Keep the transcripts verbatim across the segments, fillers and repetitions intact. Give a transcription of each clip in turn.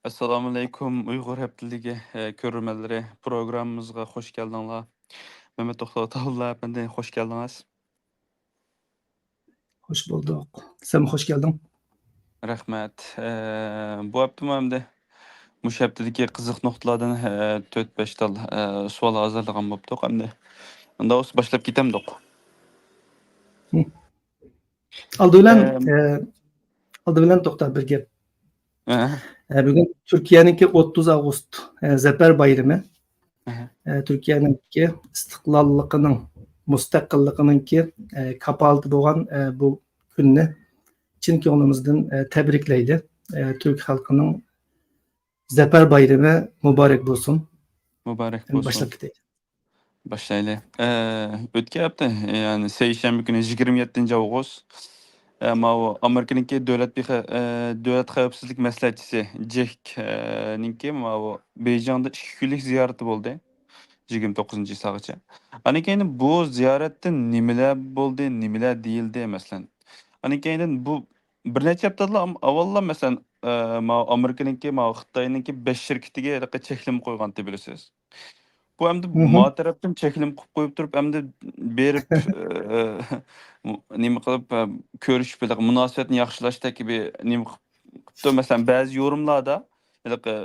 ئەسسالامۇئەلەيكۇم، ئۇيغۇر ھەپتىلىكى، ئە، كۆرۈرمەنلىرى، پروگراممىمىزغا خوش كەلدىڭلار. مەمەت توختى ئاتاۋۇللا ئەپەندى، خوش كەلدىڭىز. خوش بولدۇق. سەنمۇ خوش كەلدىڭ. رەھمەت. ئە، بۇ ھەپتىمۇ ئەمدى مۇشۇ ھەپتىدىكى قىزىق نۇقتىلاردىن، ئە، تۆت-بەش تال، ئە، سوئال ھازىرلىغان بوپتۇق ئەمدى. ئۇنداق بولسا باشلاپ كېتەمدۇق؟ ھە. ئالدى بىلەن، ئەم. ئە، ئالدى بىلەن توختا، بىر گەپ. ئەھە. ئە، بۈگۈن تۈركىيەنىڭكى ئوتتۇز ئاۋغۇست، ئە، زەپەر بايرىمى. ئەھە. ئە، تۈركىيەنىڭكى ئىستىقلاللىقىنىڭ، مۇستەقىللىقىنىڭكى، ئە، كاپالىتى بولغان، ئە، بۇ كۈننى چىن كۆڭلىمىزدىن، ئە، تەبرىكلەيلى. ئە، تۈرك خەلقىنىڭ زەپەر بايرىمى مۇبارەك بولسۇن. مۇبارەك بولسۇن. باشلاپ كېتەيلى. باشلايلى. ئە، ئۆتكەن ھەپتە، يەنى سەيشەنبە كۈنى يىگىرمە يەتتىنچى ئاۋغۇست، ئە، ماۋۇ ئامېرىكىنىڭكى دۆلەت بىخە-، ئە، دۆلەت خەۋپسىزلىك مەسلىھەتچىسى جېك، ئە، نىڭكى ماۋۇ بېيجىڭدا ئىككى كۈنلۈك زىيارىتى بولدى. يىگىرمە توققۇزىنچى ئايغىچە. ئاندىن كېيىن بۇ زىيارەتتە نېمىلەر بولدى، نېمىلەر دېيىلدى، مەسىلەن. ئاندىن كېيىن بۇ بىر نەچچە ھەپتىدىن ئاۋۋاللا، مەسىلەن، ئە، ماۋۇ ئامېرىكىنىڭكى، ماۋۇ خىتاينىڭكى بەش شىركىتىگە ھېلىقى چەكلىمە قويغانتى، بىلىسىز. بۇ ئەمدى مھم. ما تەرەپتىن چەكلىمە قىلىپ قويۇپ تۇرۇپ، ئەمدى بېرىپ، ئە، نېمە قىلىپ، ئە، كۆرۈشۈپ، ھېلىقى مۇناسىۋەتنى ياخشىلاش تەكلىپى نېمە قىلىپ قىپتۇ. مەسىلەن، بەزى يورۇملاردا ھېلىقى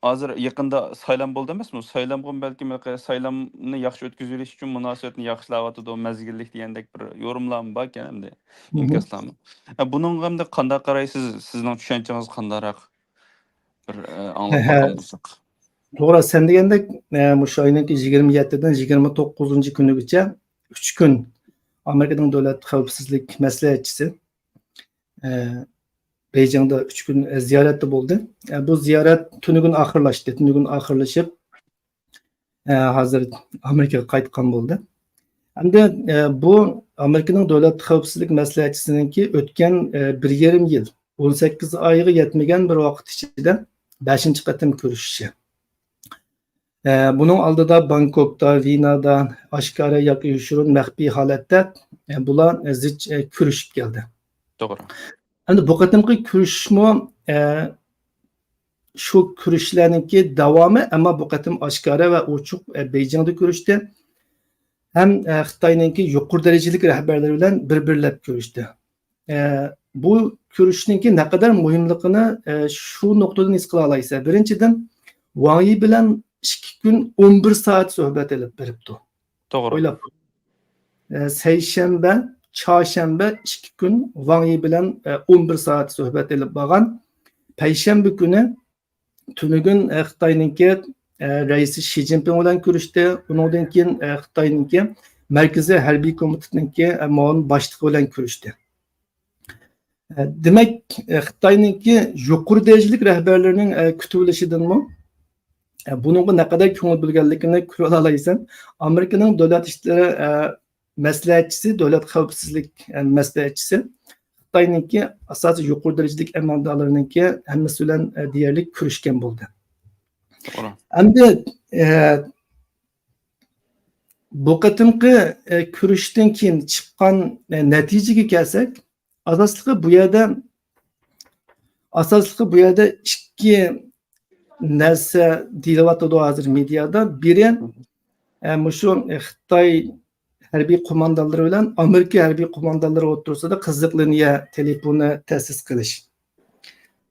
ھازىر يېقىندا سايلام بولدى ئەمەسمۇ؟ سايلامغا بەلكىم ھېلىقى سايلامنى ياخشى ئۆتكۈزۈۋېلىش ئۈچۈن مۇناسىۋەتنى ياخشىلاۋاتىدۇ، مەزگىللىك دېگەندەك بىر يورۇملارمۇ باركەن ئەمدى، مھم. ئىنكاسلارمۇ. ئە، بۇنىڭغا ئەمدى قانداق قارايسىز؟ سىزنىڭ چۈشەنچىڭىز قانداقراق؟ بىر، ئە، ئاڭلاپ باققان بولساق. توغرا، سەن دېگەندەك، ئە، مۇشۇ ئاينىڭكى يىگىرمە يەتتىدىن يىگىرمە توققۇزىنچى كۈنىگىچە ئۈچ كۈن ئامېرىكىنىڭ دۆلەت خەۋپسىزلىك مەسلىھەتچىسى، ئە، بېيجىڭدا ئۈچ كۈن، ئە، زىيارەتتە بولدى. ئە، بۇ زىيارەت تۈنۈگۈن ئاخىرلاشتى. تۈنۈگۈن ئاخىرلىشىپ، ئە، ھازىر ئامېرىكىغا قايتقان بولدى. ئەمدى، ئە، بۇ ئامېرىكىنىڭ دۆلەت خەۋپسىزلىك مەسلىھەتچىسىنىڭكى ئۆتكەن، ئە، بىر يېرىم يىل، ئون سەككىز ئايغا يەتمىگەن بىر ۋاقىت ئىچىدە بەشىنچى قېتىم كۆرۈشۈشى. ئە، بۇنىڭ ئالدىدا بانكوكتا، ۋېنادا ئاشكارا ياكى يوشۇرۇن مەخپىي ھالەتتە، ئە، بۇلار، ئە، زىچ، ئە، كۆرۈشۈپ كەلدى. توغرا. ئەمدى بۇ قېتىمقى كۆرۈشۈشمۇ، ئە، شۇ كۆرۈشلەرنىڭكى داۋامى، ئەمما بۇ قېتىم ئاشكارا ۋە ئوچۇق، ئە، بېيجىڭدا كۆرۈشتى. ھەم، ئە، خىتاينىڭكى يۇقىرى دەرىجىلىك رەھبەرلىرى بىلەن بىر-بىرلەپ كۆرۈشتى. ئە، بۇ كۆرۈشۈشنىڭكى نەقەدەر مۇھىملىقىنى، ئە، شۇ نۇقتىدىن ھېس قىلالايسەن. بىرىنچىدىن، ۋاڭ يى بىلەن ئىككى كۈن ئون بىر سائەت سۆھبەت ئېلىپ بېرىپتۇ. توغرا. ئويلاپ. ئە، سەيشەنبە، چارشەنبە ئىككى كۈن ۋاڭ يى بىلەن، ئە، ئون بىر سائەت سۆھبەت ئېلىپ بارغان. پەيشەنبە كۈنى تۈنۈگۈن، ئە، خىتاينىڭكى، ئە، رەئىسى شى جىنپىڭ بىلەن كۆرۈشتى. ئۇنىڭدىن كېيىن، ئە، خىتاينىڭكى مەركىزىي ھەربىي كومىتېتنىڭكى، ئە، مۇئاۋىن باشلىقى بىلەن كۆرۈشتى. ئە، دېمەك، ئە، خىتاينىڭكى يۇقىرى دەرىجىلىك رەھبەرلىرىنىڭ، ئە، كۈتۈۋېلىشىدىنمۇ، ئە، بۇنىڭغا نەقەدەر كۆڭۈل بۆلگەنلىكىنى كۆرۈۋالالايسەن. ئامېرىكىنىڭ دۆلەت ئىشلىرى، ئە، مەسلىھەتچىسى، دۆلەت خەۋپسىزلىك، ئە، مەسلىھەتچىسى خىتاينىڭكى ئاساسىي يۇقىرى دەرىجىلىك ئەمەلدارلىرىنىڭكى ھەممىسى بىلەن، ئە، دېيەرلىك كۆرۈشكەن بولدى. توغرا. ئەمدى، ئە، بۇ قېتىمقى، ئە، كۆرۈشتىن كېيىن چىققان، ئە، نەتىجىگە كەلسەك، ئاساسلىقى بۇ يەردە، ئاساسلىقى بۇ يەردە ئىككى نەرسە دېيىلىۋاتىدۇ ھازىر مېدىيادا. بىرى، ئە، مۇشۇ، ئە، خىتاي ھەربىي قوماندانلىرى بىلەن ئامېرىكا ھەربىي قوماندانلىرى ئوتتۇرىسىدا قىزىق لىنىيە تېلېفونى تەسىس قىلىش.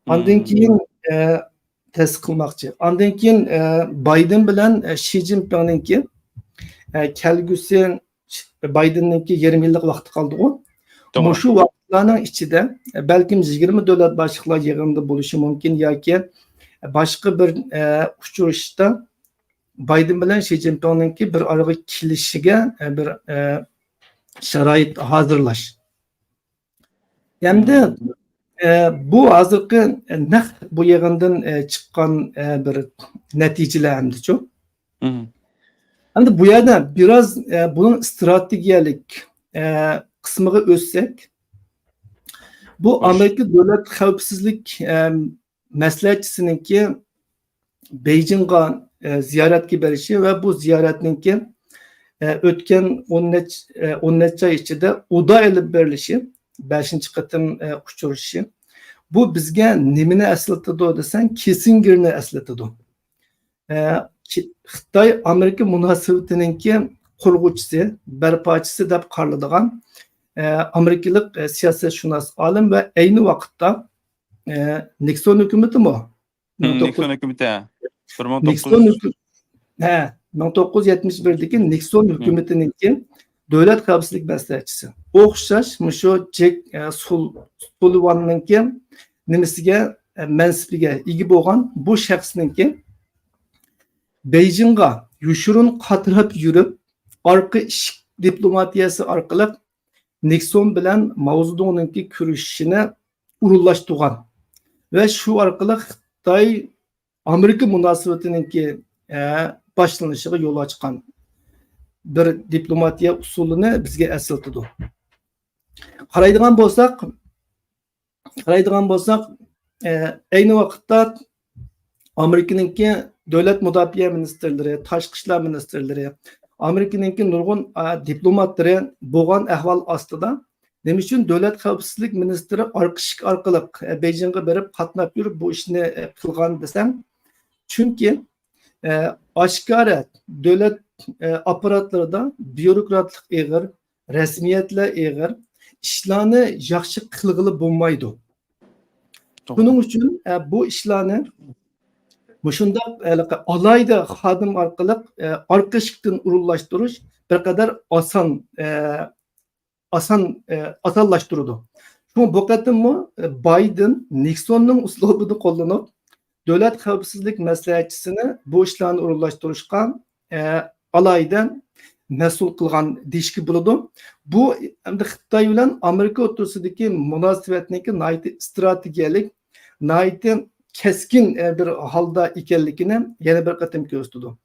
ئاندىن مم. كېيىن، ئە، تەسىس قىلماقچى. ئاندىن كېيىن، ئە، بايدېن بىلەن، ئە، شى جىنپىڭنىڭكى، ئە، كەلگۈسى بايدېننىڭكى يېرىم يىللىق ۋاقتى قالدىغۇ. توغرا. مۇشۇ ۋاقىتلارنىڭ ئىچىدە، بەلكىم يىگىرمە دۆلەت باشلىقلار يىغىنىدا بولۇشى مۇمكىن ياكى باشقا بىر، ئە، ئۇچرىشىشتا بايدېن بىلەن شى جىنپىڭنىڭكى بىر ئارىغا كېلىشىگە، ئە، بىر، ئە، شارائىت ھازىرلاش. ئەمدى، مم. ئە، بۇ ھازىرقى نەق بۇ يىغىندىن، ئە، چىققان، ئە، بىر نەتىجىلەر ئەمدىچۇ. مم. ئەمدى بۇ يەردە بىراز، ئە، بۇنىڭ ئىستراتېگىيەلىك، ئە، قىسمىغا ئۆتسەك، بۇ خوش. ئامېرىكا دۆلەت خەۋپسىزلىك، ئە، مەسلىھەتچىسىنىڭكى بېيجىڭغا، ئە، زىيارەتكە بېرىشى ۋە بۇ زىيارەتنىڭكى، ئە، ئۆتكەن ئون نەچچە، ئە، ئون نەچچە ئاي ئىچىدە ئۇدا ئېلىپ بېرىلىشى، بەشىنچى قېتىم، ئە، ئۇچرىشىشى. بۇ بىزگە نېمىنى ئەسلىتىدۇ دېسەڭ، كىسسىنگېرنى ئەسلىتىدۇ. ئە، كى-، خىتاي ئامېرىكا مۇناسىۋىتىنىڭكى قۇرغۇچىسى، بەرپاچىسى دەپ قارىلىدىغان، ئە، ئامېرىكىلىق، ئە، سىياسەتشۇناس ئالىم ۋە ئەينى ۋاقىتتا، ئە، نىكسون ھۆكۈمىتىمۇ؟ مىڭ توققۇز، نىكسون ھۆكۈمىتى، ھە. بىر مىڭ توققۇز يۈز، نىكسون ھۆكۈم-، ھە، مىڭ توققۇز يۈز يەتمىش بىردىكى نىكسون ھۆكۈمىتىنىڭكى دۆلەت خەۋپسىزلىك مەسلىھەتچىسى. ئوخشاش مۇشۇ جېك، ئە، سۇل-، سۇلىۋاننىڭكى نېمىسىگە، ئە، مەنسىپىگە ئىگە بولغان بۇ شەخسنىڭكى بېيجىڭغا يوشۇرۇن قاتراپ يۈرۈپ، ئارقا ئىشىك دىپلوماتىيەسى ئارقىلىق نىكسون بىلەن ماۋزېدۇڭنىڭكى كۆرۈشۈشىنى ئورۇنلاشتۇرغان ۋە شۇ ئارقىلىق خىتاي ئامېرىكا مۇناسىۋىتىنىڭكى، ئە، باشلىنىشىغا يول ئاچقان بىر دىپلوماتىيە ئۇسۇلىنى بىزگە ئەسلىتىدۇ. قارايدىغان بولساق، قارايدىغان بولساق، ئە، ئەينى ۋاقىتتا ئامېرىكىنىڭكى دۆلەت مۇداپىئە مىنىستىرلىرى، تاشقى ئىشلار مىنىستىرلىرى، ئامېرىكىنىڭكى نۇرغۇن، ئە، دىپلوماتلىرى بولغان ئەھۋال ئاستىدا، نېمە ئۈچۈن دۆلەت خەۋپسىزلىك مىنىستىرى ئارقا ئىشىك ئارقىلىق، ئە، بېيجىڭغا بېرىپ قاتناپ يۈرۈپ بۇ ئىشنى، ئە، قىلغان دېسەم، چۈنكى، ئە، ئاشكارا دۆلەت، ئە، ئاپپاراتلىرىدا بيۇروكراتلىق ئېغىر، رەسمىيەتلەر ئېغىر، ئىشلارنى ياخشى قىلغىلى بولمايدۇ. توغرا. شۇنىڭ ئۈچۈن، ئە، بۇ ئىشلارنى مۇشۇنداق، ھېلىقى ئالاھىدە خادىم ئارقىلىق، ئە، ئارقا ئىشىكتىن ئورۇنلاشتۇرۇش بىر قەدەر ئاسان، ئە، ئاسان، ئە، ئاسانلاشتۇرىدۇ. شۇڭا بۇ قېتىممۇ، ئە، بايدېن نىكسوننىڭ ئۇسلۇبىنى قوللىنىپ، دۆلەت خەۋپسىزلىك مەسلىھەتچىسىنى بۇ ئىشلارنى ئورۇنلاشتۇرۇشقا، ئە، ئالاھىدە مەسئۇل قىلغان دېيىشكە بولىدۇ. بۇ ئەمدى خىتاي بىلەن ئامېرىكا ئوتتۇرىسىدىكى مۇناسىۋەتنىڭكى ناھايىتى ئىستراتېگىيەلىك، ناھايىتى كەسكىن، ئە، بىر ھالدا ئىكەنلىكىنى يەنە بىر قېتىم كۆرسىتىدۇ.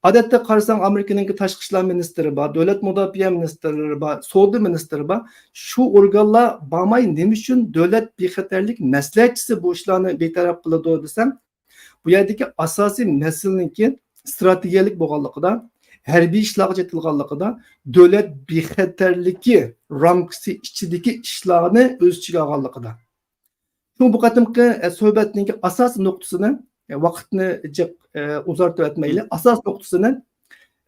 ئادەتتە قارىساڭ، ئامېرىكىنىڭكى تاشقى ئىشلار مىنىستىرى بار، دۆلەت مۇداپىئە مىنىستىرلىرى بار، سودا مىنىستىرى بار. شۇ ئورگانلار بارماي، نېمە ئۈچۈن دۆلەت بىخەتەرلىك مەسلىھەتچىسى بۇ ئىشلارنى بىتەرەپ قىلىدۇ دېسەم، بۇ يەردىكى ئاساسىي مەسىلىنىڭكى ئىستراتېگىيەلىك بولغانلىقىدا، ھەربىي ئىشلارغا چېتىلغانلىقىدا، دۆلەت بىخەتەرلىكى رامكىسى ئىچىدىكى ئىشلارنى ئۆز ئىچىگە ئالغانلىقىدا. شۇڭا بۇ قېتىمقى، ئە، سۆھبەتنىڭكى ئاساسىي نۇقتىسىنى، ئە، ۋاقىتنى جىق، ئە، ئۇزارتىۋەتمەيلى، ئاساسىي نۇقتىسىنى،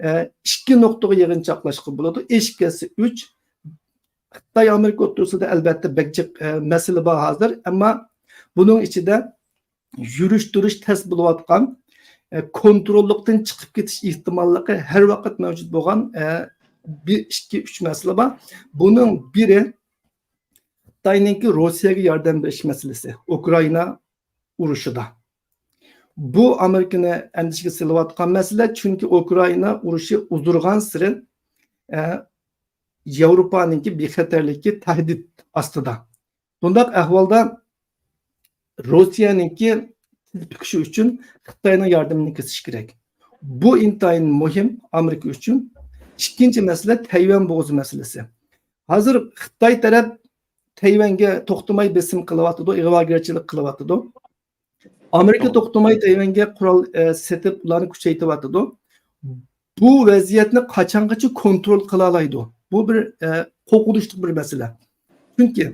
ئە، ئىككى نۇقتىغا يىغىنچاقلاشقا بولىدۇ. ئېشىپ كەتسە ئۈچ. خىتاي ئامېرىكا ئوتتۇرىسىدا ئەلۋەتتە بەك جىق، ئە، مەسىلە بار ھازىر، ئەمما بۇنىڭ ئىچىدە يۈرۈشتۈرۈش تەس بولۇۋاتقان، ئە، كونتروللۇقتىن چىقىپ كېتىش ئېھتىماللىقى ھەر ۋاقىت مەۋجۇت بولغان، ئە، بىر، ئىككى، ئۈچ مەسىلە بار. بۇنىڭ بىرى خىتاينىڭكى روسىيەگە ياردەم بېرىش مەسىلىسى، ئۇكرائىنا ئۇرۇشىدا. بۇ ئامېرىكىنى ئەندىشىگە سېلىۋاتقان مەسىلە، چۈنكى ئۇكرائىنا ئۇرۇشى ئۇزىرىغانسېرى، ئە، ياۋروپانىڭكى بىخەتەرلىكى تەھدىت ئاستىدا. بۇنداق ئەھۋالدا روسىيەنىڭكى تىز پۈكۈشى ئۈچۈن خىتاينىڭ ياردىمىنى كېسىش كېرەك. بۇ ئىنتايىن مۇھىم ئامېرىكا ئۈچۈن. ئىككىنچى مەسىلە تەيۋەن بوغۇزى مەسىلىسى. ھازىر خىتاي تەرەپ تەيۋەنگە توختىماي بېسىم قىلىۋاتىدۇ، ئىغۋاگەرچىلىك قىلىۋاتىدۇ. ئامېرىكا توختىماي تەيۋەنگە قورال، ئە، سېتىپ، ئۇلارنى كۈچەيتىۋاتىدۇ. بۇ ۋەزىيەتنى قاچانغىچە كونترول قىلالايدۇ؟ بۇ بىر، ئە، قورقۇنچلۇق بىر مەسىلە. چۈنكى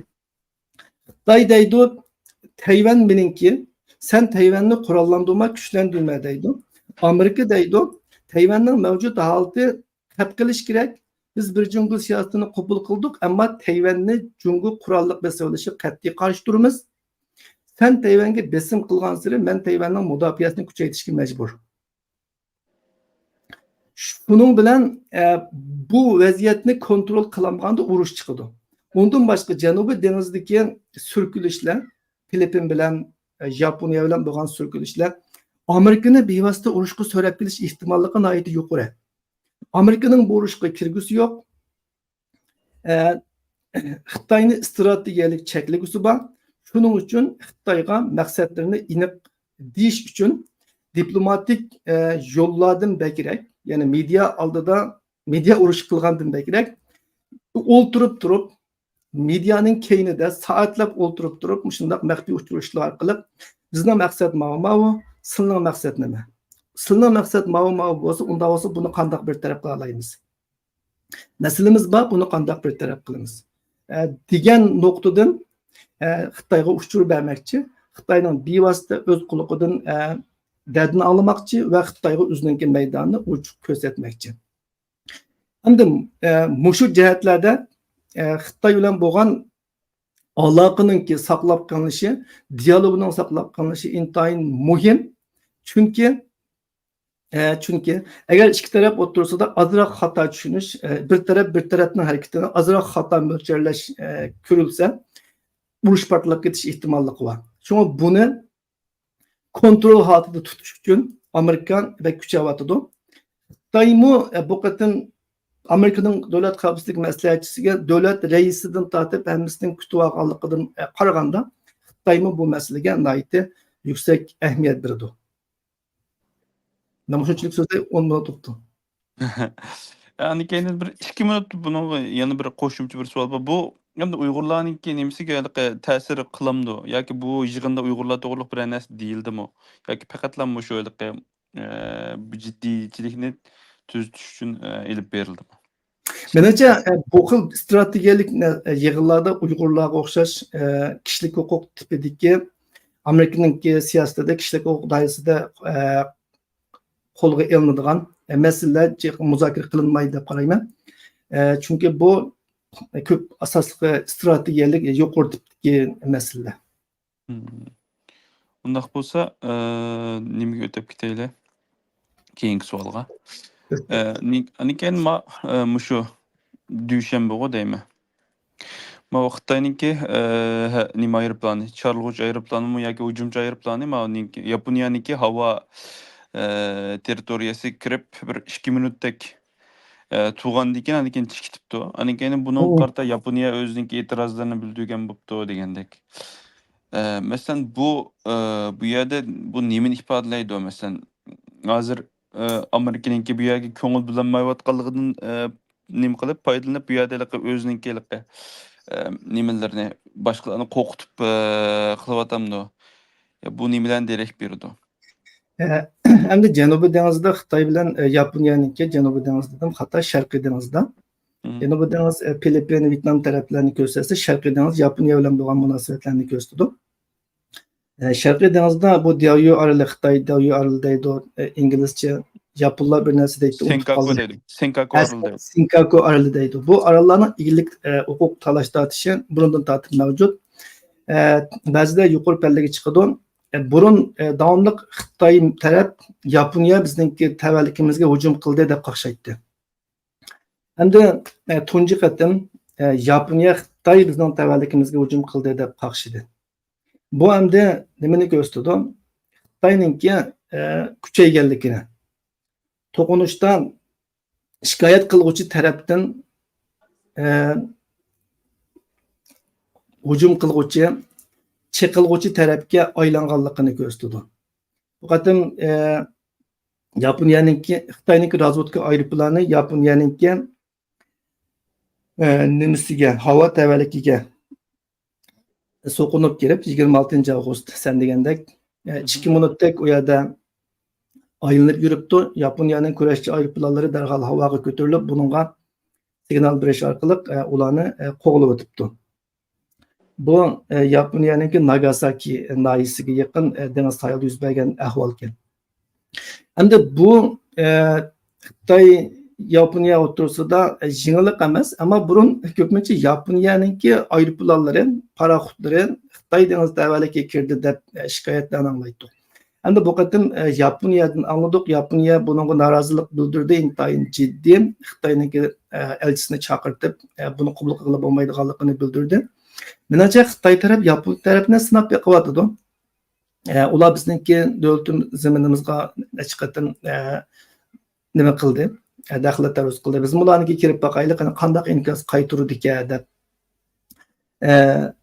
خىتاي دەيدۇ، تەيۋەن مېنىڭكى، سەن تەيۋەننى قوراللاندۇرما، كۈچلەندۈرمە دەيدۇ. ئامېرىكا دەيدۇ، تەيۋەننىڭ مەۋجۇت ھالىتى ھەل قىلىش كېرەك. بىز بىر جۇڭگو سىياسىتىنى قوبۇل قىلدۇق، ئەمما تەيۋەننى جۇڭگو قوراللىق بېسىۋېلىشىغا قەتئىي قارشى تۇرىمىز. سەن تەيۋەنگە بېسىم قىلغانسېرى مەن تەيۋەننىڭ مۇداپىئەسىنى كۈچەيتىشكە مەجبۇر. شۇنىڭ بىلەن، ئە، بۇ ۋەزىيەتنى كونترول قىلالمىغاندا ئۇرۇش چىقىدۇ. ئۇندىن باشقا جەنۇبىي دېڭىزدىكى سۈركىلىشلەر، فىلىپپىن بىلەن، ئە، ياپونىيە بىلەن بولغان سۈركىلىشلەر ئامېرىكىنى بىۋاسىتە ئۇرۇشقا سۆرەپ كېلىش ئېھتىماللىقى ناھايىتى يۇقىرى. ئامېرىكىنىڭ بۇ ئۇرۇشقا كىرگۈسى يوق. ئە، خىتاينى ئىستراتېگىيەلىك چەكلىگۈسى بار. شۇنىڭ ئۈچۈن خىتايغا مەقسەتلىرىنى ئېنىق دېيىش ئۈچۈن دىپلوماتىك، ئە، يوللاردىن بەكرەك، يەنى مېدىيا ئالدىدا، مېدىيا ئۇرۇشى قىلغاندىن بەكرەك، ئولتۇرۇپ تۇرۇپ، مېدىيانىڭ كەينىدە سائەتلەپ ئولتۇرۇپ تۇرۇپ، مۇشۇنداق مەخپىي ئۇچرىشىشلار ئارقىلىق، بىزنىڭ مەقسەت ماۋۇ، ماۋۇ، سىلىنىڭ مەقسەت نېمە؟ سىلىنىڭ مەقسەت ماۋۇ، ماۋۇ بولسا، ئۇنداق بولسا، بۇنى قانداق بىر تەرەپ قىلالايمىز؟ مەسىلىمىز بار، بۇنى قانداق بىر تەرەپ قىلىمىز؟ ئە، دېگەن نۇقتىدىن ئە، خىتايغا ئۇچۇر بەرمەكچى، خىتاينىڭ بىۋاسىتە ئۆز قۇلىقىدىن، ئە، دەردىنى ئاڭلىماقچى ۋە خىتايغا ئۆزىنىڭكى مەيدانىنى ئوچۇق كۆرسەتمەكچى. ئەمدى، ئە، مۇشۇ جەھەتلەردە، ئە، خىتاي بىلەن بولغان ئالاقىنىڭكى ساقلاپ قېلىنىشى، دىيالوگنىڭ ساقلاپ قېلىنىشى ئىنتايىن مۇھىم. چۈنكى، ئە، چۈنكى ئەگەر ئىككى تەرەپ ئوتتۇرىسىدا ئازراق خاتا چۈشىنىش، ئە، بىر تەرەپ بىر تەرەپنىڭ ھەرىكىتىنى ئازراق خاتا مۆلچەرلەش، ئە، كۆرۈلسە، ئۇرۇش پارتلاپ كېتىش ئېھتىماللىقى بار. شۇڭا بۇنى كونترول ھالىتىدە تۇتۇش ئۈچۈن ئامېرىكا بەك كۈچەۋاتىدۇ. خىتايمۇ، ئە، بۇ قېتىم ئامېرىكىنىڭ دۆلەت خەۋپسىزلىك مەسلىھەتچىسىگە دۆلەت رەئىسىدىن تارتىپ ھەممىسىنىڭ كۈتۈۋالغانلىقىدىن، ئە، قارىغاندا، خىتايمۇ بۇ مەسىلىگە ناھايىتى يۈكسەك ئەھمىيەت بېرىدۇ. مەن مۇشۇنچىلىك سۆزلەي، ئون مىنۇت بوپتۇ. ئاندىن كېيىن بىر ئىككى مىنۇت بۇنىڭغا يەنە بىر قوشۇمچە بىر سوئال بار. بۇ ئەمدى ئۇيغۇرلارنىڭكى نېمىسىگە ھېلىقى تەسىر قىلامدۇ؟ ياكى بۇ يىغىندا ئۇيغۇرلار توغرىلىق بىرەر نەرسە دېيىلدىمۇ؟ ياكى پەقەتلا مۇشۇ ھېلىقى، ئە، بۇ جىددىيچىلىكنى تۈزىتىش ئۈچۈن، ئە، ئېلىپ بېرىلدىمۇ؟ مېنىڭچە، ئە، بۇ خىل ئىستراتېگىيەلىك نە-، ئە، يىغىنلاردا ئۇيغۇرلارغا ئوخشاش، ئە، كىشىلىك ھوقۇق تىپىدىكى ئامېرىكىنىڭكى سىياسىتىدە كىشىلىك ھوقۇق دائىرىسىدە، ئە، قولغا ئېلىنىدىغان، ئە، مەسىلىلەر جىق مۇزاكىرە قىلىنمايدۇ دەپ قارايمەن. ئە، چۈنكى بۇ كۆپ ئاساسلىقى ئىستراتېگىيەلىك يۇقىرى تىپتىكى مەسىلىلەر. مم. ئۇنداق بولسا، ئە، نېمىگە ئۆتۈپ كېتەيلى؟ كېيىنكى سوئالغا. ئە، نى-، ئاندىن كېيىن ما-، ئە، مۇشۇ دۈشەنبىغۇ دەيمەن. ماۋۇ خىتاينىڭكى، ئە، ھە، نېمە ئايروپىلانى، چارلىغۇچى ئايروپىلانىمۇ ياكى ھۇجۇمچى ئايروپىلانى، ماۋۇنىڭكى، ياپونىيەنىڭكى ھاۋا، ئە، تېررىتورىيەسىگە كىرىپ، بىر ئىككى مىنۇتتەك، ئە، تۇرغاندىن كېيىن، ئاندىن كېيىن چىقىپ كېتىپتۇ. ئاندىن كېيىن بۇنىڭغا قارىتا ياپونىيە ئۆزىنىڭكى ئېتىرازلىرىنى بىلدۈرگەن بوپتۇ دېگەندەك. ئە، مەسىلەن، بۇ، ئە، بۇ يەردە بۇ نېمىنى ئىپادىلەيدۇ؟ مەسىلەن، ھازىر، ئە، ئامېرىكىنىڭكى بۇ يەرگە كۆڭۈل بۆلەلمەيۋاتقانلىقىدىن، ئە، نېمە قىلىپ، پايدىلىنىپ، بۇ يەردە ھېلىقى ئۆزىنىڭكى ھېلىقى، ئە، نېمىلىرىنى، باشقىلارنى قورقۇتۇپ، ئە، قىلىۋاتامدۇ؟ يا بۇ نېمىلەرنى دېرەك بېرىدۇ؟ ئە، ئەمدى جەنۇبىي دېڭىزدا خىتاي بىلەن، ئە، ياپونىيەنىڭكى، جەنۇبىي دېڭىز دېدىم، خاتا، شەرقىي دېڭىزدا. مم. جەنۇبىي دېڭىز، ئە، فىلىپپىن، ۋيېتنام تەرەپلەرنى كۆرسەتسە، شەرقىي دېڭىز ياپونىيە بىلەن بولغان مۇناسىۋەتلەرنى كۆرسىتىدۇ. ئە، شەرقىي دېڭىزدا بۇ دياۋيۈ ئارىلى، خىتاي دياۋيۈ ئارىلى دەيدۇ، ئە، ئىنگلىزچە، ياپونلار بىر نەرسە دەيدۇ، ئۇنتۇپ سېنكاكۇ قالدىم. دەيدۇ. سېنكاكۇ ھە، ئارىلى دەيدۇ. سېنكاكۇ ئارىلى دەيدۇ. بۇ ئاراللارنىڭ ئىگىلىك، ئە، ھوقۇق تالاش تارتىشى بۇرۇندىن تارتىپ مەۋجۇت. ئە، بەزىدە يۇقىرى پەللىگە چىقىدۇ. ئە، بۇرۇن، ئە، داۋاملىق خىتاي تەرەپ ياپونىيە بىزنىڭكى تەۋەلىكىمىزگە ھۇجۇم قىلدى دەپ قاقشايتتى. ئەمدى، ئە، تۇنجى قېتىم، ئە، ياپونىيە خىتاي بىزنىڭ تەۋەلىكىمىزگە ھۇجۇم قىلدى دەپ قاقشىدى. بۇ ئەمدى نېمىنى كۆرسىتىدۇ؟ خىتاينىڭكى، ئە، كۈچەيگەنلىكىنى. توقۇنۇشتا شىكايەت قىلغۇچى تەرەپتىن، ئە، ھۇجۇم قىلغۇچى، چېقىلغۇچى تەرەپكە ئايلانغانلىقىنى كۆرسىتىدۇ. بۇ قېتىم، ئە، ياپونىيەنىڭكى، خىتاينىڭكى رازۋېدكا ئايروپىلانى ياپونىيەنىڭكى، ئە، نېمىسىگە، ھاۋا تەۋەلىكىگە سوقۇنۇپ كىرىپ، يىگىرمە ئالتىنچى ئاۋغۇست سەن دېگەندەك، ئە، ئىككى مىنۇتتەك ئۇ يەردە ئايلىنىپ يۈرۈپتۇ. ياپونىيەنىڭ كۈرەشچى ئايروپىلانلىرى دەرھال ھاۋاغا كۆتۈرۈلۈپ، بۇنىڭغا سىگنال بېرىش ئارقىلىق، ئە، ئۇلارنى، ئە، قوغلىۋېتىپتۇ. بۇ، ئە، ياپونىيەنىڭكى ناگاساكى ناھىيەسىگە يېقىن، ئە، دېڭىز ساھىلىدا يۈز بەرگەن ئەھۋالكەن. ئەمدى بۇ، ئە، خىتاي، ياپونىيە ئوتتۇرىسىدا، ئە، يېڭىلىق ئەمەس، ئەمما بۇرۇن كۆپىنچە ياپونىيەنىڭكى ئايروپىلانلىرى، پاراخوتلىرى خىتاي دېڭىز تەۋەلىكىگە كىردى دەپ، ئە، شىكايەتلەرنى ئاڭلايتتۇق. ئەمدى بۇ قېتىم، ئە، ياپونىيەدىن ئاڭلىدۇق. ياپونىيە بۇنىڭغا نارازىلىق بىلدۈردى، ئىنتايىن جىددىي. خىتاينىڭكى، ئە، ئەلچىسىنى چاقىرتىپ، ئە، بۇنى قوبۇل قىلغىلى بولمايدىغانلىقىنى بىلدۈردى. مېنىڭچە، خىتاي تەرەپ ياپون تەرەپنى سىناپ بېقىۋاتىدۇ. ئە، ئۇلار بىزنىڭكى دۆلىتىم-، زېمىنىمىزغا نەچچە قېتىم، ئە، نېمە قىلدى؟ ئە، دەخلى تەرۇز قىلدى. بىزمۇ ئۇلارنىڭكىگە كىرىپ باقايلى، قېنى قانداق ئىنكاس قايتۇرىدىكەن دەپ. ئە،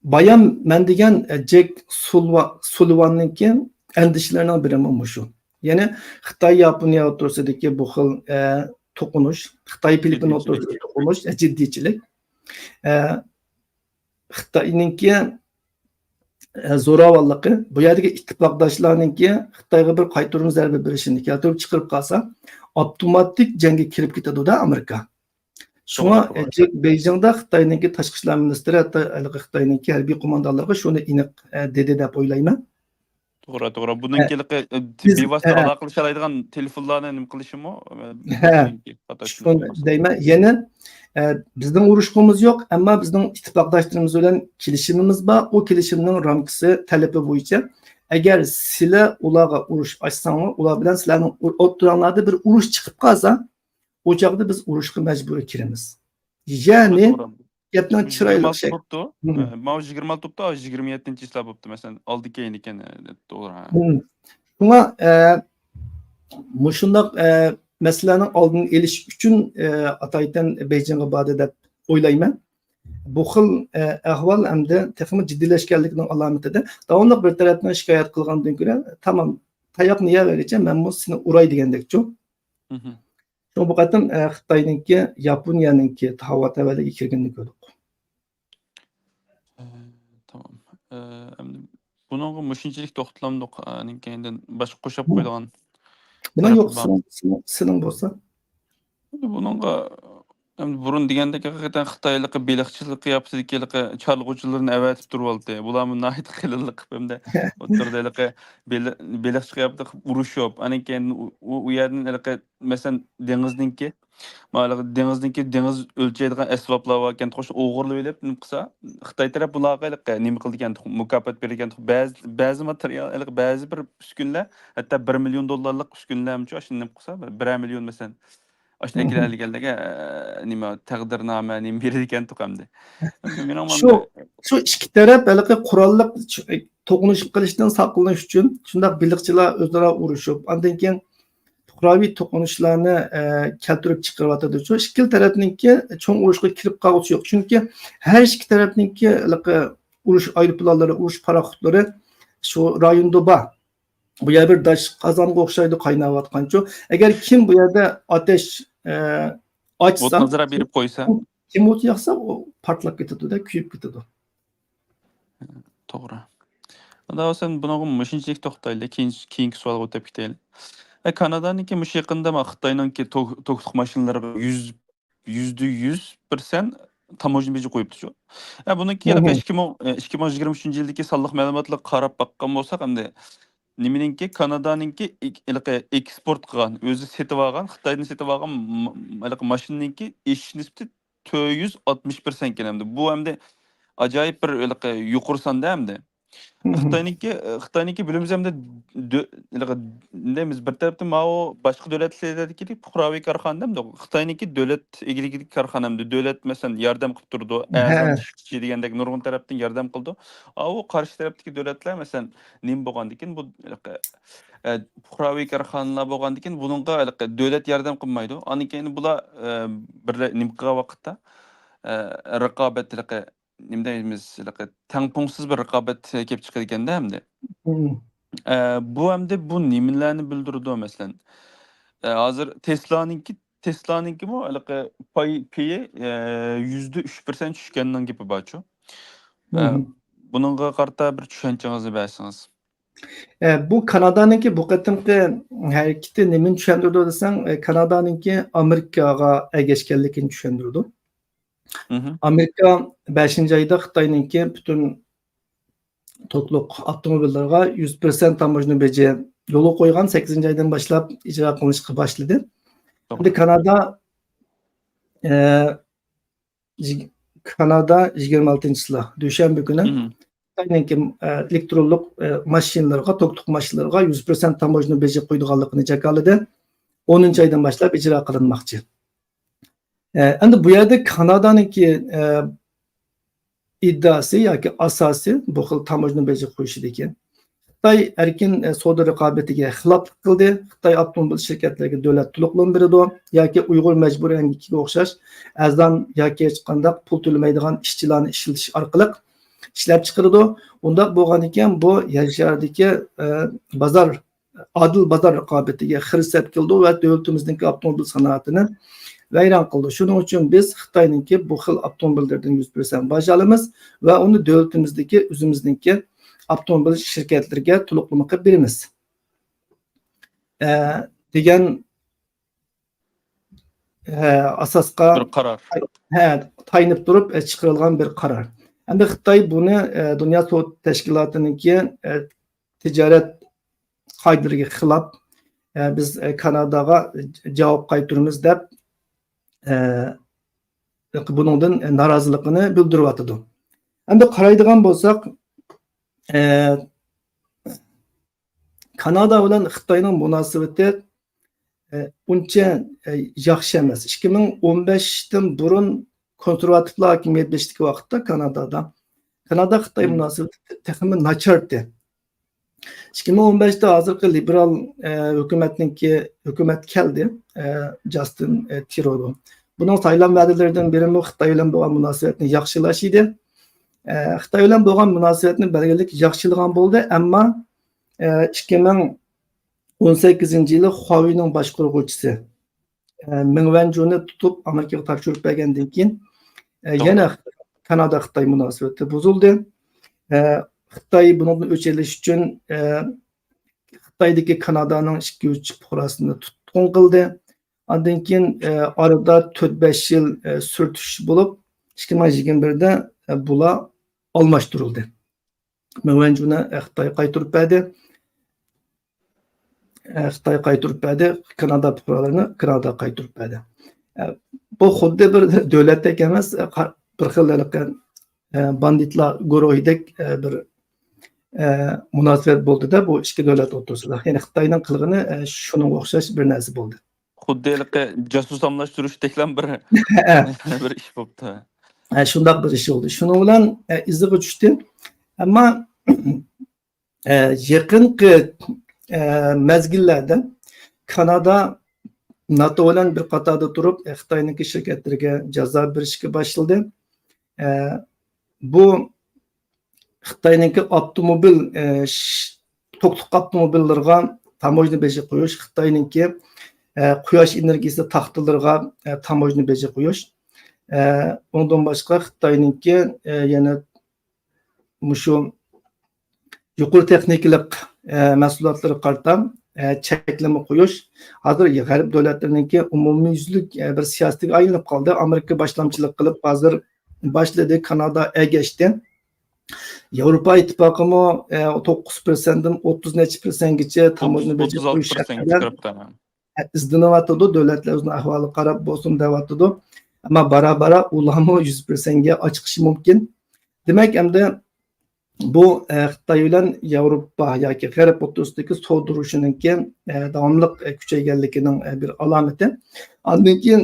بايام مەن دېگەن، ئە، جېك سۇلۋا-، سۇلىۋاننىڭكى ئەندىشىلىرىنىڭ بىرىمۇ مۇشۇ. يەنى خىتاي ياپونىيە ئوتتۇرىسىدىكى بۇ خىل، ئە، توقۇنۇش، خىتاي فىلىپپىن ئوتتۇرىسىدىكى توقۇنۇش، ئە، جىددىيچىلىك. ئە، خىتاينىڭكى، ئە، زوراۋانلىقى، بۇ يەردىكى ئىتتىپاقداشلارنىڭكى خىتايغا بىر قايتۇرما زەربە بېرىشىنى كەلتۈرۈپ چىقىرىپ قالسا، ئاپتوماتىك جەڭگە كىرىپ كېتىدۇ-دە ئامېرىكا. شۇڭا، توغرا، توغرا. ئە، جېك بېيجىڭدا خىتاينىڭكى تاشقى ئىشلار مىنىستىرى، ھەتتا ھېلىقى خىتاينىڭكى ھەربىي قوماندانلارغا شۇنى ئېنىق، ئە، دېدى دەپ ئويلايمەن. توغرا، توغرا. بۇنىڭكى ھېلىقى، ئە، بىز، بىۋاسىتە ئە، ئالاقىلىشالايدىغان تېلېفونلارنى نېمە قىلىشىمۇ، ئە، ھە. بىزنىڭكى خاتا شۇنى چۈشىنىپ قالسا. دەيمەن. يەنە، ئە، بىزنىڭ ئۇرۇشقىمىز يوق، ئەمما بىزنىڭ ئىتتىپاقداشلىرىمىز بىلەن كېلىشىمىمىز بار. ئۇ كېلىشىمنىڭ رامكىسى، تەلىپى بويىچە، ئەگەر سىلەر ئۇلارغا ئۇرۇش ئاچساڭلار، ئۇلار بىلەن سىلەرنىڭ ئو-، ئوتتۇراڭلاردا بىر ئۇرۇش چىقىپ قالسا، ئۇ چاغدا بىز ئۇرۇشقا مەجبۇرىي كىرىمىز. يەنى، توغرا. گەپنىڭ چىرايلىق يىگىرمە ئالتە شەكلى. بوپتۇ. مم. ئە، ماۋۇ يىگىرمە ئالتە بوپتۇ، ھازىر يىگىرمە يەتتىنچى چىسلا بوپتۇ. مەسىلەن، ئالدى كەينى ئىكەن، ئە، توغرا، ھە. مم. شۇڭا، ئە، مۇشۇنداق، ئە، مەسىلىلەرنىڭ ئالدىنى ئېلىش ئۈچۈن، ئە، ئاتايتەن بېيجىڭغا باردى دەپ ئويلايمەن. بۇ خىل، ئە، ئەھۋال ئەمدى تېخىمۇ جىددىيلەشكەنلىكىنىڭ ئالامىتىدە، داۋاملىق بىر تەرەپنىڭ شىكايەت قىلغاندىن كۆرە، تامام، تاياقنى يەۋەرگىچە مەنمۇ سېنى ئۇراي دېگەندەكچۇ. مم. شۇڭا بۇ قېتىم، ئە، خىتاينىڭكى، ياپونىيەنىڭكى تاۋا تەۋەلىكىگە كىرگىنىنى كۆردۇق. ئە، تامام. ئە، ئەمدى بۇنىڭغا مۇشۇنچىلىك توختىلامدۇق؟ ئانىڭ كەينىدىن باشقا قوشۇپ مم. قويىدىغان بۇنىڭ تەرىپى يوق، بارمۇ؟ سېنىڭ، سېنىڭ، سېنىڭ بولسا؟ ئەمدى بۇنىڭغا، ئەمدى بۇرۇن دېگەندەك، ھەقىقەتەن خىتاي ھېلىقى بېلىقچىلىق قىياپىتىدىكى ھېلىقى چارلىغۇچىلىرىنى ئەۋەتىپ تۇرۇۋالدى. بۇلارمۇ ناھايىتى قېلىنلىق قىلىپ، ئەمدى ئوتتۇرىدا ھېلىقى بېلىق، بېلىقچى قىياپىتىدە قىلىپ ئۇرۇشۇپ، ئانىڭ كەينىدىن ئۇ، ئۇ، ئۇ يەردىن ھېلىقى، مەسىلەن، دېڭىزنىڭكى، مانا دېڭىزنىڭكى دېڭىز ئۆلچەيدىغان ئەسۋابلار باركەن، خوش، ئوغرىلىۋېلىپ نېمە قىلسا، خىتاي تەرەپ بۇلارغا ھېلىقى نېمە قىلىدىكەن، مۇكاپات بېرىدىكەن، بەزى، بەزى ماتېرىيال، ھېلىقى بەزى بىر ئۈسكۈنىلەر ھەتتا بىر مىليون دوللارلىق ئۈسكۈنىلەرمۇ شۇ، ئاشۇنى نېمە قىلسا، بىر، بىرەر مىليون، مەسىلەن، ئاشۇ مم. ئەكېلەلىگەنلەرگە، ئە، نېمە، تەقدىرنامە نېمە بېرىدىكەنتۇق ئەمدى. مېنىڭ شۇ، شۇ ئىككى تەرەپ ھېلىقى قوراللىق چ-، توقۇنۇشۇپ قېلىشتىن ساقلىنىش ئۈچۈن شۇنداق بېلىقچىلار ئۆزئارا ئۇرۇشۇپ، ئاندىن كېيىن پۇقراۋى توقۇنۇشلارنى، ئە، كەلتۈرۈپ چىقىرىۋاتىدۇ. شۇ ئىككىلا تەرەپنىڭكى چوڭ ئۇرۇشقا كىرىپ قالغۇسى يوق. چۈنكى ھەر ئىككى تەرەپنىڭكى ھېلىقى ئۇرۇش ئايروپىلانلىرى، ئۇرۇش پاراخوتلىرى شۇ رايوندا بار. بۇ يەر بىر داش قازانغا ئوخشايدۇ، قايناۋاتقانچۇ. ئەگەر كىم بۇ يەردە ئاتەش، ئە، ئاچسا، ئوتنى ئازراق بېرىپ قويسا. كىم ئوت ياقسا، ئۇ پارتلاپ كېتىدۇ-دە، كۆيۈپ كېتىدۇ. توغرا. ئۇندا سەن بۇنىڭغا مۇشۇنچىلىك توختايلى، كېيىن، كېيىنكى سوئالغا ئۆتۈپ كېتەيلى. ئە، كانادانىڭكى مۇشۇ يېقىندا ما خىتاينىڭكى توك-، توكلۇق ماشىنىلىرىغا يۈز، يۈزدە يۈز پىرسەنت تاموژنا بېجى قويۇپتۇ شۇ. ئە، بۇنىڭكى ھېلىقى مم. ئىككى مىڭ، ئە، ئىككى مىڭ يىگىرمە ئۈچىنچى يىلدىكى سانلىق مەلۇماتلارغا قاراپ باققان بولساق، ئەمدى نېمىنىڭكى، كانادانىڭكى ئېك-، ھېلىقى ئېكسپورت قىلغان، ئۆزى سېتىۋالغان، خىتايدىن سېتىۋالغان م-، ھېلىقى ماشىنىنىڭكى ئېشىش نىسبىتى تۆت يۈز ئاتمىش پىرسەنت ئىكەن ئەمدى. بۇ ئەمدى ئاجايىپ بىر ھېلىقى يۇقىرى سان-دە ئەمدى. مم. خىتاينىڭكى، خىتاينىڭكى بىلىمىز ئەمدى دۆ-، ھېلىقى دەيمىز، بىر تەرەپتىن ماۋۇ باشقا دۆلەتلەردىكىدەك پۇقراۋى كارخانا ئەمدى. خىتاينىڭكى دۆلەت ئىگىلىكىدىكى كارخانا ئەمدى. دۆلەت، مەسىلەن، ياردەم قىلىپ تۇرىدۇ. ھە. ئەرزان ئىشچى دېگەندەك نۇرغۇن تەرەپتىن ياردەم قىلىدۇ. ئاۋۇ قارشى تەرەپتىكى دۆلەتلەر، مەسىلەن، نېمە بولغاندىكىن بۇ ھېلىقى، ئە، پۇقراۋى كارخانىلار بولغاندىكىن بۇنىڭغا ھېلىقى دۆلەت ياردەم قىلمايدۇ. ئاندىن كېيىن بۇلار، ئە، بىرلە-، نېمە قىلغان ۋاقىتتا، ئە، رىقابەت ھېلىقى نېمە دەيمىز، ھېلىقى تەڭپۇڭسىز بىر رىقابەت كېلىپ چىقىدىكەندە ئەمدى. مم. ئە، بۇ ئەمدى بۇ نېمىلەرنى بىلدۈرىدۇ، مەسىلەن؟ ئە، ھازىر تېسلانىڭكى، تېسلانىڭكىمۇ ھېلىقى پاي پېيى، ئە، يۈزدە ئۈچ پىرسەنت چۈشكەننىڭ گېپى بارچۇ. ئە، مم. بۇنىڭغا قارىتا بىر چۈشەنچىڭىزنى بەرسىڭىز. ئە، بۇ كانادانىڭكى بۇ قېتىمقى ھەرىكىتى نېمىنى چۈشەندۈرىدۇ دېسەڭ، ئە، كانادانىڭكى ئامېرىكاغا ئەگەشكەنلىكىنى چۈشەندۈرىدۇ. مم. ئامېرىكا بەشىنچى ئايدا خىتاينىڭكى پۈتۈن توكلۇق ئاپتوموبىللىرىغا يۈز پىرسەنت تاموژنا بېجى يولغا قويغان، سەككىزىنچى ئايدىن باشلاپ ئىجرا قىلىنىشقا باشلىدى. توغرا. ئەمدى كانادا، ئە، يىگ-، كانادا يىگىرمە ئالتىنچى چىسلا، دۈشەنبە كۈنى مم. خىتاينىڭكى، ئە، ئېلېكترونلۇق، ئە، ماشىنىلىرىغا، توكلۇق ماشىنىلىرىغا يۈز پىرسەنت تاموژنا بېجى قويىدىغانلىقىنى جاكارلىدى. ئونىنچى ئايدىن باشلاپ ئىجرا قىلىنماقچى. ئە، ئەمدى بۇ يەردە كانادانىڭكى، ئە، ئىددىئاسى ياكى ئاساسى بۇ خىل تاموژنا بېجى قويۇشىدىكەن. خىتاي ئەركىن، ئە، سودا رىقابىتىگە خىلاپلىق قىلدى. خىتاي ئاپتوموبىل شىركەتلىرىگە دۆلەت تولۇقلىما بېرىدۇ ياكى ئۇيغۇر مەجبۇرىي ئەمگىكىگە ئوخشاش ئەرزان ياكى ھېچقانداق پۇل تۆلىمەيدىغان ئىشچىلارنى ئىشلىتىش ئارقىلىق ئىشلەپ چىقىرىدۇ. ئۇنداق بولغاندىكىن بۇ يەر شارىدىكى، ئە، بازار ئادىل بازار رىقابىتىگە خىرىس سەپ كېلىدۇ ۋە دۆلىتىمىزنىڭكى ئاپتوموبىل سانائىتىنى ۋەيران قىلىدۇ. شۇنىڭ ئۈچۈن بىز خىتاينىڭكى بۇ خىل ئاپتوموبىللىرىدىن يۈز پىرسەنت باج ئالىمىز ۋە ئۇنى دۆلىتىمىزدىكى، ئۆزىمىزنىڭكى ئاپتوموبىل شىركەتلىرىگە تولۇقلىما قىلىپ بېرىمىز، ئە، دېگەن. ئە، ئاساسقا بىر قارار. ھە، تايىنىپ تۇرۇپ، ئە، چىقىرىلغان بىر قارار. ئەمدى خىتاي بۇنى، ئە، دۇنيا سودا تەشكىلاتىنىڭكى، ئە، تىجارەت قائىدىلىرىگە خىلاپ، ئە، بىز، ئە، كاناداغا جاۋاب قايتۇرىمىز دەپ، ئە، بۇنىڭدىن نارازىلىقىنى بىلدۈرۈۋاتىدۇ. ئەمدى قارايدىغان بولساق، ئە، كانادا بىلەن خىتاينىڭ مۇناسىۋىتى، ئە، ئۇنچە، ئە، ياخشى ئەمەس. ئىككى مىڭ ئون بەشتىن بۇرۇن كونسېرۋاتىپلار ھاكىمىيەت بېشىدىكى ۋاقىتتا كانادادا، كانادا خىتاي مۇناسىۋىتى تېخىمۇ ناچارتى. ئىككى مىڭ ئون بەشتە ھازىرقى لىبېرال، ئە، ھۆكۈمەتنىڭكى، ھۆكۈمەت كەلدى، ئە، جاستىن، ئە، ترۇدو. بۇنىڭ سايلام ۋەدىلىرىدىن بىرىمۇ خىتاي بىلەن بولغان مۇناسىۋەتنى ياخشىلاش ئىدى. ئە، خىتاي بىلەن بولغان مۇناسىۋەتنى بەلگىلىك ياخشىلىغان بولدى، ئەمما، ئە، ئىككى مىڭ ئون سەككىزىنچى يىلى خۇاۋېينىڭ باشقۇرغۇچىسى، ئە، مېڭ ۋەنجۇنى تۇتۇپ ئامېرىكىغا تاپشۇرۇپ بەرگەندىن كېيىن، ئە، يەنە كانادا خىتاي مۇناسىۋىتى بۇزۇلدى. ئە، خىتاي بۇنىڭدىن ئۆچ ئېلىش ئۈچۈن، ئە، خىتايدىكى كانادانىڭ ئىككى ئۈچ پۇقراسىنى تۇتقۇن قىلدى. ئاندىن كېيىن، ئە، ئارىدا تۆت بەش يىل، ئە، سۈرتۈش بولۇپ، ئىككى مىڭ يىگىرمە بىردە، ئە، بۇلار ئالماشتۇرۇلدى. مېڭ ۋەنجۇنى، ئە، خىتاي قايتۇرۇپ بەردى. ئە، خىتاي قايتۇرۇپ بەردى. كانادا پۇقرالىرىنى كانادا قايتۇرۇپ بەردى. ئە، بۇ خۇددى بىر دۆلەتتەك ئەمەس، ئە، قا-، بىر خىل ھېلىقى، ئە، باندىتلار گۇرۇھىدەك، ئە، بىر، ئە، مۇناسىۋەت بولدى-دە بۇ ئىككى دۆلەت ئوتتۇرىسىدا. يەنى خىتاينىڭ قىلغىنى، ئە، شۇنىڭغا ئوخشاش بىر نەرسە بولدى. خۇددى ھېلىقى جاسۇس ئالماشتۇرۇشتەكلا بىر، ھە. بىر ئىش بوپتۇ. ھە، شۇنداق بىر ئىش بولدى. شۇنىڭ بىلەن، ئە، ئىزىغا چۈشتى. ئەمما، ئە، يېقىنقى، ئە، مەزگىللەردە كانادا ناتو بىلەن بىر قاتاردا تۇرۇپ، ئە، خىتاينىڭكى شىركەتلىرىگە جازا بېرىشكە باشلىدى. ئە، بۇ خىتاينىڭكى ئاپتوموبىل، ئە، ش-، توكلۇق ئاپتوموبىللىرىغا تاموژنا بېجى قويۇش، خىتاينىڭكى، ئە، قۇياش ئېنېرگىيىسى تاختىلىرىغا، ئە، تاموژنا بېجى قويۇش. ئە، ئۇنىڭدىن باشقا خىتاينىڭكى، ئە، يەنە مۇشۇ يۇقىرى تېخنىكىلىق، ئە، مەھسۇلاتلىرىغا قارىتا، ئە، چەكلىمە قويۇش. ھازىر غەرب دۆلەتلىرىنىڭكى ئومۇميۈزلۈك، ئە، بىر سىياسىتىگە ئايلىنىپ قالدى. ئامېرىكا باشلامچىلىق قىلىپ ھازىر باشلىدى، كانادا ئەگەشتى. ياۋروپا ئىتتىپاقىمۇ، ئە، توققۇز پىرسەنتتىن ئوتتۇز نەچچە پىرسەنتكىچە تاموژنا بېجى قويۇش ھەققىدە ئىزدىنىۋاتىدۇ. دۆلەتلەر ئۆزىنىڭ ئەھۋالىغا قاراپ بولسۇن دەۋاتىدۇ. ئەمما بارا-بارا ئۇلارمۇ يۈز پىرسەنتكە ئاچىقىشى مۇمكىن. دېمەك، ئەمدى بۇ، ئە، خىتاي بىلەن ياۋروپا ياكى غەرب ئوتتۇرىسىدىكى سودا ئۇرۇشىنىڭكى، ئە، داۋاملىق، ئە، كۈچەيگەنلىكىنىڭ، ئە، بىر ئالامىتى. ئاندىن كېيىن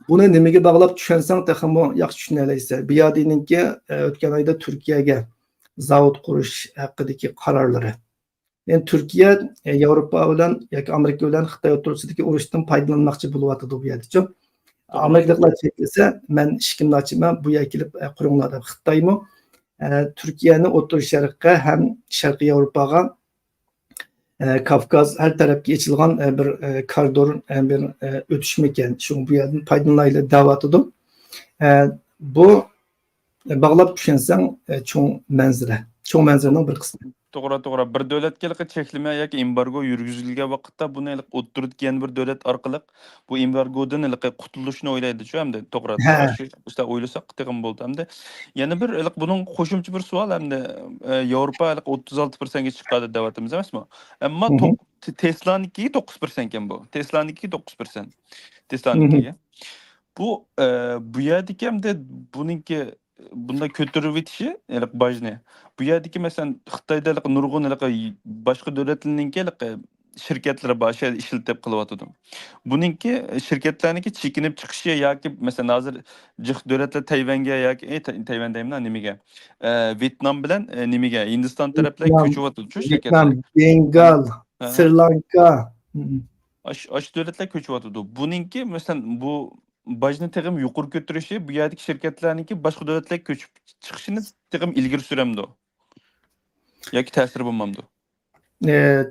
بۇنى نېمىگە باغلاپ چۈشەنسەڭ، تېخىمۇ ياخشى چۈشىنەلەيسەن. بىيادىنىڭكى، ئە، ئۆتكەن ئايدا تۈركىيەگە زاۋۇت قۇرۇش ھەققىدىكى قارارلىرى. يەنى تۈركىيە، ئە، ياۋروپا بىلەن ياكى ئامېرىكا بىلەن خىتاي ئوتتۇرىسىدىكى ئۇرۇشتىن پايدىلانماقچى بولۇۋاتىدۇ بۇ يەردىچۇ. ئامېرىكىلىقلار چەكلىسە، مەن ئىشىكىمنى ئاچىمەن، بۇ يەرگە كېلىپ، ئە، قۇرۇڭلار دەپ. خىتايمۇ، ئە، تۈركىيەنى ئوتتۇرا شەرققە ھەم شەرقىي ياۋروپاغا، ئە، كاۋكاز ھەر تەرەپكە ئېچىلغان، ئە، بىر، ئە، كارىدور، ئە، بىر، ئە، ئۆتۈشمىكەن. شۇڭا بۇ يەردىن پايدىلىنايلى دەۋاتىدۇ. ئە، بۇ باغلاپ چۈشەنسەڭ، ئە، چوڭ مەنزىرە، چوڭ مەنزىرىنىڭ بىر قىسمى. توغرا، توغرا. بىر دۆلەتكە ھېلىقى چەكلىمە ياكى ئېمبارگو يۈرگۈزۈلگەن ۋاقىتتا بۇنى ھېلىقى ئوتتۇرىدىكى يەنە بىر دۆلەت ئارقىلىق بۇ ئېمبارگودىن ھېلىقى قۇتۇلۇشنى ئويلايدىچۇ ئەمدى، توغرا. ھە. شۇ، شۇنداق ئويلىساق تېخىمۇ بولىدۇ. ئەمدى يەنە بىر ھېلىقى بۇنىڭغا قوشۇمچە بىر سوئال ئەمدى، ئە، ياۋروپا ھېلىقى ئوتتۇز ئالتە پىرسەنتكە چىققان دەۋاتىمىز ئەمەسمۇ؟ ئەمما توق-، تې-، تېسلانىڭكى توققۇز پىرسەنتكەن بۇ. تېسلانىڭكى توققۇز پىرسەنت. تېسلانىڭكى. بۇ، ئە، بۇ يەردىكى ئەمدى بۇنىڭكى بۇنداق كۆتۈرۈۋېتىشى، ھېلىقى باجنى. بۇ يەردىكى، مەسىلەن، خىتايدا ھېلىقى نۇرغۇن ھېلىقى باشقا دۆلەتلەرنىڭكى ھېلىقى شىركەتلىرى بار، شۇ يەردە ئىشلىتىپ قىلىۋاتىدۇ. بۇنىڭكى، شىركەتلەرنىڭكى چېكىنىپ چىقىشى ياكى، مەسىلەن، ھازىر جىق دۆلەتلەر تەيۋەنگە ياكى، ئەي، تەي-، تەيۋەن دەيمەن، نېمىگە؟ ئە، ۋيېتنام بىلەن، ئە، نېمىگە؟ ھىندىستان تەرەپلەرگە كۆچۈۋاتىدۇ، شۇ شىركەتلەر. ۋيېتنام، بېنگال، ھە. سرى لانكا. ئاش-، ئاشۇ دۆلەتلەر كۆچۈۋاتىدۇ. بۇنىڭكى، مەسىلەن، بۇ باجنى تېخىمۇ يۇقىرى كۆتۈرۈشى بۇ يەردىكى شىركەتلەرنىڭكى باشقا دۆلەتلەرگە كۆچۈپ چىقىشىنى تېخىمۇ ئىلگىرى سۈرەمدۇ؟ ياكى تەسىرى بولمامدۇ؟ ئە،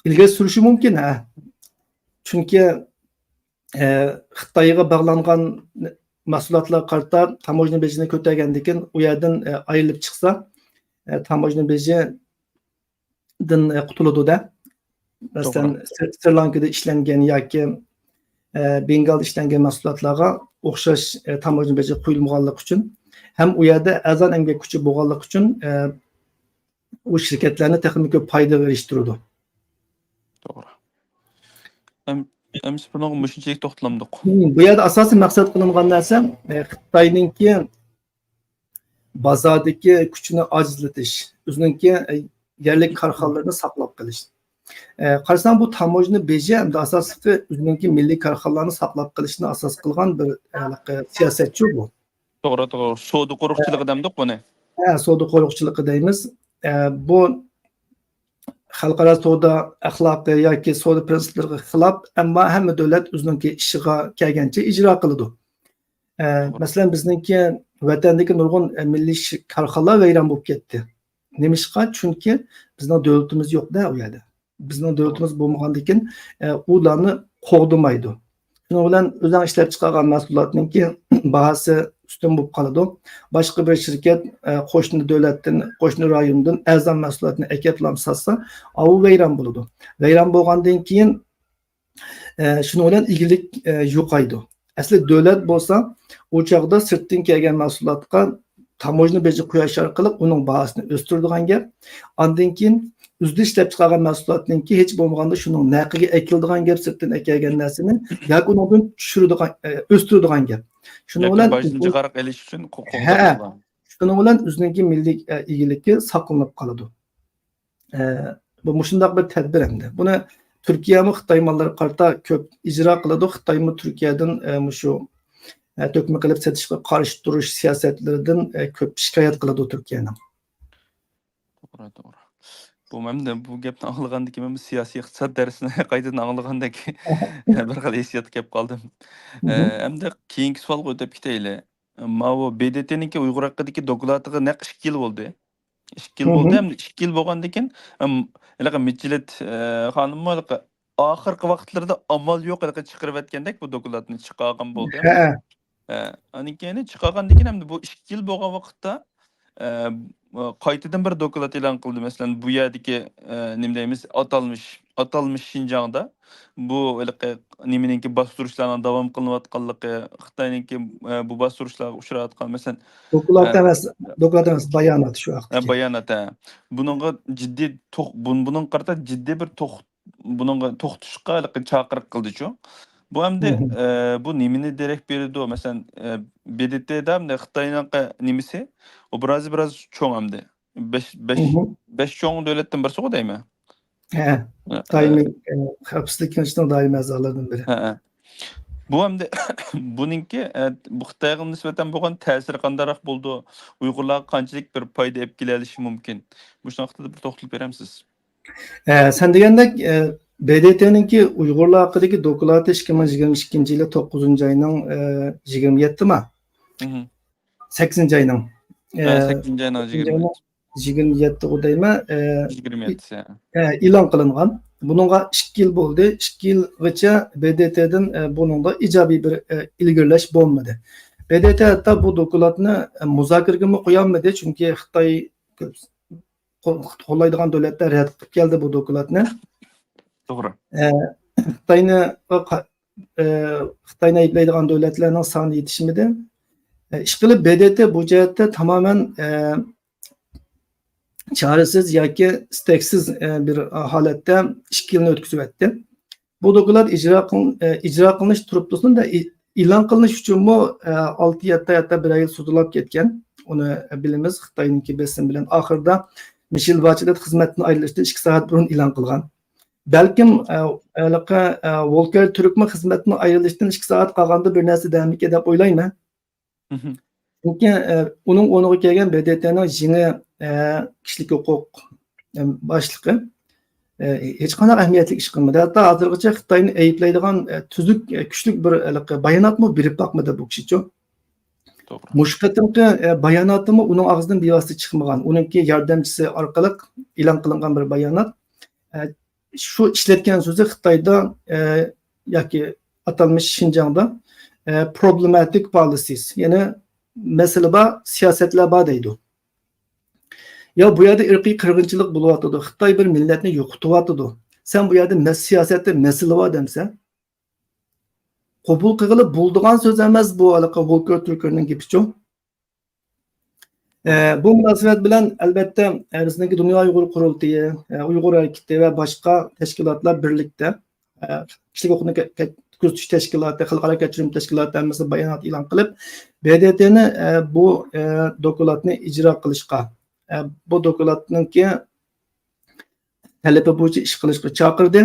ئىلگىرى سۈرۈشى مۇمكىن، ھە. چۈنكى، ئە، خىتايغا باغلانغان مەھسۇلاتلارغا قارىتا تاموژنا بېجىنى كۆتەرگەندىكىن ئۇ يەردىن، ئە، ئايرىلىپ چىقسا، ئە، تاموژنا بېجىدىن، ئە، قۇتۇلىدۇ-دە. مەسىلەن، توغرا. سرى-، سرى لانكىدا ئىشلەنگەن ياكى، ئە، بېنگالدا ئىشلەنگەن مەھسۇلاتلارغا ئوخشاش، ئە، تاموژنا بېجى قويۇلمىغانلىقى ئۈچۈن ھەم ئۇ يەردە ئەرزان ئەمگەك كۈچى بولغانلىقى ئۈچۈن، ئە، ئۇ شىركەتلەرنى تېخىمۇ كۆپ پايدىغا ئېرىشتۈرىدۇ. توغرا. ئەم-، ئەمىسە بۇنىڭغا مۇشۇنچىلىك توختىلامدۇق. بۇ يەردە ئاساسىي مەقسەت قىلىنغان نەرسە، ئە، خىتاينىڭكى بازاردىكى كۈچىنى ئاجىزلىتىش، ئۆزىنىڭكى، ئە، يەرلىك كارخانىلىرىنى ساقلاپ قېلىش. ئە، قارىساڭ، بۇ تاموژنا بېجى ئەمدى ئاساسلىقى ئۆزىنىڭكى مىللىي كارخانىلارنى ساقلاپ قېلىشنى ئاساس قىلغان بىر، ئە، سىياسەتچۇ بۇ. توغرا، توغرا. سودا قورۇقچىلىقى دەمدۇق بۇنى. ھە، سودا قورۇقچىلىقى دەيمىز. ئە، بۇ خەلقئارا سودا ئەخلاقى ياكى سودا پىرىنسىپلىرىغا خىلاپ، ئەمما ھەممە دۆلەت ئۆزىنىڭكى ئىشىغا كەلگەنچە ئىجرا قىلىدۇ. ئە، مەسىلەن، بىزنىڭكى ۋەتەندىكى نۇرغۇن، ئە، مىللىي ش-، كارخانىلار ۋەيران بولۇپ كەتتى. نېمىشقا؟ چۈنكى بىزنىڭ دۆلىتىمىز يوق-دە ئۇ يەردە. بىزنىڭ دۆلىتىمىز بولمىغاندىكىن، ئە، ئۇلارنى قوغدىمايدۇ. شۇنىڭ بىلەن ئۆزۈڭ ئىشلەپچىقارغان مەھسۇلاتنىڭكى باھاسى ئۈستۈن بولۇپ قالىدۇ. باشقا بىر شىركەت، ئە، قوشنا دۆلەتتىن، قوشنا رايوندىن ئەرزان مەھسۇلاتنى ئەكېلىپلا ساتسا، ئاۋۇ ۋەيران بولىدۇ. ۋەيران بولغاندىن كېيىن، ئە، شۇنىڭ بىلەن ئىگىلىك، ئە، يوقايدۇ. ئەسلى دۆلەت بولسا، ئۇ چاغدا سىرتتىن كەلگەن مەھسۇلاتقا تاموژنا بېجى قويۇش ئارقىلىق ئۇنىڭ باھاسىنى ئۆستۈرىدىغان گەپ. ئاندىن كېيىن ئۆزىدە ئىشلەپچىقارغان مەھسۇلاتنىڭكى ھېچ بولمىغاندا شۇنىڭ نەقىگە ئەكېلىدىغان گەپ، سىرتتىن ئەكەلگەن نەرسىنى ياكى ئۇنىڭدىن چۈشۈرىدىغان، ئە، ئۆستۈرىدىغان گەپ. شۇنىڭ ياكى بىلەن باجدىن جىقراق ئېلىش ئۈچۈن قو-، ھە، قوغداپ. شۇنىڭ بىلەن ئۆزىنىڭكى مىللىي، ئە، ئىگىلىكى ساقلىنىپ قالىدۇ. ئە، بۇ مۇشۇنداق بىر تەدبىر ئەمدى. بۇنى تۈركىيەمۇ خىتاي ماللىرىغا قارىتا كۆپ ئىجرا قىلىدۇ. خىتايمۇ تۈركىيەدىن، ئە، مۇشۇ، ئە، تۆكمە قىلىپ سېتىشقا قارشى تۇرۇش سىياسەتلىرىدىن، ئە، كۆپ شىكايەت قىلىدۇ تۈركىيەنىڭ. توغرا، توغرا. بۇ مەن بۇ گەپنى ئاڭلىغاندىن كېيىن مەن بۇ سىياسىي ئىقتىساد دەرسىنى قايتىدىن ئاڭلىغاندەك بىر خىل ھېسسىياتقا كەپ قالدىم. ئە، ئەمدى كېيىنكى سوئالغا ئۆتۈپ كېتەيلى. ماۋۇ ب د ت نىڭكى ئۇيغۇر ھەققىدىكى دوكلاتىغا نەق ئىككى يىل بولدى. ئىككى يىل بولدى. ئەمدى ئىككى يىل بولغاندىن كېيىن، ئەم، ھېلىقى مىچلىت، ئە، خانىممۇ ھېلىقى ئاخىرقى ۋاقىتلىرىدا ئامال يوق ھېلىقى چىقىرىۋەتكەندەك بۇ دوكلاتنى چىقارغان بولدى. ھە. ھە، ئاندىن كېيىن چىقارغاندىن كېيىن ئەمدى بۇ ئىككى يىل بولغان ۋاقىتتا، ئە، قايتىدىن بىر دوكلات ئېلان قىلدى. مەسىلەن، بۇ يەردىكى، ئە، نېمە دەيمىز، ئاتالمىش، ئاتالمىش شىنجاڭدا بۇ ھېلىقى نېمىنىڭكى باستۇرۇشلارنىڭ داۋام قىلىنىۋاتقانلىقى، خىتاينىڭكى، ئە، بۇ باستۇرۇشلارغا ئۇچراۋاتقان، مەسىلەن، دوكلات ئە، ئەمەس، دوكلات ئەمەس، بايانات شۇ ھەقتىكى. ئە، بايانات، ھە. بۇنىڭغا جىددىي توخ-، بۇن-، بۇنىڭغا قارىتا جىددىي بىر توخ-، بۇنىڭغا توختىشىشقا ھېلىقى چاقىرىق قىلدىچۇ. بۇ ئەمدى، ئە، بۇ نېمىنى دېرەك بېرىدۇ؟ مەسىلەن، ئە، ب د ت دا ئەمدى خىتاينىڭ نېمىسى، ئوبرازى بىراز چوڭ ئەمدى. بەش، بەش، بەش چوڭ دۆلەتتىن بىرسىغۇ دەيمەن. ھە، ھە، دائىمىي، ئە، خەۋپسىزلىك كېڭىشىنىڭ دائىمىي ئەزالىرىدىن بىرى. ھە، ھە. بۇ ئەمدى بۇنىڭكى، ئە، بۇ خىتايغا نىسبەتەن بولغان تەسىرى قانداقراق بولىدۇ؟ ئۇيغۇرلارغا قانچىلىك بىر پايدا ئېلىپ كېلەلىشى مۇمكىن؟ مۇشۇنىڭ ھەققىدە بىر توختىلىپ بېرەمسىز؟ ئە، سەن دېگەندەك، ئە، ب د ت نىڭكى ئۇيغۇرلار ھەققىدىكى دوكلاتى ئىككى مىڭ يىگىرمە ئىككىنچى يىلى توققۇزىنچى ئاينىڭ، ئە، يىگىرمە يەتتىمۇ؟ مھم. سەككىزىنچى ئاينىڭ، ھە، ئە، سەككىزىنچى ئاينىڭ يىگىرمە يەتتە. يىگىرمە يەتتىغۇ دەيمەن، ئە، يىگىرمە يەتتىسى، ھە. ئە، ئېلان قىلىنغان. بۇنىڭغا ئىككى يىل بولدى. ئىككى يىلغىچە ب د ت دىن، ئە، بۇنىڭدا ئىجابىي بىر، ئە، ئىلگىرىلەش بولمىدى. ب د ت ھەتتا بۇ دوكلاتنى، ئە، مۇزاكىرىگىمۇ قويالمىدى، چۈنكى خىتاي كۆپ قول-، قوللايدىغان دۆلەتلەر رەت قىلىپ كەلدى بۇ دوكلاتنى. توغرا. ئە، خىتاينى، ئە، خىتاينى ئەيىبلەيدىغان دۆلەتلەرنىڭ سانى يېتىشمىدى. ئە، ئىشقىلىپ، ب د ت بۇ جەھەتتە تامامەن، ئە، چارىسىز ياكى ئىستەكسىز، ئە، بىر ھالەتتە ئىككى يىلنى ئۆتكۈزۈۋەتتى. بۇ دوكلات ئىجرا قىل-، ئە، ئىجرا قىلىنىش تۇرۇپتۇسىنىڭ ئېلان قىلىنىش ئۈچۈنمۇ، ئە، ئالتە، يەتتە، ھەتتا بىر يىل سوزۇلۇپ كەتكەن. ئۇنى بىلىمىز، خىتاينىڭكى بېسىمى بىلەن. ئاخىرىدا مىشېل باچېلېت خىزمەتتىن ئايرىلىشتىن ئىككى سائەت بۇرۇن ئېلان قىلغان. بەلكىم، ئە، ھېلىقى، ئە، ۋولكېر تۈركمۇ خىزمەتتىن ئايرىلىشتىن ئىككى سائەت قالغاندا بىر نەرسە دەرمىكىن دەپ ئويلايمەن. مھم. چۈنكى، ئە، ئۇنىڭ ئورنىغا كەلگەن ب د ت نىڭ يېڭى، ئە، كىشىلىك ھوقۇق، ئە، باشلىقى، ئە، ھېچقانداق ئەھمىيەتلىك ئىش قىلمىدى. ھەتتا ھازىرغىچە خىتاينى ئەيىبلەيدىغان، ئە، تۈزۈك، ئە، كۈچلۈك بىر، ھېلىقى باياناتمۇ بېرىپ باقمىدى بۇ كىشىچۇ. توغرا. مۇشۇ قېتىمقى، ئە، باياناتىمۇ ئۇنىڭ ئاغزىدىن بىۋاسىتە چىقمىغان. ئۇنىڭكى ياردەمچىسى ئارقىلىق ئېلان قىلىنغان بىر بايانات. ئە، شۇ ئىشلەتكەن سۆزى خىتايدا، ئە، ياكى ئاتالمىش شىنجاڭدا، ئە، problematic policies، يەنى مەسىلە بار سىياسەتلەر بار دەيدۇ. يا بۇ يەردە ئىرقىي قىرغىنچىلىق بولۇۋاتىدۇ، خىتاي بىر مىللەتنى يوقىتىۋاتىدۇ. سەن بۇ يەردە مەس-، سىياسەتتە مەسىلە بار دەمسەن؟ قوبۇل قىلغىلى بولىدىغان سۆز ئەمەس بۇ، ھېلىقى ۋولكېر تۈركەرنىڭ گېپىچۇ. ئە، بۇ مۇناسىۋەت بىلەن، ئەلۋەتتە، ئە، بىزنىڭكى دۇنيا ئۇيغۇر قۇرۇلتىيى، ئە، ئۇيغۇر ھەرىكىتى ۋە باشقا تەشكىلاتلار بىرلىكتە، ئە، كىشىلىك ھوقۇقنى كە-، كە-، كۆزىتىش تەشكىلاتى، خەلقئارا كەچۈرۈم تەشكىلاتى ھەممىسى بايانات ئېلان قىلىپ، ب د ت نى، ئە، بۇ، ئە، دوكلاتنى ئىجرا قىلىشقا، ئە، بۇ دوكلاتنىڭكى تەلىپى بويىچە ئىش قىلىشقا چاقىردى.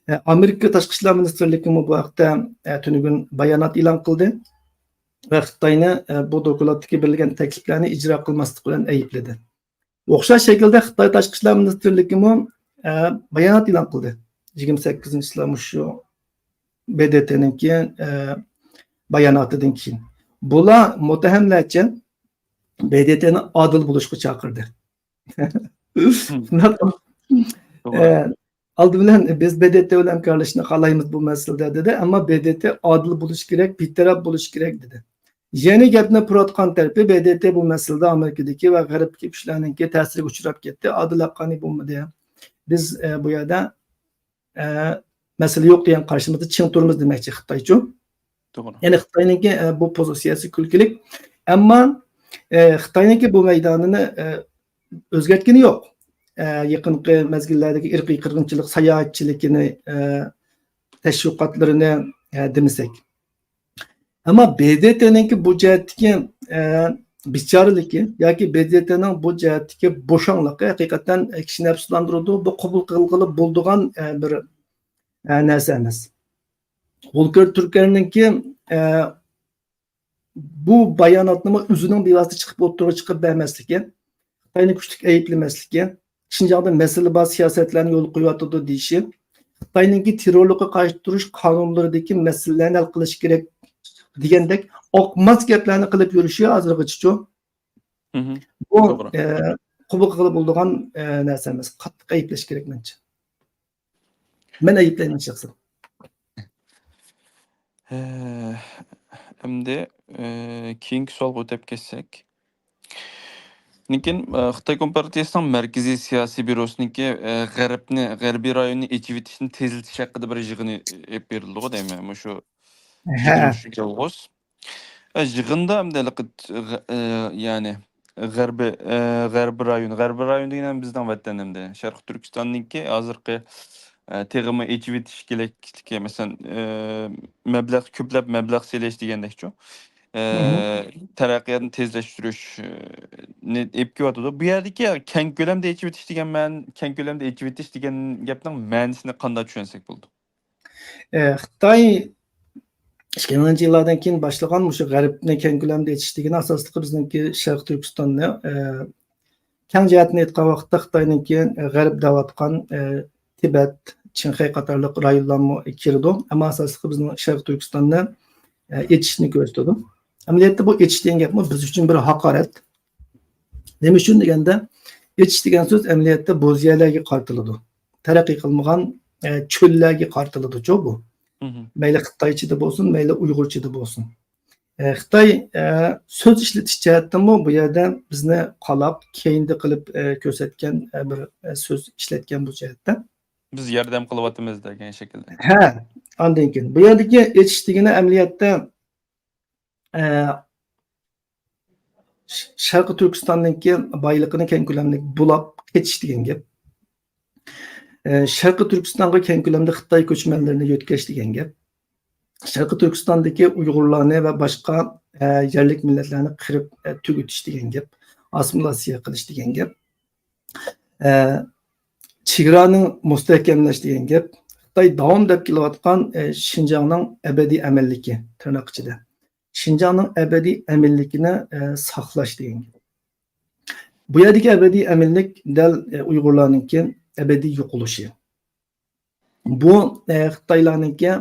ئە، ئامېرىكا تاشقى ئىشلار مىنىستىرلىكىمۇ بۇ ھەقتە، ئە، تۈنۈگۈن بايانات ئېلان قىلدى ۋە خىتاينى، ئە، بۇ دوكلاتتىكى بېرىلگەن تەكلىپلەرنى ئىجرا قىلماسلىق بىلەن ئەيىبلىدى. ئوخشاش شەكىلدە خىتاي تاشقى ئىشلار مىنىستىرلىكىمۇ، ئە، بايانات ئېلان قىلدى. يىگىرمە سەككىزىنچى يىلى مۇشۇ ب د ت نىڭكى، ئە، باياناتىدىن كېيىن. بۇلار مۇتتەھەملەرچە ب د ت نى ئادىل بولۇشقا چاقىردى. شۇنداق. توغرا. ئە، ئالدى بىلەن بىز ب د ت بىلەن ھەمكارلىشىشنى خالايمىز بۇ مەسىلىدە، دېدى. ئەمما ب د ت ئادىل بولۇشى كېرەك، بىتەرەپ بولۇشى كېرەك، دېدى. يەنى گەپنى پۇراتقان تەرىپى ب د ت بۇ مەسىلىدە ئامېرىكىدىكى ۋە غەربتىكى كۈچلەرنىڭكى تەسىرىگە ئۇچراپ كەتتى، ئادىل ھەققانىي بولمىدى. بىز، ئە، بۇ يەردە، ئە، مەسىلە يوق دېگەن قارىشىمىزدا چىڭ تۇرىمىز دېمەكچى خىتايچۇ. توغرا. يەنى خىتاينىڭكى، ئە، بۇ پوزىتسىيەسى كۈلكىلىك. ئەمما، ئە، خىتاينىڭكى بۇ مەيدانىنى، ئە، ئۆزگەرتكىنى يوق. ئە، يېقىنقى مەزگىللەردىكى ئىرقىي قىرغىنچىلىق ساياھەتچىلىكىنى، ئە، تەشۋىقاتلىرىنى، ئە، دېمىسەك. ئەمما ب د ت نىڭكى بۇ جەھەتتىكى، ئە، بىچارىلىكى ياكى ب د ت نىڭ بۇ جەھەتتىكى بوشاڭلىقى ھەقىقەتەن كىشىنى ئەپسۇسلاندۇرىدۇ. بۇ قوبۇل قىلغىلى بولىدىغان، ئە، بىر، ئە، نەرسە ئەمەس. ۋولكېر تۈركەرنىڭكى، ئە، بۇ باياناتنىمۇ ئۆزىنىڭ بىۋاسىتە چىقىپ ئوتتۇرىغا چىقىپ بەرمەسلىكى، خىتاينى كۈچلۈك ئەيىبلىمەسلىكى، شىنجاڭدا مەسىلە بار، سىياسەتلەرنى يولغا قويۇۋاتىدۇ دېيىشى، خىتاينىڭكى تېررورلۇققا قارشى تۇرۇش قانۇنلىرىدىكى مەسىلىلەرنى ھەل قىلىش كېرەك دېگەندەك ئاقماس گەپلەرنى قىلىپ يۈرۈشى ھازىرغىچىچۇ. مھم. بۇ، توغرا. ئە، قوبۇل قىلغىلى بولىدىغان، ئە، نەرسە ئەمەس. قاتتىق ئەيىبلەش كېرەك مەنچە. مەن ئەيىبلەيمەن شەخسەن. ھە، ئەمدى، ئە، كېيىنكى سوئالغا ئۆتۈپ كەتسەك. لېكىن، ئە، خىتاي كومپارتىيىسىنىڭ مەركىزىي سىياسىي بيۇروسىنىڭكى، ئە، غەربنى، غەربىي رايوننى ئېچىۋېتىشنى تېزلىتىش ھەققىدە بىر يىغىنى ئېلىپ بېرىلدىغۇ دەيمەن. مۇشۇ ھە. يىگىرمە ئۈچىنچى ئاۋغۇست. ئە، يىغىندا ئەمدى ھېلىقى، غ-، ئە، يەنى غەربىي، ئە، غەربىي رايون، غەربىي رايون دېگەن بىزنىڭ ۋەتەن ئەمدى. شەرقىي تۈركىستاننىڭكى ھازىرقى، ئە، تېخىمۇ ئېچىۋېتىش كېرەكلىكى، مەسىلەن، ئە، مەبلەغ، كۆپلەپ مەبلەغ سېلىش دېگەندەكچۇ. ئە، مھم. تەرەققىياتنى تېزلەشتۈرۈش، ئە، نى ئېلىپ كېلىۋاتىدۇ. بۇ يەردىكى كەڭ كۆلەمدە ئېچىۋېتىش دېگەن مەن-، كەڭ كۆلەمدە ئېچىۋېتىش دېگەن گەپنىڭ مەنىسىنى قانداق چۈشەنسەك بولىدۇ؟ ئە، خىتاي ئىككى مىڭىنچى يىللاردىن كېيىن باشلىغان مۇشۇ غەربنى كەڭ كۆلەمدە ئېچىش دېگىنى ئاساسلىقى بىزنىڭكى شەرقىي تۈركىستاننى، ئە، كەڭ جەھەتتىن ئېيتقان ۋاقىتتا خىتاينىڭكى، ئە، غەرب دەۋاتقان، ئە، تىبەت، چىڭخەي قاتارلىق رايونلارمۇ كىرىدۇ. ئەمما ئاساسلىقى بىزنىڭ شەرقىي تۈركىستاننى، ئە، ئېچىشنى كۆرسىتىدۇ. ئەمەلىيەتتە بۇ ئېچىش دېگەن گەپمۇ بىز ئۈچۈن بىر ھاقارەت. نېمە ئۈچۈن دېگەندە، ئېچىش دېگەن سۆز ئەمەلىيەتتە بوز يەرلەرگە قارىتىلىدۇ. تەرەققىي قىلمىغان، ئە، چۆللەرگە قارىتىلىدۇچۇ بۇ. مھم. مەيلى خىتايچىدا بولسۇن، مەيلى ئۇيغۇرچىدا بولسۇن. ئە، خىتاي، ئە، سۆز ئىشلىتىش جەھەتتىنمۇ بۇ يەردە بىزنى قالاق، كەينىدە قىلىپ، ئە، كۆرسەتكەن، ئە، بىر، ئە، سۆز ئىشلەتكەن بۇ جەھەتتە. بىز ياردەم قىلىۋاتىمىز دېگەن شەكىلدە. ھە، ئاندىن كېيىن بۇ يەردىكى ئېچىش دېگىنى ئەمەلىيەتتە، ئە، ش-، شەرقىي تۈركىستاننىڭكى بايلىقىنى كەڭ كۆلەملىك بۇلاپ قېچىش دېگەن گەپ. ئە، شەرقىي تۈركىستانغا كەڭ كۆلەمدە خىتاي كۆچمەنلىرىنى يۆتكەش دېگەن گەپ. شەرقىي تۈركىستاندىكى ئۇيغۇرلارنى ۋە باشقا، ئە، يەرلىك مىللەتلەرنى قىرىپ، ئە، تۈگىتىش دېگەن گەپ. ئاسسىمىلياتسىيە قىلىش دېگەن گەپ. ئە، چېگرانى مۇستەھكەملەش دېگەن گەپ. خىتاي داۋام دەپ كېلىۋاتقان، ئە، شىنجاڭنىڭ ئەبەدىي ئەمىنلىكى، تىرناق ئىچىدە. شىنجاڭنىڭ ئەبەدىي ئەمىنلىكىنى، ئە، ساقلاش دېگەن گەپ. بۇ يەردىكى ئەبەدىي ئەمىنلىك دەل، ئە، ئۇيغۇرلارنىڭكى ئەبەدىي يوقىلىشى. بۇ، ئە، خىتايلارنىڭكى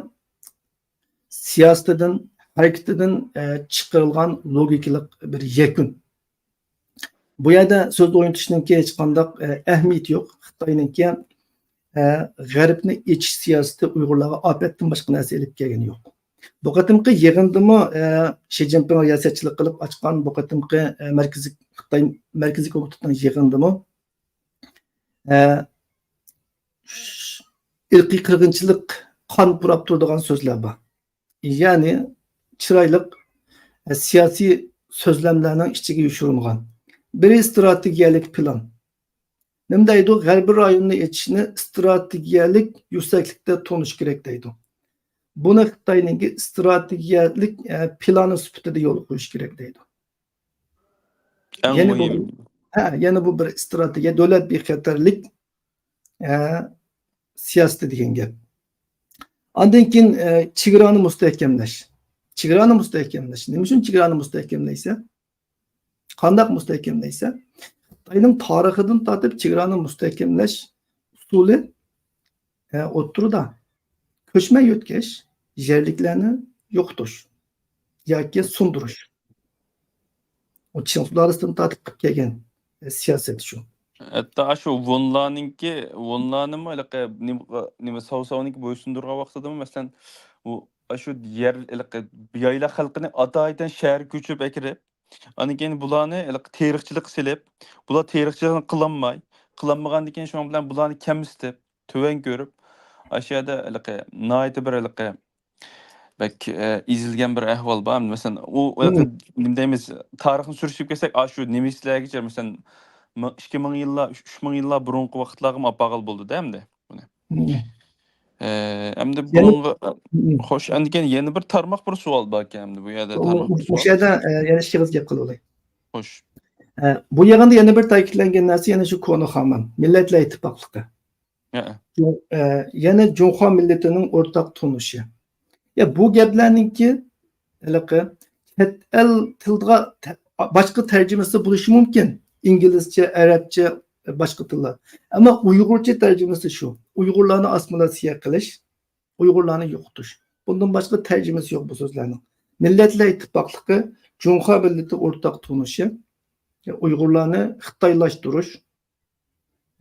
سىياسىتىدىن، ھەرىكىتىدىن، ئە، چىقىرىلغان لوگىكىلىق بىر يەكۈن. بۇ يەردە سۆز ئوينىتىشنىڭكى ھېچقانداق، ئە، ئەھمىيىتى يوق. خىتاينىڭكى، ئە، غەربنى ئېچىش سىياسىتى ئۇيغۇرلارغا ئاپەتتىن باشقا نەرسە ئېلىپ كەلگىنى يوق. بۇ قېتىمقى يىغىندىمۇ، ئە، شى جىنپىڭ رىياسەتچىلىك قىلىپ ئاچقان بۇ قېتىمقى، ئە، مەركىزىي، خىتاي مەركىزىي كومىتېتىنىڭ يىغىنىدىمۇ، ئە، ئىرقىي قىرغىنچىلىق، قان پۇراپ تۇرىدىغان سۆزلەر بار. يەنى چىرايلىق، ئە، سىياسىي سۆزلەملەرنىڭ ئىچىگە يوشۇرۇنغان. بىرى، ئىستراتېگىيەلىك پىلان. نېمە دەيدۇ؟ غەربىي رايوننى ئېچىشنى ئىستراتېگىيەلىك يۈكسەكلىكتە تونۇش كېرەك دەيدۇ. بۇنى خىتاينىڭكى ئىستراتېگىيەلىك، ئە، پىلانى سۈپىتىدە يولغا قويۇش كېرەك دەيدۇ. ئەڭ يەنە بۇ مۇھىم. ھە، يەنە بۇ بىر ئىستراتېگىيە، دۆلەت بىخەتەرلىك، ئە، سىياسىتى دېگەن گەپ. ئاندىن كېيىن، ئە، چېگرانى مۇستەھكەملەش. چېگرانى مۇستەھكەملەش. نېمە ئۈچۈن چېگرانى مۇستەھكەملەيسەن؟ قانداق مۇستەھكەملەيسەن؟ خىتاينىڭ تارىخىدىن تارتىپ چېگرانى مۇستەھكەملەش ئۇسۇلى، ئە، ئوتتۇرىدا. كۆچمەن يۆتكەش، يەرلىكلەرنى يوقىتىش ياكى سۇندۇرۇش. ئۇ چىڭ سۇلالىسىدىن تارتىپ قىلىپ كەلگەن، ئە، سىياسەت شۇ. ھەتتا ئاشۇ ۋۇنلانىڭكى، ۋۇنلانىمۇ ھېلىقى نېمە، نېمە، ساۋساۋنىڭكى بويسۇندۇرغان ۋاقتىدىمۇ، مەسىلەن، ئۇ، ئاشۇ يەر، ھېلىقى يايلاق خەلقىنى ئاتايىتەن شەھەرگە كۆچۈرۈپ ئەكىرىپ، ئاندىن كېيىن بۇلارنى ھېلىقى تېرىقچىلىققا سېلىپ، بۇلار تېرىقچىلىقنى قىلالماي، قىلالمىغاندىن كېيىن شۇنىڭ بىلەن بۇلارنى كەمسىتىپ، تۆۋەن كۆرۈپ، ئاشۇ يەردە ھېلىقى ناھايىتى بىر ھېلىقى بەك، ئە، ئېزىلگەن بىر ئەھۋال بار. مەسىلەن، ئۇ ھېلىقى مم. نېمە دەيمىز، تارىخنى سۈرۈشتۈرۈپ كەلسەك، ئاشۇ نېمىسلەرگىچە، مەسىلەن، مىڭ، ئىككى مىڭ يىللار، ئۈچ، ئۈچ مىڭ يىللار بۇرۇنقى ۋاقىتلارغىمۇ ئاپارغىلى بولىدۇ-دە ئەمدى بۇنى. مم. ئە، ئەمدى يەنە بۇنىڭغا، مم. خوش، ئەمدى كېيىن يەنە بىر تارماق بىر سوئال باركەن ئەمدى بۇ يەردە ئۇ، تارماق بىر مۇ-، سوئال. مۇشۇ يەردە، ئە، يەنە ئىككى ئېغىز گەپ قىلىۋالاي. خوش. ئە، بۇ يىغىندا يەنە بىر تەكىتلەنگەن نەرسە يەنە شۇ كونا خامان، مىللەتلەر ئىتتىپاقلىقى. ھەئە. جۇڭ-، ئە، يەنە جۇڭخۇا مىللىتىنىڭ ئورتاق تونۇشى. يا، بۇ گەپلەرنىڭكى ھېلىقى چەت ئەل تىلىغا تە-، باشقا تەرجىمىسى بولۇشى مۇمكىن. ئىنگلىزچە، ئەرەبچە، باشقا تىللار. ئەمما ئۇيغۇرچە تەرجىمىسى شۇ. ئۇيغۇرلارنى ئاسسىمىلياتسىيە قىلىش، ئۇيغۇرلارنى يوقىتىش. بۇندىن باشقا تەرجىمىسى يوق بۇ سۆزلەرنىڭ. مىللەتلەر ئىتتىپاقلىقى، جۇڭخۇا مىللىتى ئورتاق تونۇشى، ئۇيغۇرلارنى خىتايلاشتۇرۇش،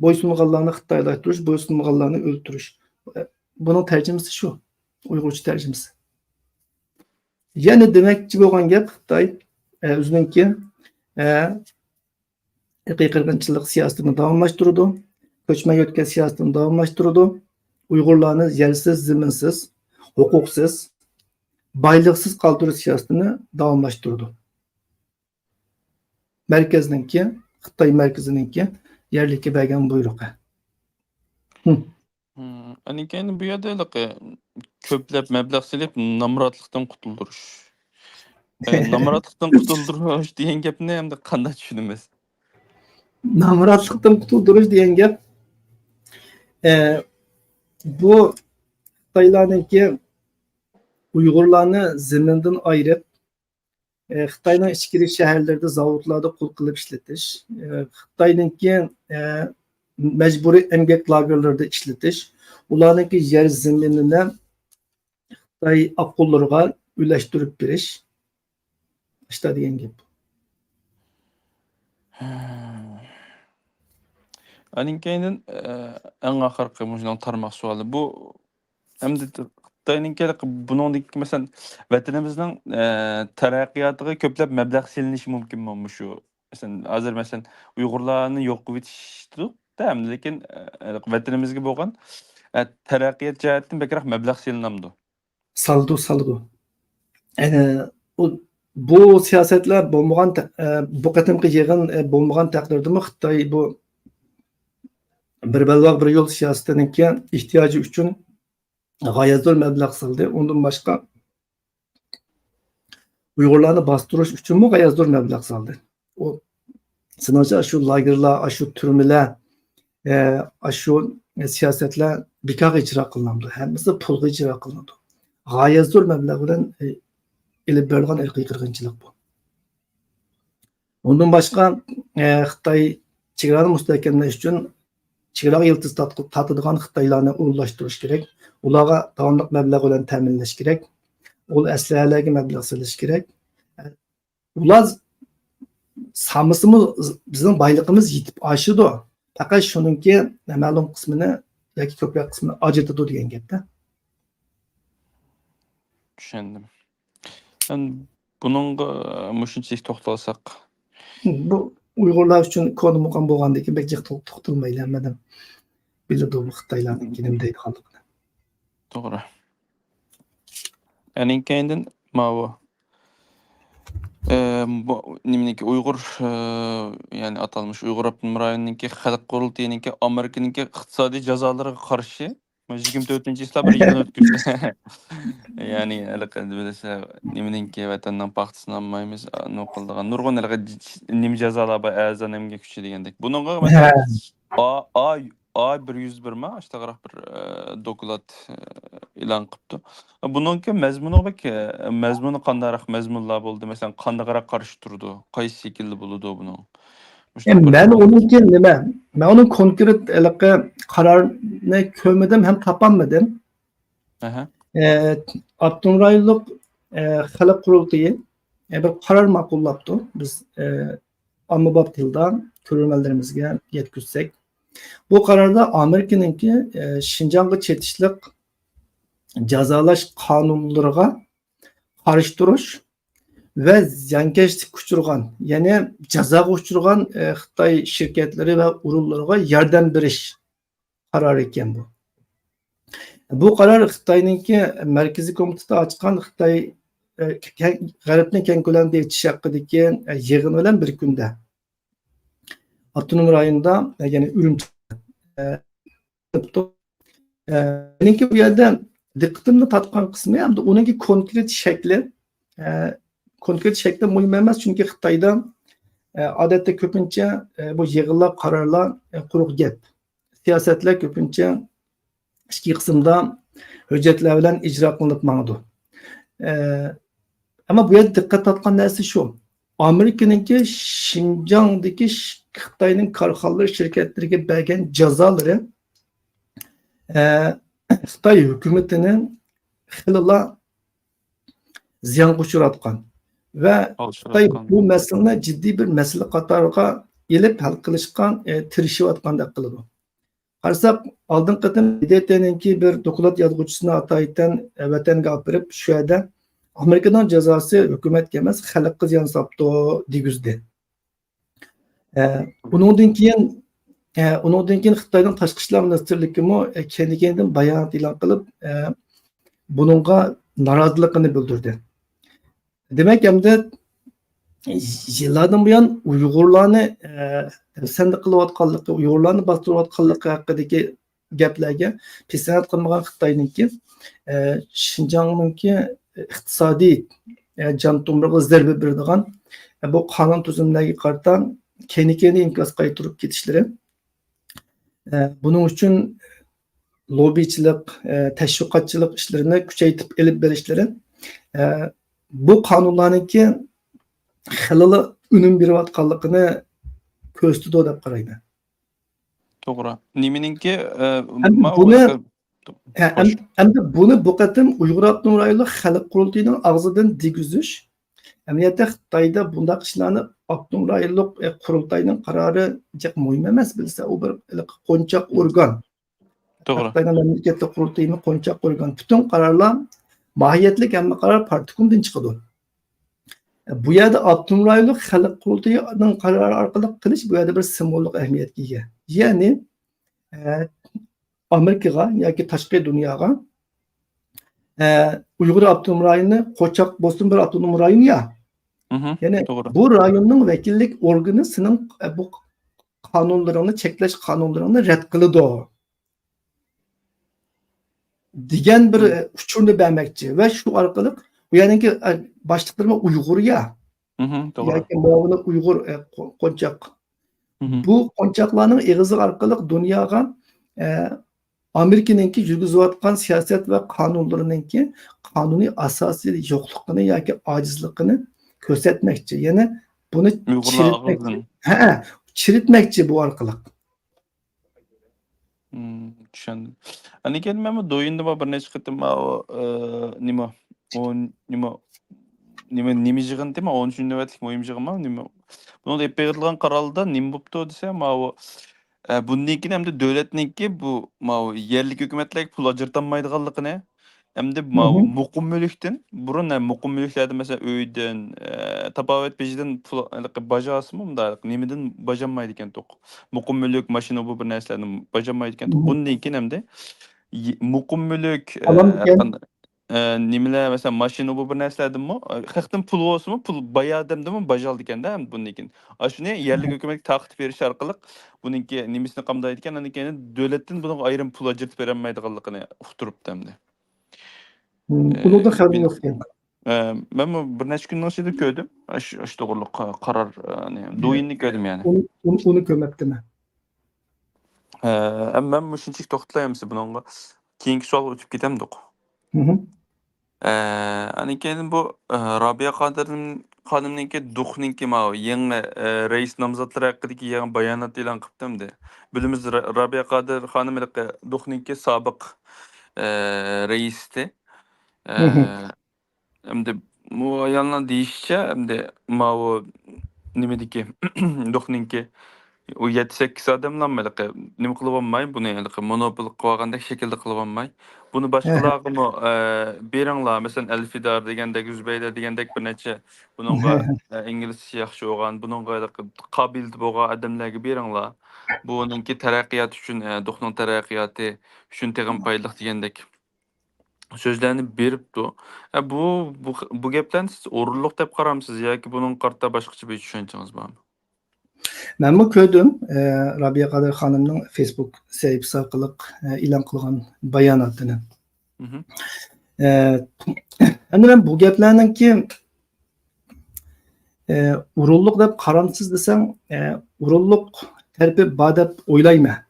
بويسۇنغانلارنى خىتايلاشتۇرۇش، بويسۇنمىغانلارنى ئۆلتۈرۈش. بۇنىڭ تەرجىمىسى شۇ، ئۇيغۇرچە تەرجىمىسى. يەنە دېمەكچى بولغان گەپ خىتاي، ئە، ئۆزىنىڭكى، ئە، ئىرقىي قىرغىنچىلىق سىياسىتىنى داۋاملاشتۇرىدۇ، كۆچمەن يۆتكەش سىياسىتىنى داۋاملاشتۇرىدۇ، ئۇيغۇرلارنى يەرسىز، زېمىنسىز، ھوقۇقسىز، بايلىقسىز قالدۇرۇش سىياسىتىنى داۋاملاشتۇرىدۇ. مەركەزنىڭكى، خىتاي مەركىزىنىڭكى يەرلىككە بەرگەن بۇيرۇقى. ھىم. ھىم، ئاندىن كېيىن بۇ يەردە ھېلىقى كۆپلەپ مەبلەغ سېلىپ نامراتلىقتىن قۇتۇلدۇرۇش. ئە، نامراتلىقتىن قۇتۇلدۇرۇش دېگەن گەپنى ئەمدى قانداق چۈشىنىمىز؟ نامراتلىقتىن قۇتۇلدۇرۇش دېگەن گەپ، ئە، بۇ خىتايلارنىڭكى ئۇيغۇرلارنى زېمىندىن ئايرىپ، ئە، خىتاينىڭ ئىچكىرى شەھەرلىرىدە، زاۋۇتلاردا قۇل قىلىپ ئىشلىتىش، ئە، خىتاينىڭكى، ئە، مەجبۇرىي ئەمگەك لاگېرلىرىدا ئىشلىتىش، ئۇلارنىڭكى يەر زېمىنىنى خىتاي ئاققۇنلىرىغا ئۈلەشتۈرۈپ بېرىش، ئاشتا دېگەن گەپ. ئاندىن كېيىندىن، ئە، ئەڭ ئاخىرقى مۇشۇنىڭ تارماق سوئالى. بۇ ئەمدى خىتاينىڭكى بۇنىڭدىكى، مەسىلەن، ۋەتىنىمىزنىڭ، ئە، تەرەققىياتىغا كۆپلەپ مەبلەغ سېلىنىشى مۇمكىنمۇ مۇشۇ؟ مەسىلەن، ھازىر، مەسىلەن، ئۇيغۇرلارنى يوق قىلىۋېتىشتۇق-دە، ئەمدى لېكىن، ئە، ۋەتىنىمىزگە بولغان، ئە، تەرەققىيات جەھەتتىن بەكرەك مەبلەغ سېلىنامدۇ؟ سالىدۇ، سالىدۇ. ئە، ئۇ، بۇ سىياسەتلەر بولمىغان تە-، ئە، بۇ قېتىمقى يىغىن، ئە، بولمىغان تەقدىردىمۇ خىتاي بۇ بىر بەلباغ بىر يول سىياسىتىنىڭكى ئېھتىياجى ئۈچۈن غايەت زور مەبلەغ سالدى. ئۇندىن باشقا ئۇيغۇرلارنى باستۇرۇش ئۈچۈنمۇ غايەت زور مەبلەغ سالدى. ئۇ، سېنىڭچە، ئاشۇ لاگېرلار، ئاشۇ تۈرمىلەر، ئە، ئاشۇ سىياسەتلەر بىكارغا ئىجرا قىلىنامدۇ؟ ھەممىسى پۇلغا ئىجرا قىلىنىدۇ. غايەت زور مەبلەغ بىلەن، ئە، ئېلىپ بېرىلغان ئىرقىي قىرغىنچىلىق بۇ. ئۇندىن باشقا، ئە، خىتاي چېگرانى مۇستەھكەملەش ئۈچۈن چېگراغا يىلتىز تارتقۇ-، تارتىدىغان خىتايلارنى ئورۇنلاشتۇرۇش كېرەك. ئۇلارغا داۋاملىق مەبلەغ بىلەن تەمىنلەش كېرەك. ئۇل ئەسلىھەلەرگە مەبلەغ سېلىش كېرەك. ئۇلار سالمىسىمۇ بىزنىڭ بايلىقىمىز يېتىپ ئاشىدۇ. پەقەت شۇنىڭكى مەلۇم قىسمىنى ياكى كۆپرەك قىسمىنى ئاجرىتىدۇ دېگەن گەپتە. چۈشەندىم. ئەمدى بۇنىڭغا مۇشۇنچىلىك توختالساق. بۇ ئۇيغۇرلار ئۈچۈن كونا مۇقام بولغاندىكىن بەك جىق تو-، توختالمايلى، ھەممە ئادەم بىلىدۇ بۇ خىتايلارنىڭكى نېمە دەيدىغانلىقىنى. توغرا. ئەنىڭ كەينىدىن ماۋۇ، ئە، بۇ نېمىنىڭكى، ئۇيغۇر، ئە، يەنى ئاتالمىش ئۇيغۇر ئاپتونوم رايونىنىڭكى خەلق قۇرۇلتىيىنىڭكى ئامېرىكىنىڭكى ئىقتىسادىي جازالىرىغا قارشى يىگىرمە تۆتىنچى چىسلا بىر يىغىن ئۆتكۈزدى. يەنى ھېلىقى بىلىسىلەر، نېمىنىڭكى، ۋەتەننىڭ پاختىسىنى ئالمايمىز، نېمە قىلىدىغان نۇرغۇن ھېلىقى ج-، نېمە جازالار بار، ئەرزان ئەمگەك كۈچى دېگەندەك. بۇنىڭغا ھە. مەسىلەن، ئا-، ئا-، ئا بىر يۈز بىر ما، ئاشتاغراق بىر، ئە، دوكلات، ئە، ئېلان قىپتۇ. بۇنىڭكى مەزمۇنى بەك، ئە، مەزمۇنى قانداقراق مەزمۇنلار بولدى؟ مەسىلەن، قانداقراق قارشى تۇرىدۇ؟ قايسى شەكىلدە بولىدۇ بۇنىڭ؟ مۇشۇنداق ئە، بىر مەن ئۇنىڭكى نېمە؟ مەن ئۇنىڭ كونكرېت ھېلىقى قارارنى كۆرمىدىم ھەم تاپالمىدىم. ئەھە. ئە، ئاپتونوم رايونلۇق، ئە، خەلق قۇرۇلتىيى، ئە، بىر قارار ماقۇللاپتۇ. بىز، ئە، ئاممىباب تىلدا كۆرۈرمەنلىرىمىزگە يەتكۈزسەك. بۇ قاراردا ئامېرىكىنىڭكى، ئە، شىنجاڭغا چېتىشلىق جازالاش قانۇنلىرىغا قارشى تۇرۇش ۋە زىيانكەشلىككە ئۇچرىغان، يەنى جازاغا ئۇچرىغان، ئە، خىتاي شىركەتلىرى ۋە ئورۇنلىرىغا ياردەم بېرىش قارارى ئىكەن بۇ. بۇ قارار خىتاينىڭكى مەركىزىي كومىتېتى ئاچقان خىتاي، ئە، كەڭ-، غەربنى كەڭ كۆلەمدە ئېچىش ھەققىدىكى، ئە، يىغىنى بىلەن بىر كۈندە ئاپتونوم رايوندا، ئە، يەنى ئۈرۈمچىدە، ئە، ئە، مېنىڭكى بۇ يەردە دىققىتىمنى تارتقان قىسمى، ھەمدە ئۇنىڭكى كونكرېت شەكلى، ئە، كونكرېت شەكلى مۇھىم ئەمەس، چۈنكى خىتايدا، ئە، ئادەتتە كۆپىنچە، ئە، بۇ يىغىنلار، قارارلار، ئە، قۇرۇق گەپ. سىياسەتلەر كۆپىنچە ئىچكى قىسىمدا ھۆججەتلەر بىلەن ئىجرا قىلىنىپ ماڭىدۇ. ئە، ئەمما بۇ يەردە دىققەت تارتقان نەرسە شۇ. ئامېرىكىنىڭكى شىنجاڭدىكى ش-، خىتاينىڭ كارخانىلىرى، شىركەتلىرىگە بەرگەن جازالىرى، ئە، خىتاي ھۆكۈمىتىنى خېلىلا زىيانغا ئۇچراتقان ۋە خىتاي بۇ مەسىلىنى جىددىي بىر مەسىلە قاتارىغا ئېلىپ ھەل قىلىشقا، ئە، تىرىشىۋاتقاندەك قىلىدۇ. قارىساق، ئالدىنقى قېتىم دې دې تېنىڭكى بىر دوكلات يازغۇچىسىنى ئاتايىتەن، ئە، ۋەتەنگە ئاپىرىپ، شۇ يەردە ئامېرىكىنىڭ جازاسى ھۆكۈمەتكە ئەمەس، خەلققە زىيان ساپتۇ دېگۈزدى. ئە، ئۇنىڭدىن كېيىن، ئە، ئۇنىڭدىن كېيىن خىتاينىڭ تاشقى ئىشلار مىنىستىرلىكىمۇ، ئە، كەينى-كەينىدىن بايانات ئېلان قىلىپ، ئە، بۇنىڭغا نارازىلىقىنى بىلدۈردى. دېمەك، ئەمدى يىللاردىن بۇيان ئۇيغۇرلارنى، ئە، دەپسەندە قىلىۋاتقانلىقى، ئۇيغۇرلارنى باستۇرۇۋاتقانلىقى ھەققىدىكى گەپلەرگە پىسەنت قىلمىغان خىتاينىڭكى، ئە، شىنجاڭنىڭكى ئىقتىسادىي، ئە، جان تومۇرىغا زەربە بېرىدىغان، ئە، بۇ قانۇن تۈزۈملەرگە قارىتا كەينى-كەينىدىن ئىنكاس قايتۇرۇپ كېتىشلىرى، ئە، بۇنىڭ ئۈچۈن لوببىچىلىق، ئە، تەشۋىقاتچىلىق ئىشلىرىنى كۈچەيتىپ ئېلىپ بېرىشلىرى، ئە، بۇ قانۇنلارنىڭكى خېلىلا ئۈنۈم بېرىۋاتقانلىقىنى كۆرسىتىدۇ دەپ قارايمەن. توغرا. نېمىنىڭكى، ئە، ئەمدى ما بۇنى، ئۇ ھە، خوش. ئەم-، ئەمدى بۇنى بۇ قېتىم ئۇيغۇر ئاپتونوم رايونلۇق خەلق قۇرۇلتىيىنىڭ ئاغزىدىن دېگۈزۈش، ئەمەلىيەتتە خىتايدا بۇنداق ئىشلارنى ئاپتونوم رايونلۇق، ئە، قۇرۇلتاينىڭ قارارى جىق مۇھىم ئەمەس، بىلسە، ئۇ بىر ھېلىقى قونچاق ئورگان. توغرا. خىتاينىڭ مەملىكەتلىك قۇرۇلتىيىمۇ قونچاق ئورگان. پۈتۈن قارارلار ماھىيەتلىك ھەممە قارار پارتكومدىن چىقىدۇ. بۇ يەردە ئاپتونوم رايونلۇق خەلق قۇرۇلتىيىنىڭ قارارى ئارقىلىق قىلىش بۇ يەردە بىر سىمۋوللۇق ئەھمىيەتكە ئىگە. يەنى، ئە، ئامېرىكىغا ياكى تاشقى دۇنياغا، ئە، ئۇيغۇر ئاپتونوم رايونى قونچاق بولسۇن بىر ئاپتونوم رايون يا. مهم، يەنى توغرا. بۇ رايوننىڭ ۋەكىللىك ئورگىنى سېنىڭ، ئە، بۇ قانۇنلىرىڭنى، چەكلەش قانۇنلىرىڭنى رەت قىلىدۇ دېگەن بىر، مم. ئۇچۇرنى بەرمەكچى ۋە شۇ ئارقىلىق بۇ يەرنىڭكى، ئە، باشلىقلىرىمۇ ئۇيغۇر يا. مهم، توغرا. ياكى مۇئاۋىنى ئۇيغۇر، ئە، قو-، قونچاق. مهم. بۇ قونچاقلارنىڭ ئېغىزى ئارقىلىق دۇنياغا، ئە، ئامېرىكىنىڭكى يۈرگۈزۈۋاتقان سىياسەت ۋە قانۇنلىرىنىڭكى قانۇنىي ئاساسى يوقلۇقىنى ياكى ئاجىزلىقىنى كۆرسەتمەكچى. يەنى بۇنى ئۇيغۇرلار چىرىتمەكچى. ئاغزىدىن. ھە، چىرىتمەكچى بۇ ئارقىلىق. مم، چۈشەندىم. ئاندىن كېيىن مەنمۇ دويىندا بار بىر نەچچە قېتىم ماۋۇ، ئى، نېمە، ئون، نېمە، نېمە، نېمە يىغىندى؟ ماۋۇ ئون ئۈچىنچى نۆۋەتلىك مۇھىم يىغىنمۇ نېمە؟ بۇنىڭدا ئېلىپ بېرىلغان قاراردا نېمە بوپتۇ دېسە، ماۋۇ، ئە، بۇندىن كېيىن ئەمدى دۆلەتنىڭكى بۇ، ماۋۇ يەرلىك ھۆكۈمەتلەرگە پۇل ئاجرىتالمايدىغانلىقىنى، ئەمدى ماۋۇ مۇقىم مۈلۈكتىن، بۇرۇن، ھە، مۇقىم مۈلۈكلەردە، مەسىلەن، ئۆيدىن، ئە، تاپاۋەت بېجىدىن پۇل، ھېلىقى باج ئالسىمۇ، مۇنداق نېمىدىن باج ئالمايدىكەنتۇق. مۇقىم مۈلۈك، ماشىنا، بۇ بىر نەرسىلەردىن باج ئالمايدىكەنتۇق. بۇندىن كېيىن ئەمدى ي-، مۇقىم مۈلۈك، ئە، ھەرقانداق، ئە، نېمىلەر، مەسىلەن، ماشىنا، بۇ بىر نەرسىلەردىنمۇ، ئە، خەقتىن پۇل بولسىمۇ، پۇل باي ئادەمدىنمۇ باجالايدىكەن-دە، بۇندىن كېيىن. ئاشۇنى يەرلىك ھۆكۈمەتكە تارقىتىپ بېرىش ئارقىلىق بۇنىڭكى نېمىسىنى قامدايدىكەن، ئاندىن كېيىن دۆلەتتىن بۇنىڭغا ئايرىم پۇل ئاجرىتىپ بېرەلمەيدىغانلىقىنى ئۇقتۇرۇپتۇ ئەمدى. مم، ئۇنىڭدىن خەۋىرىم يوق ئىكەن. ئە، مەنمۇ بىر نەچچە كۈننىڭ ئىچىدە كۆردۈم. ئاش-، ئاشۇ توغرىلىق قا-، قارار، ئە، نى، دويىننى كۆردۈم يەنى. ئۇنى، ئۇنى، ئۇنى كۆرمەپتىمەن. ئە، ئەمما مەن مۇشۇنچىلىك توختىلايمىز بۇنىڭغا. كېيىنكى سوئالغا ئۆتۈپ كېتەمدۇق؟ مھم. ئە، ئاندىن كېيىن بۇ، ئە، رابىيە قادىر خانىمنىڭكى دۇخنىڭكى ماۋۇ يېڭى، ئە، رەئىس نامزاتلىرى ھەققىدىكى يېڭى بايانات ئېلان قىپتۇ ئەمدى. بىلىمىز، را-، رابىيە قادىر خانىم ھېلىقى دۇخنىڭكى سابىق، ئە، رەئىسى. ئە، مھم. ئەمدى بۇ ئايالنىڭ دېيىشىچە، ئەمدى ماۋۇ نېمىدىكى، دۇخنىڭكى ئۇ يەتتە سەككىز ئادەملا ھېلىقى نېمە قىلىۋالماي، بۇنى ھېلىقى مونوپول قىلىۋالغاندەك شەكىلدە قىلىۋالماي، بۇنى ھە، ھە. باشقىلارغىمۇ، ئە، بېرىڭلار. مەسىلەن، ئەلفىدار دېگەندەك، زۇبەيدە دېگەندەك بىر نەچچە بۇنىڭغا، ھە، ھە. ئە، ئىنگلىزچىسى ياخشى بولغان، بۇنىڭغا ھېلىقى قابىلىيىتى بولغان ئادەملەرگە بېرىڭلار. بۇنىڭكى تەرەققىياتى ئۈچۈن، ئە، دۇخنىڭ تەرەققىياتى ئۈچۈن تېخىمۇ پايدىلىق دېگەندەك سۆزلەرنى بېرىپتۇ. ئە، بۇ، بۇ، بۇ گەپلەرنى سىز ئورۇنلۇق دەپ قارامسىز ياكى بۇنىڭغا قارىتا باشقىچە بىر چۈشەنچىڭىز بارمۇ؟ مەنمۇ كۆردۈم، ئە، رابىيە قادىر خانىمنىڭ فېيسبۇك سەھىپىسى ئارقىلىق، ئە، ئېلان قىلغان باياناتىنى. مھم. ئە، ئەمدى مەن بۇ گەپلەرنىڭكى، ئە، ئورۇنلۇق دەپ قارامسىز دېسەڭ، ئە، ئورۇنلۇق تەرىپى بار دەپ ئويلايمەن.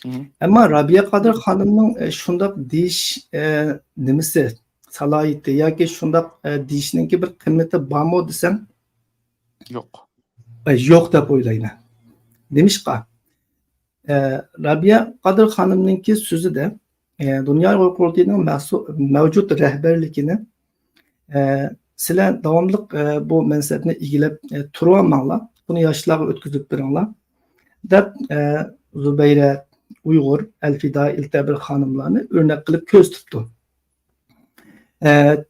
مھم. ئەمما رابىيە قادىر خانىمنىڭ، ئە، شۇنداق دېيىش، ئە، نېمىسى، سالاھىيىتى ياكى شۇنداق، ئە، دېيىشنىڭكى بىر قىممىتى بارمۇ دېسەم، يوق. ئە، يوق دەپ ئويلايمەن. نېمىشقا؟ ئە، رابىيە قادىر خانىمنىڭكى سۆزىدە، ئە، دۇنيا ئۇيغۇر قۇرۇلتىيىنىڭ مەسۇ-، مەۋجۇت رەھبەرلىكىنى، ئە، سىلەر داۋاملىق، ئە، بۇ مەنسەپنى ئىگىلەپ، ئە، تۇرۇۋالماڭلار، بۇنى ياشلارغا ئۆتكۈزۈپ بېرىڭلار، دەپ، ئە، زۇبەيرە ئۇيغۇر، ئەلفىدا ئىلتەبىر خانىملارنى ئۆرنەك قىلىپ كۆرسىتىپتۇ. ئە،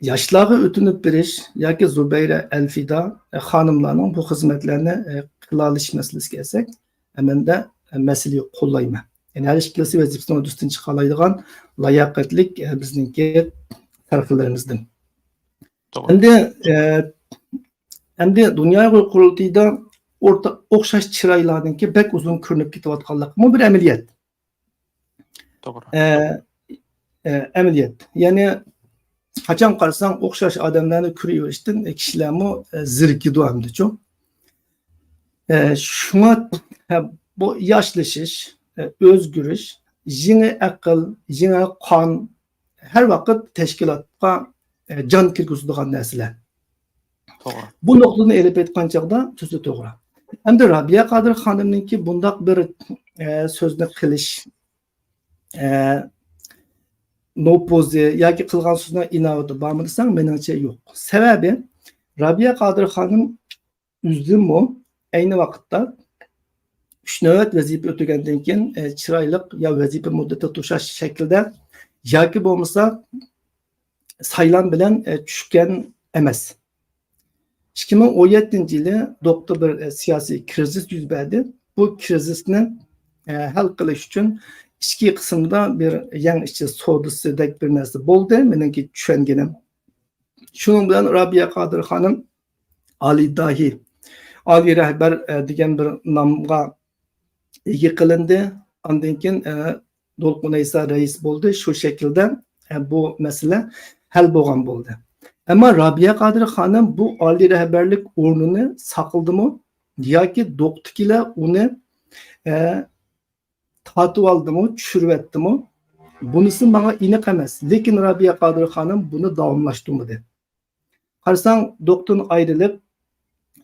ياشلارغا ئۆتۈنۈپ بېرىش ياكى زۇبەيرە ئەلفىدا، ئە، خانىملارنىڭ بۇ خىزمەتلەرنى، ئە، قىلالىشى مەسىلىسىگە كەلسەك، ئە، مەن دە، ئە، مەسىلىنى قوللايمەن. يەنى ھەر ئىككىلىسى ۋەزىپىسىنىڭ ئۈستىدىن چىقالايدىغان لاياقەتلىك، ئە، بىزنىڭكى سەرخىللىرىمىزدىن. توغرا. ئەمدى، ئە، ئەمدى دۇنيا ئۇيغۇر قۇرۇلتىيىدا ئورتا-، ئوخشاش چىرايلارنىڭكى بەك ئۇزۇن كۆرۈنۈپ كېتىۋاتقانلىقىمۇ بىر ئەمەلىيەت. توغرا. ئە، ئە، ئەمەلىيەت. يەنى قاچان قارىساڭ ئوخشاش ئادەملەرنى كۆرۈۋېرىشتىن كىشىلەرمۇ، ئە، زېرىكىدۇ ئەمدىچۇ. ئە، شۇڭا، ئە، بۇ ياشلىشىش، ئە، ئۆزگىرىش، يېڭى ئەقىل، يېڭى قان ھەر ۋاقىت تەشكىلاتقا، ئە، جان كىرگۈزىدىغان نەرسىلەر. توغرا. بۇ نۇقتىدىن ئېلىپ ئېيتقان چاغدا تۈزى توغرا. ئەمدى رابىيە قادىر خانىمنىڭكى بۇنداق بىر، ئە، سۆزنى قىلىش، ئە، نوپۇزى ياكى قىلغان سۆزىنىڭ ئىناۋىتى بارمۇ دېسەڭ، مېنىڭچە يوق. سەۋەبى، رابىيە قادىر خانىم ئۆزىمۇ ئەينى ۋاقىتتا ئۈچ نۆۋەت ۋەزىپە ئۆتىگەندىن كېيىن، ئە، چىرايلىق يا ۋەزىپە مۇددىتى توشاش شەكلىدە ياكى بولمىسا سايلام بىلەن، ئە، چۈشكەن ئەمەس. ئىككى مىڭ ئون يەتتىنچى يىلى دوكتا بىر، ئە، سىياسىي كىرىزىس يۈز بەردى. بۇ كىرىزىسنى، ئە، ھەل قىلىش ئۈچۈن ئىچكى قىسىمدا بىر يەڭ ئىچى سودىسىدەك بىر نەرسە بولدى، مېنىڭكى چۈشەنگىنىم. شۇنىڭ بىلەن رابىيە قادىر خانىم ئالىي داھىي، ئالىي رەھبەر، ئە، دېگەن بىر نامغا ئىگە قىلىندى. ئاندىن كېيىن، ئە، دولقۇن ئەيسا رەئىس بولدى. شۇ شەكىلدە، ئە، بۇ مەسىلە ھەل بولغان بولدى. ئەمما رابىيە قادىر خانىم بۇ ئالىي رەھبەرلىك ئورنىنى ساقلىدىمۇ ياكى دوكتىكىلەر ئۇنى، ئە، تارتىۋالدىمۇ، چۈشۈرۈۋەتتىمۇ؟ بۇنىسى ماڭا ئېنىق ئەمەس. لېكىن رابىيە قادىر خانىم بۇنى داۋاملاشتۇرمىدى. قارىساڭ، دوكتىن ئايرىلىپ،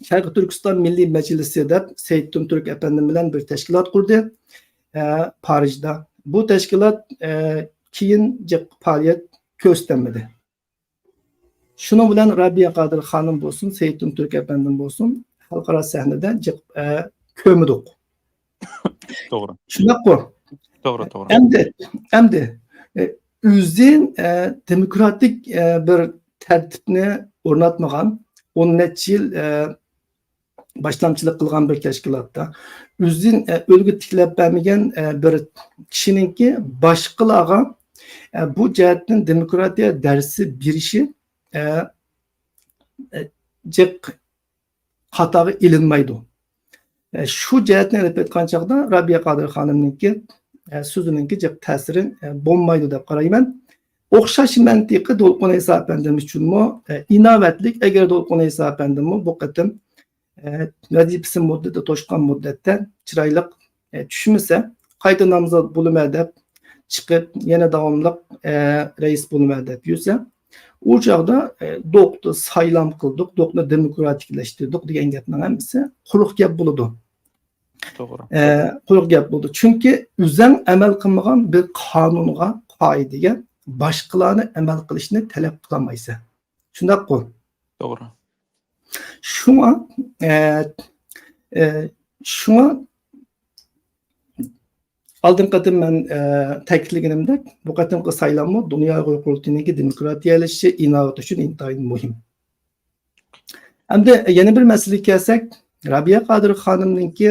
شەرقىي تۈركىستان مىللىي مەجلىسى دەپ سەيىتتىن تۈرك ئەپەندىم بىلەن بىر تەشكىلات قۇردى، ئە، پارىژدا. بۇ تەشكىلات، ئە، كېيىن جىق پائالىيەت كۆرسىتەلمىدى. شۇنىڭ بىلەن رابىيە قادىر خانىم بولسۇن، سەيىتتىن تۈرك ئەپەندىم بولسۇن، خەلقئارا سەھنىدە جىق، ئە، كۆرمىدۇق. توغرا. شۇنداققۇ؟ توغرا، توغرا. ئەمدى، ئەمدى، ئە، ئۆزى، ئە، دېموكراتىك، ئە، بىر تەرتىپنى ئورناتمىغان، ئون نەچچە يىل، ئە، باشلامچىلىق قىلغان بىر تەشكىلاتتا، ئۆزىدىن، ئە، ئۈلگە تىكلەپ بەرمىگەن، ئە، بىر كىشىنىڭكى باشقىلارغا ئە، بۇ جەھەتتىن دېموكراتىيە دەرسى بېرىشى، ئە، ئە، جىق خاتاغا ئېلىنمايدۇ. ئە، شۇ جەھەتتىن ئېلىپ ئېيتقان چاغدا رابىيە قادىر خانىمنىڭكى، ئە، سۆزىنىڭكى جىق تەسىرى، ئە، بولمايدۇ دەپ قارايمەن. ئوخشاش مەنتىقى دولقۇن ئەيسا ئەپەندىم ئۈچۈنمۇ، ئە، ئىناۋەتلىك، ئەگەر دولقۇن ئەيسا ئەپەندىممۇ بۇ قېتىم، ئە، ۋەزىپىسى مۇددىتى توشقان مۇددەتتە چىرايلىق، ئە، چۈشمىسە، قايتا نامزات بولىمەن دەپ چىقىپ، يەنە داۋاملىق، ئە، رەئىس بولىمەن دەپ يۈرسە، ئۇ چاغدا، ئە، دوقنى سايلام قىلدۇق، دوقنى دېموكراتىكلەشتۈردۇق دېگەن گەپنىڭ ھەممىسى قۇرۇق گەپ بولىدۇ. توغرا. ئە، قۇرۇق گەپ بولىدۇ. چۈنكى ئۆزەڭ ئەمەل قىلمىغان بىر قانۇنغا، قائىدىگە باشقىلارنى ئەمەل قىلىشنى تەلەپ قىلالمايسەن. شۇنداققۇ؟ توغرا. شۇڭا، ئە، ئە، شۇڭا ئالدىنقى قېتىم مەن، ئە، تەكىتلىگىنىمدەك، بۇ قېتىمقى سايلاممۇ دۇنيا ئۇيغۇر قۇرۇلتىيىنىڭكى دېموكراتىيەلىشىشى ئىناۋەت ئۈچۈن ئىنتايىن مۇھىم. ئەمدى يەنە بىر مەسىلىگە كەلسەك، رابىيە قادىر خانىمنىڭكى،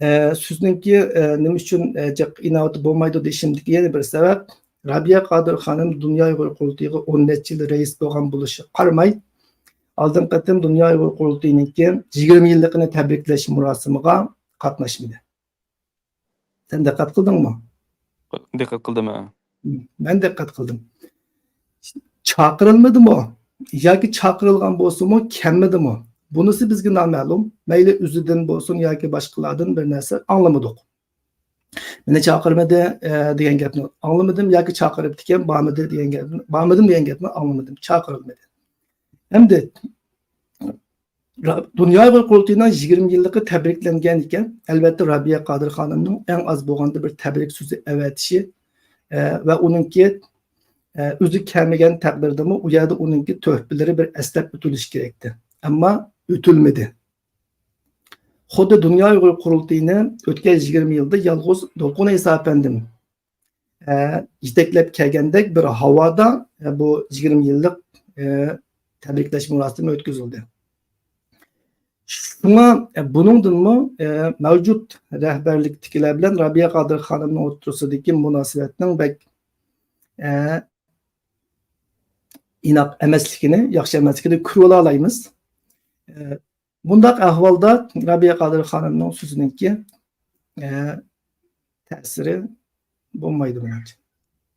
ئە، سۆزنىڭكى، ئە، نېمە ئۈچۈن، ئە، جىق ئىناۋىتى بولمايدۇ دېيىشىمدىكى يەنە بىر سەۋەب، رابىيە قادىر خانىم دۇنيا ئۇيغۇر قۇرۇلتىيىغا ئون نەچچە يىل رەئىس بولغان بولۇشىغا قارىماي، ئالدىنقى قېتىم دۇنيا ئۇيغۇر قۇرۇلتىيىنىڭكى يىگىرمە يىللىقىنى تەبرىكلەش مۇراسىمىغا قاتناشمىدى. سەن دىققەت قىلدىڭمۇ؟ دىققەت قىلدىم، ھە. مەن دىققەت قىلدىم. چاقىرىلمىدىمۇ ياكى چاقىرىلغان بولسىمۇ، كەلمىدىمۇ؟ بۇنىسى بىزگە نامەلۇم. مەيلى ئۆزىدىن بولسۇن ياكى باشقىلاردىن بىر نەرسە ئاڭلىمىدۇق. مېنى چاقىرمىدى، ئە، دېگەن گەپنى ئاڭلىمىدىم ياكى چاقىرىپتىكەن، بارمىدى دېگەن گەپنى، بارمىدىم دېگەن گەپنى ئاڭلىمىدىم. چاقىرىلمىدى. ئەمدى را-، دۇنيا ئۇيغۇر قۇرۇلتىيىنىڭ يىگىرمە يىللىقى تەبرىكلەنگەن ئىكەن، ئەلۋەتتە، رابىيە قادىر خانىمنىڭ ئەڭ ئاز بولغاندا بىر تەبرىك سۆزى ئەۋەتىشى، ئە، ۋە ئۇنىڭكى، ئە، ئۆزى كەلمىگەن تەقدىردىمۇ ئۇ يەردە ئۇنىڭكى تۆھپىلىرى بىر ئەسلەپ ئۆتۈلۈشى كېرەكتى. ئەمما ئۆتۈلمىدى. خۇددى دۇنيا ئۇيغۇر قۇرۇلتىيىنى ئۆتكەن يىگىرمە يىلدا يالغۇز دولقۇن ئەيسا ئەپەندىم، ئە، يېتەكلەپ كەلگەندەك بىر ھاۋادا، ئە، بۇ يىگىرمە يىللىق، ئە، تەبرىكلەش مۇراسىمى ئۆتكۈزۈلدى. شۇڭا، ئە، بۇنىڭدىنمۇ، ئە، مەۋجۇت رەھبەرلىكتىكىلەر بىلەن رابىيە قادىر خانىمنىڭ ئوتتۇرىسىدىكى مۇناسىۋەتنىڭ بەك، ئە، ئىناق ئەمەسلىكىنى، ياخشى ئەمەسلىكىنى كۆرۈۋالالايمىز. ئە، بۇنداق ئەھۋالدا رابىيە قادىر خانىمنىڭ سۆزىنىڭكى، ئە، تەسىرى بولمايدۇ مېنىڭچە.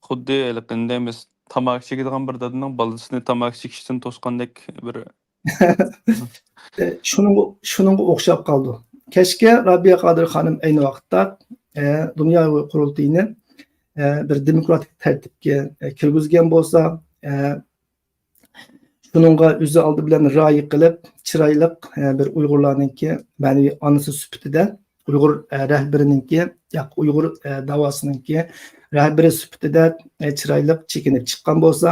خۇددى ھېلىقى ئىندەيمىز، تاماكا چېكىدىغان بىر دادىنىڭ بالىسىنى تاماكا چېكىشتىن توسقاندەك بىر شۇنىڭغا، شۇنىڭغا ئوخشاپ قالىدۇ. كەچكە رابىيە قادىر خانىم ئەينى ۋاقىتتا، ئە، دۇنيا قۇرۇلتىيىنى، ئە، بىر دېموكراتىك تەرتىپكە، ئە، كىرگۈزگەن بولسا، ئە، شۇنىڭغا ئۆزى ئالدى بىلەن رىئايە قىلىپ، چىرايلىق، ئە، بىر ئۇيغۇرلارنىڭكى مەنىۋى ئانىسى سۈپىتىدە، ئۇيغۇر، ئە، رەھبىرىنىڭكى، ياق، ئۇيغۇر، ئە، داۋاسىنىڭكى رەھبىرى سۈپىتىدە، ئە، چىرايلىق چېكىنىپ چىققان بولسا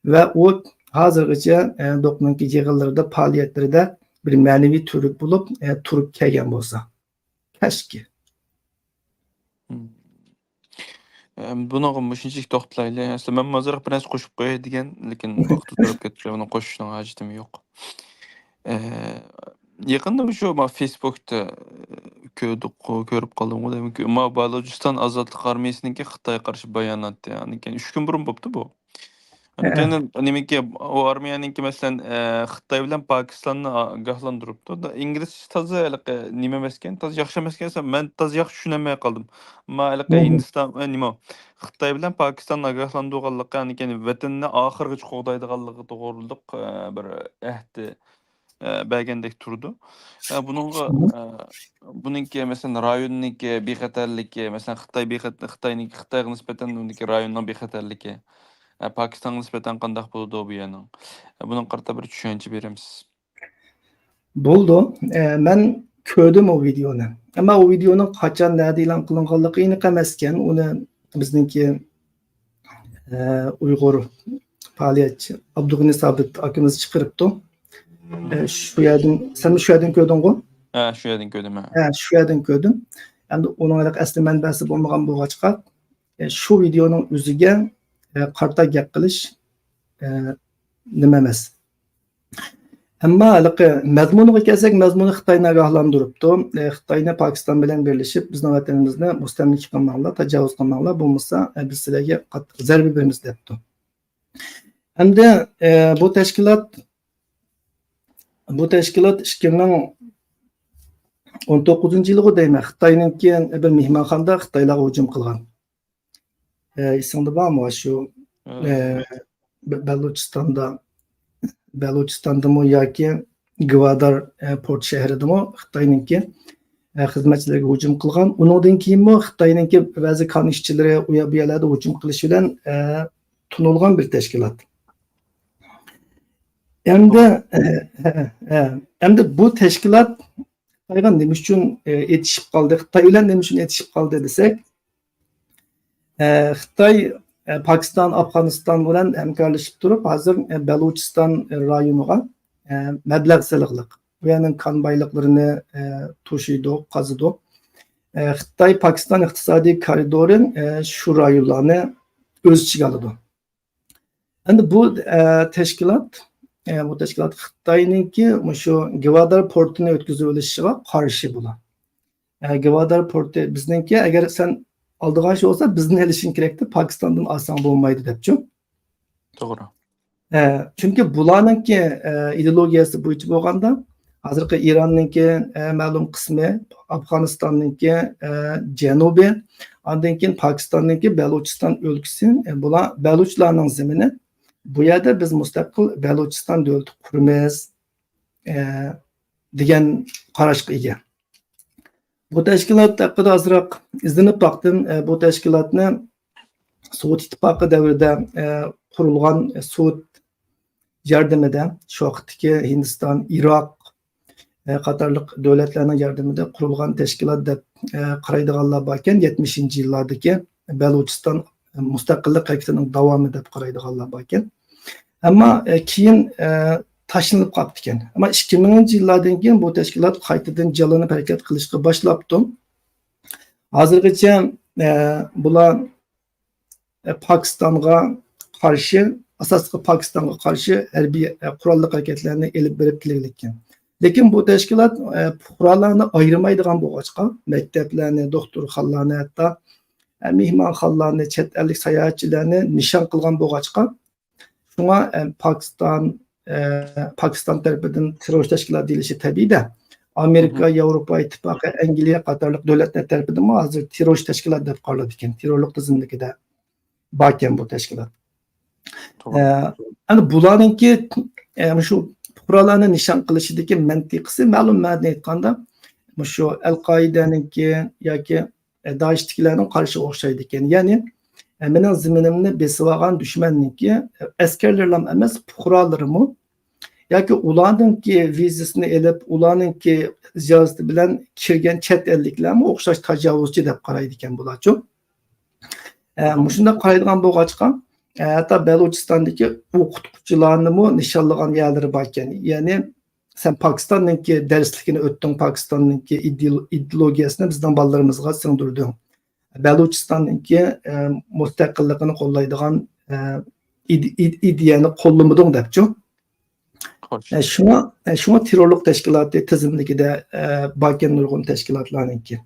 ۋە ئۇ ھازىرغىچە، ئە، دوقنىڭكى يىغىنلىرىدا، پائالىيەتلىرىدە بىر مەنىۋى تۈۋرۈك بولۇپ، ئە، تۇرۇپ كەلگەن بولسا. كەچكى. مم. ئەم، بۇنىڭغا مۇشۇنچىلىك توختىلايلى. ئەسلى مەن ئازراق بىر نەرسە قوشۇپ قوياي دېگەن، لېكىن ۋاقىت ئۇزىراپ كەتتى، بۇنى قوشۇشنىڭ ھاجىتىمۇ يوق. ئە، يېقىندا مۇشۇ ما فېيسبۇكتا، ئە، كۆردۇق، كۆرۈپ قالدىمغۇ دەيمەن. ما بالۇچىستان ئازادلىق ئارمىيەسىنىڭكى خىتايغا قارشى باياناتى. ئاندىن كېيىن ئۈچ كۈن بۇرۇن بوپتۇ بۇ. ھە. كېيىن نېمىكى، ئۇ ئارمىيەنىڭكى، مەسىلەن، ئە، خىتاي بىلەن پاكىستاننى ئاگاھلاندۇرۇپتۇ. دا-، ئىنگلىزچە تازا ھېلىقى نېمە ئەمەسكەن، تازا ياخشى ئەمەسكەن، مەن تازا ياخشى چۈشىنەلمەي قالدىم. ئەمما ھېلىقى ھىم. ھىندىستان، ئە، نېمە، خىتاي بىلەن پاكىستاننى ئاگاھلاندۇرغانلىقى، يەنى كېيىن ۋەتىنىنى ئاخىرغىچە قوغدايدىغانلىقى توغرۇلۇق، ئە، بىر ئەھدى، ئە، بەرگەندەك تۇرىدۇ. ئە، بۇنىڭغا، ئە، بۇنىڭكى، مەسىلەن، رايوننىڭكى بىخەتەرلىكى، مەسىلەن، خىتاي بىخەت-، خىتاينىڭكى، خىتايغا نىسبەتەن ئۇنىڭكى رايوننىڭ بىخەتەرلىكى، ئە، پاكىستانغا نىسبەتەن قانداق بولىدۇ بۇ يەرنىڭ؟ ئە، بۇنىڭغا قارىتا بىر چۈشەنچە بېرەمسىز؟ بولىدۇ. ئە، مەن كۆردۈم ئۇ ۋىدېئونى. ئەمما ئۇ ۋىدېئونىڭ قاچان، نەدە ئېلان قىلىنغانلىقى ئېنىق ئەمەسكەن. ئۇنى بىزنىڭكى، ئە، ئۇيغۇر پائالىيەتچى ئابدۇغېنى سابىت ئاكىمىز چىقىرىپتۇ. ئە، شۇ يەردىن، سەن شۇ يەردىن كۆردۈڭغۇ؟ ھە، شۇ يەردىن كۆردۈم، ھە. ھە، شۇ يەردىن كۆردۈم. ئەمدى ئۇنىڭ ھېلىقى ئەسلى مەنبەسى بولمىغان بولغاچقا، ئە، شۇ ۋىدېئونىڭ ئۆزىگە، ئە، قارىتا گەپ قىلىش، ئە، نېمە ئەمەس. ئەمما ھېلىقى مەزمۇنىغا كەلسەك، مەزمۇنى خىتاينى ئاگاھلاندۇرۇپتۇ. ئە، خىتاينى پاكىستان بىلەن بىرلىشىپ، بىزنىڭ ۋەتىنىمىزنى مۇستەملىكە قىلماڭلار، تاجاۋۇز قىلماڭلار، بولمىسا، ئە، بىز سىلەرگە قاتتىق زەربە بېرىمىز دەپتۇ. ئەمدى، ئە، بۇ تەشكىلات، بۇ تەشكىلات ئىككى مىڭ ئون توققۇزىنچى يىلىغۇ دەيمەن، خىتاينىڭكى بىر مېھمانخانىدا خىتايلارغا ھۇجۇم قىلغان. ئە، ئېسىڭدە بارمۇ شۇ، ئە، بە-، بەلۇچىستاندا، بەلۇچىستاندىمۇ ياكى گۋادار، ئە، پورت شەھىرىدىمۇ خىتاينىڭكى، ئە، خىزمەتچىلىرىگە ھۇجۇم قىلغان. ئۇنىڭدىن كېيىنمۇ خىتاينىڭكى بەزى كان ئىشچىلىرى ئۇ يەر بۇ يەرلەردە ھۇجۇم قىلىش بىلەن، ئە، تونۇلغان بىر تەشكىلات. ئەمدى، ئە، ئە، ئە، ئەمدى بۇ تەشكىلات خىتايغا نېمە ئۈچۈن، ئە، ئېتىشىپ قالدى؟ خىتاي بىلەن نېمە ئۈچۈن ئېتىشىپ قالدى دېسەك، ئە، خىتاي، ئە، پاكىستان، ئافغانىستان بىلەن ھەمكارلىشىپ تۇرۇپ، ھازىر، ئە، بەلۇچىستان رايونىغا، ئە، مەبلەغ سېلىقلىق. بۇ يەرنىڭ كان بايلىقلىرىنى، ئە، توشۇيدۇ، قازىدۇ. ئە، خىتاي پاكىستان ئىقتىسادىي كارىدورى، ئە، شۇ رايونلارنى ئۆز ئىچىگە ئالىدۇ. ئەمدى بۇ، ئە، تەشكىلات، ئە، بۇ تەشكىلات خىتاينىڭكى مۇشۇ گۋادار پورتىنى ئۆتكۈزۈۋېلىشىغا قارشى بۇلار. ئە، گۋادار پورتى بىزنىڭكى، ئەگەر سەن ئالىدىغان ئىش بولسا، بىزدىن ئېلىشىڭ كېرەكتى، پاكىستاندىن ئالساڭ بولمايدۇ دەپچۇ. توغرا. ئە، چۈنكى بۇلارنىڭكى، ئە، ئىدېئولوگىيەسى بويىچە بولغاندا، ھازىرقى ئىراننىڭكى، ئە، مەلۇم قىسمى، ئافغانىستاننىڭكى، ئە، جەنۇبى، ئاندىن كېيىن پاكىستاننىڭكى بەلۇچىستان ئۆلكىسى، ئە، بۇلار بەلۇچلارنىڭ زېمىنى. بۇ يەردە بىز مۇستەقىل بەلۇچىستان دۆلىتى قۇرىمىز، ئە، دېگەن قاراشقا ئىگە. بۇ تەشكىلات ھەققىدە ئازراق ئىزدىنىپ باقتىم. ئە، بۇ تەشكىلاتنى سوۋېت ئىتتىپاقى دەۋرىدە، ئە، قۇرۇلغان، ئە، سوۋېت ياردىمىدە، شۇ ۋاقىتتىكى ھىندىستان، ئىراق، ئە، قاتارلىق دۆلەتلەرنىڭ ياردىمىدە قۇرۇلغان تەشكىلات دەپ، ئە، قارايدىغانلار باركەن، يەتمىشىنچى يىللاردىكى بەلۇچىستان مۇستەقىللىق ھەرىكىتىنىڭ داۋامى دەپ قارايدىغانلار باركەن. ئەمما، ئە، كېيىن، ئە، تاشلىنىپ قاپتىكەن. ئەمما ئىككى مىڭىنچى يىللاردىن كېيىن بۇ تەشكىلات قايتىدىن جانلىنىپ ھەرىكەت قىلىشقا باشلاپتۇ. ھازىرغىچە، ئە، بۇلار، ئە، پاكىستانغا قارشى، ئاساسلىقى پاكىستانغا قارشى ھەربىي، ئە، قوراللىق ھەرىكەتلەرنى ئېلىپ بېرىپ كېلىۋېلىپتىكەن. لېكىن بۇ تەشكىلات، ئە، پۇقرالارنى ئايرىمايدىغان بولغاچقا، مەكتەپلەرنى، دوختۇرخانىلارنى، ھەتتا، ئە، مېھمانخانىلارنى، چەت ئەللىك ساياھەتچىلەرنى نىشان قىلغان بولغاچقا، شۇڭا، ئە، پاكىستان، ئە، پاكىستان تەرىپىدىن تېررورچى تەشكىلات دېيىلىشى تەبىئىي-دە. ئامېرىكا، ياۋروپا ئىتتىپاقى، ئەنگلىيە قاتارلىق دۆلەتلەر تەرىپىدىنمۇ ھازىر تېررورچى تەشكىلات دەپ قارىلىدىكەن. تېررورلۇق تىزىملىكىدە باركەن بۇ تەشكىلات. توغرا. ئە، ئەنە بۇلارنىڭكى، ئە، مۇشۇ پۇقرالارنى نىشان قىلىشىدىكى مەنتىقىسى، مەلۇم مەنىدىن ئېيتقاندا، مۇشۇ ئەل-قائىدەنىڭكى ياكى، ئە، دائىشتىكىلەرنىڭ قارىشىغا ئوخشايدىكەن. يەنى، ئە، مېنىڭ زېمىنىمنى بېسىۋالغان دۈشمەننىڭكى، ئە، ئەسكەرلىرىلا ئەمەس، پۇقرالىرىمۇ ياكى ئۇلارنىڭكى ۋىزىسىنى ئېلىپ، ئۇلارنىڭكى ئىجازىتى بىلەن كىرگەن چەت ئەللىكلەرمۇ ئوخشاش تاجاۋۇزچى دەپ قارايدىكەن بۇلارچۇ. ئە، مۇشۇنداق قارايدىغان بولغاچقا، ئە، ھەتتا بەلۇچىستاندىكى ئوقۇتقۇچىلارنىمۇ نىشانلىغان يەرلىرى باركەن. يەنى، سەن پاكىستاننىڭكى دەرسلىكىنى ئۆتتۈڭ، پاكىستاننىڭكى ئىدېئول-، ئىدېئولوگىيەسىنى بىزنىڭ بالىلىرىمىزغا سىڭدۈردۈڭ. بەلۇچىستاننىڭكى، ئە، مۇستەقىللىقىنى قوللايدىغان، ئە، ئىد-، ئىد-، ئىدىيەنى قوللىمىدىڭ دەپچۇ. خوش. ئە، شۇڭا، ئە، شۇڭا تېررورلۇق تەشكىلاتى تىزىملىكىدە، ئە، باركەن نۇرغۇن تەشكىلاتلارنىڭكى.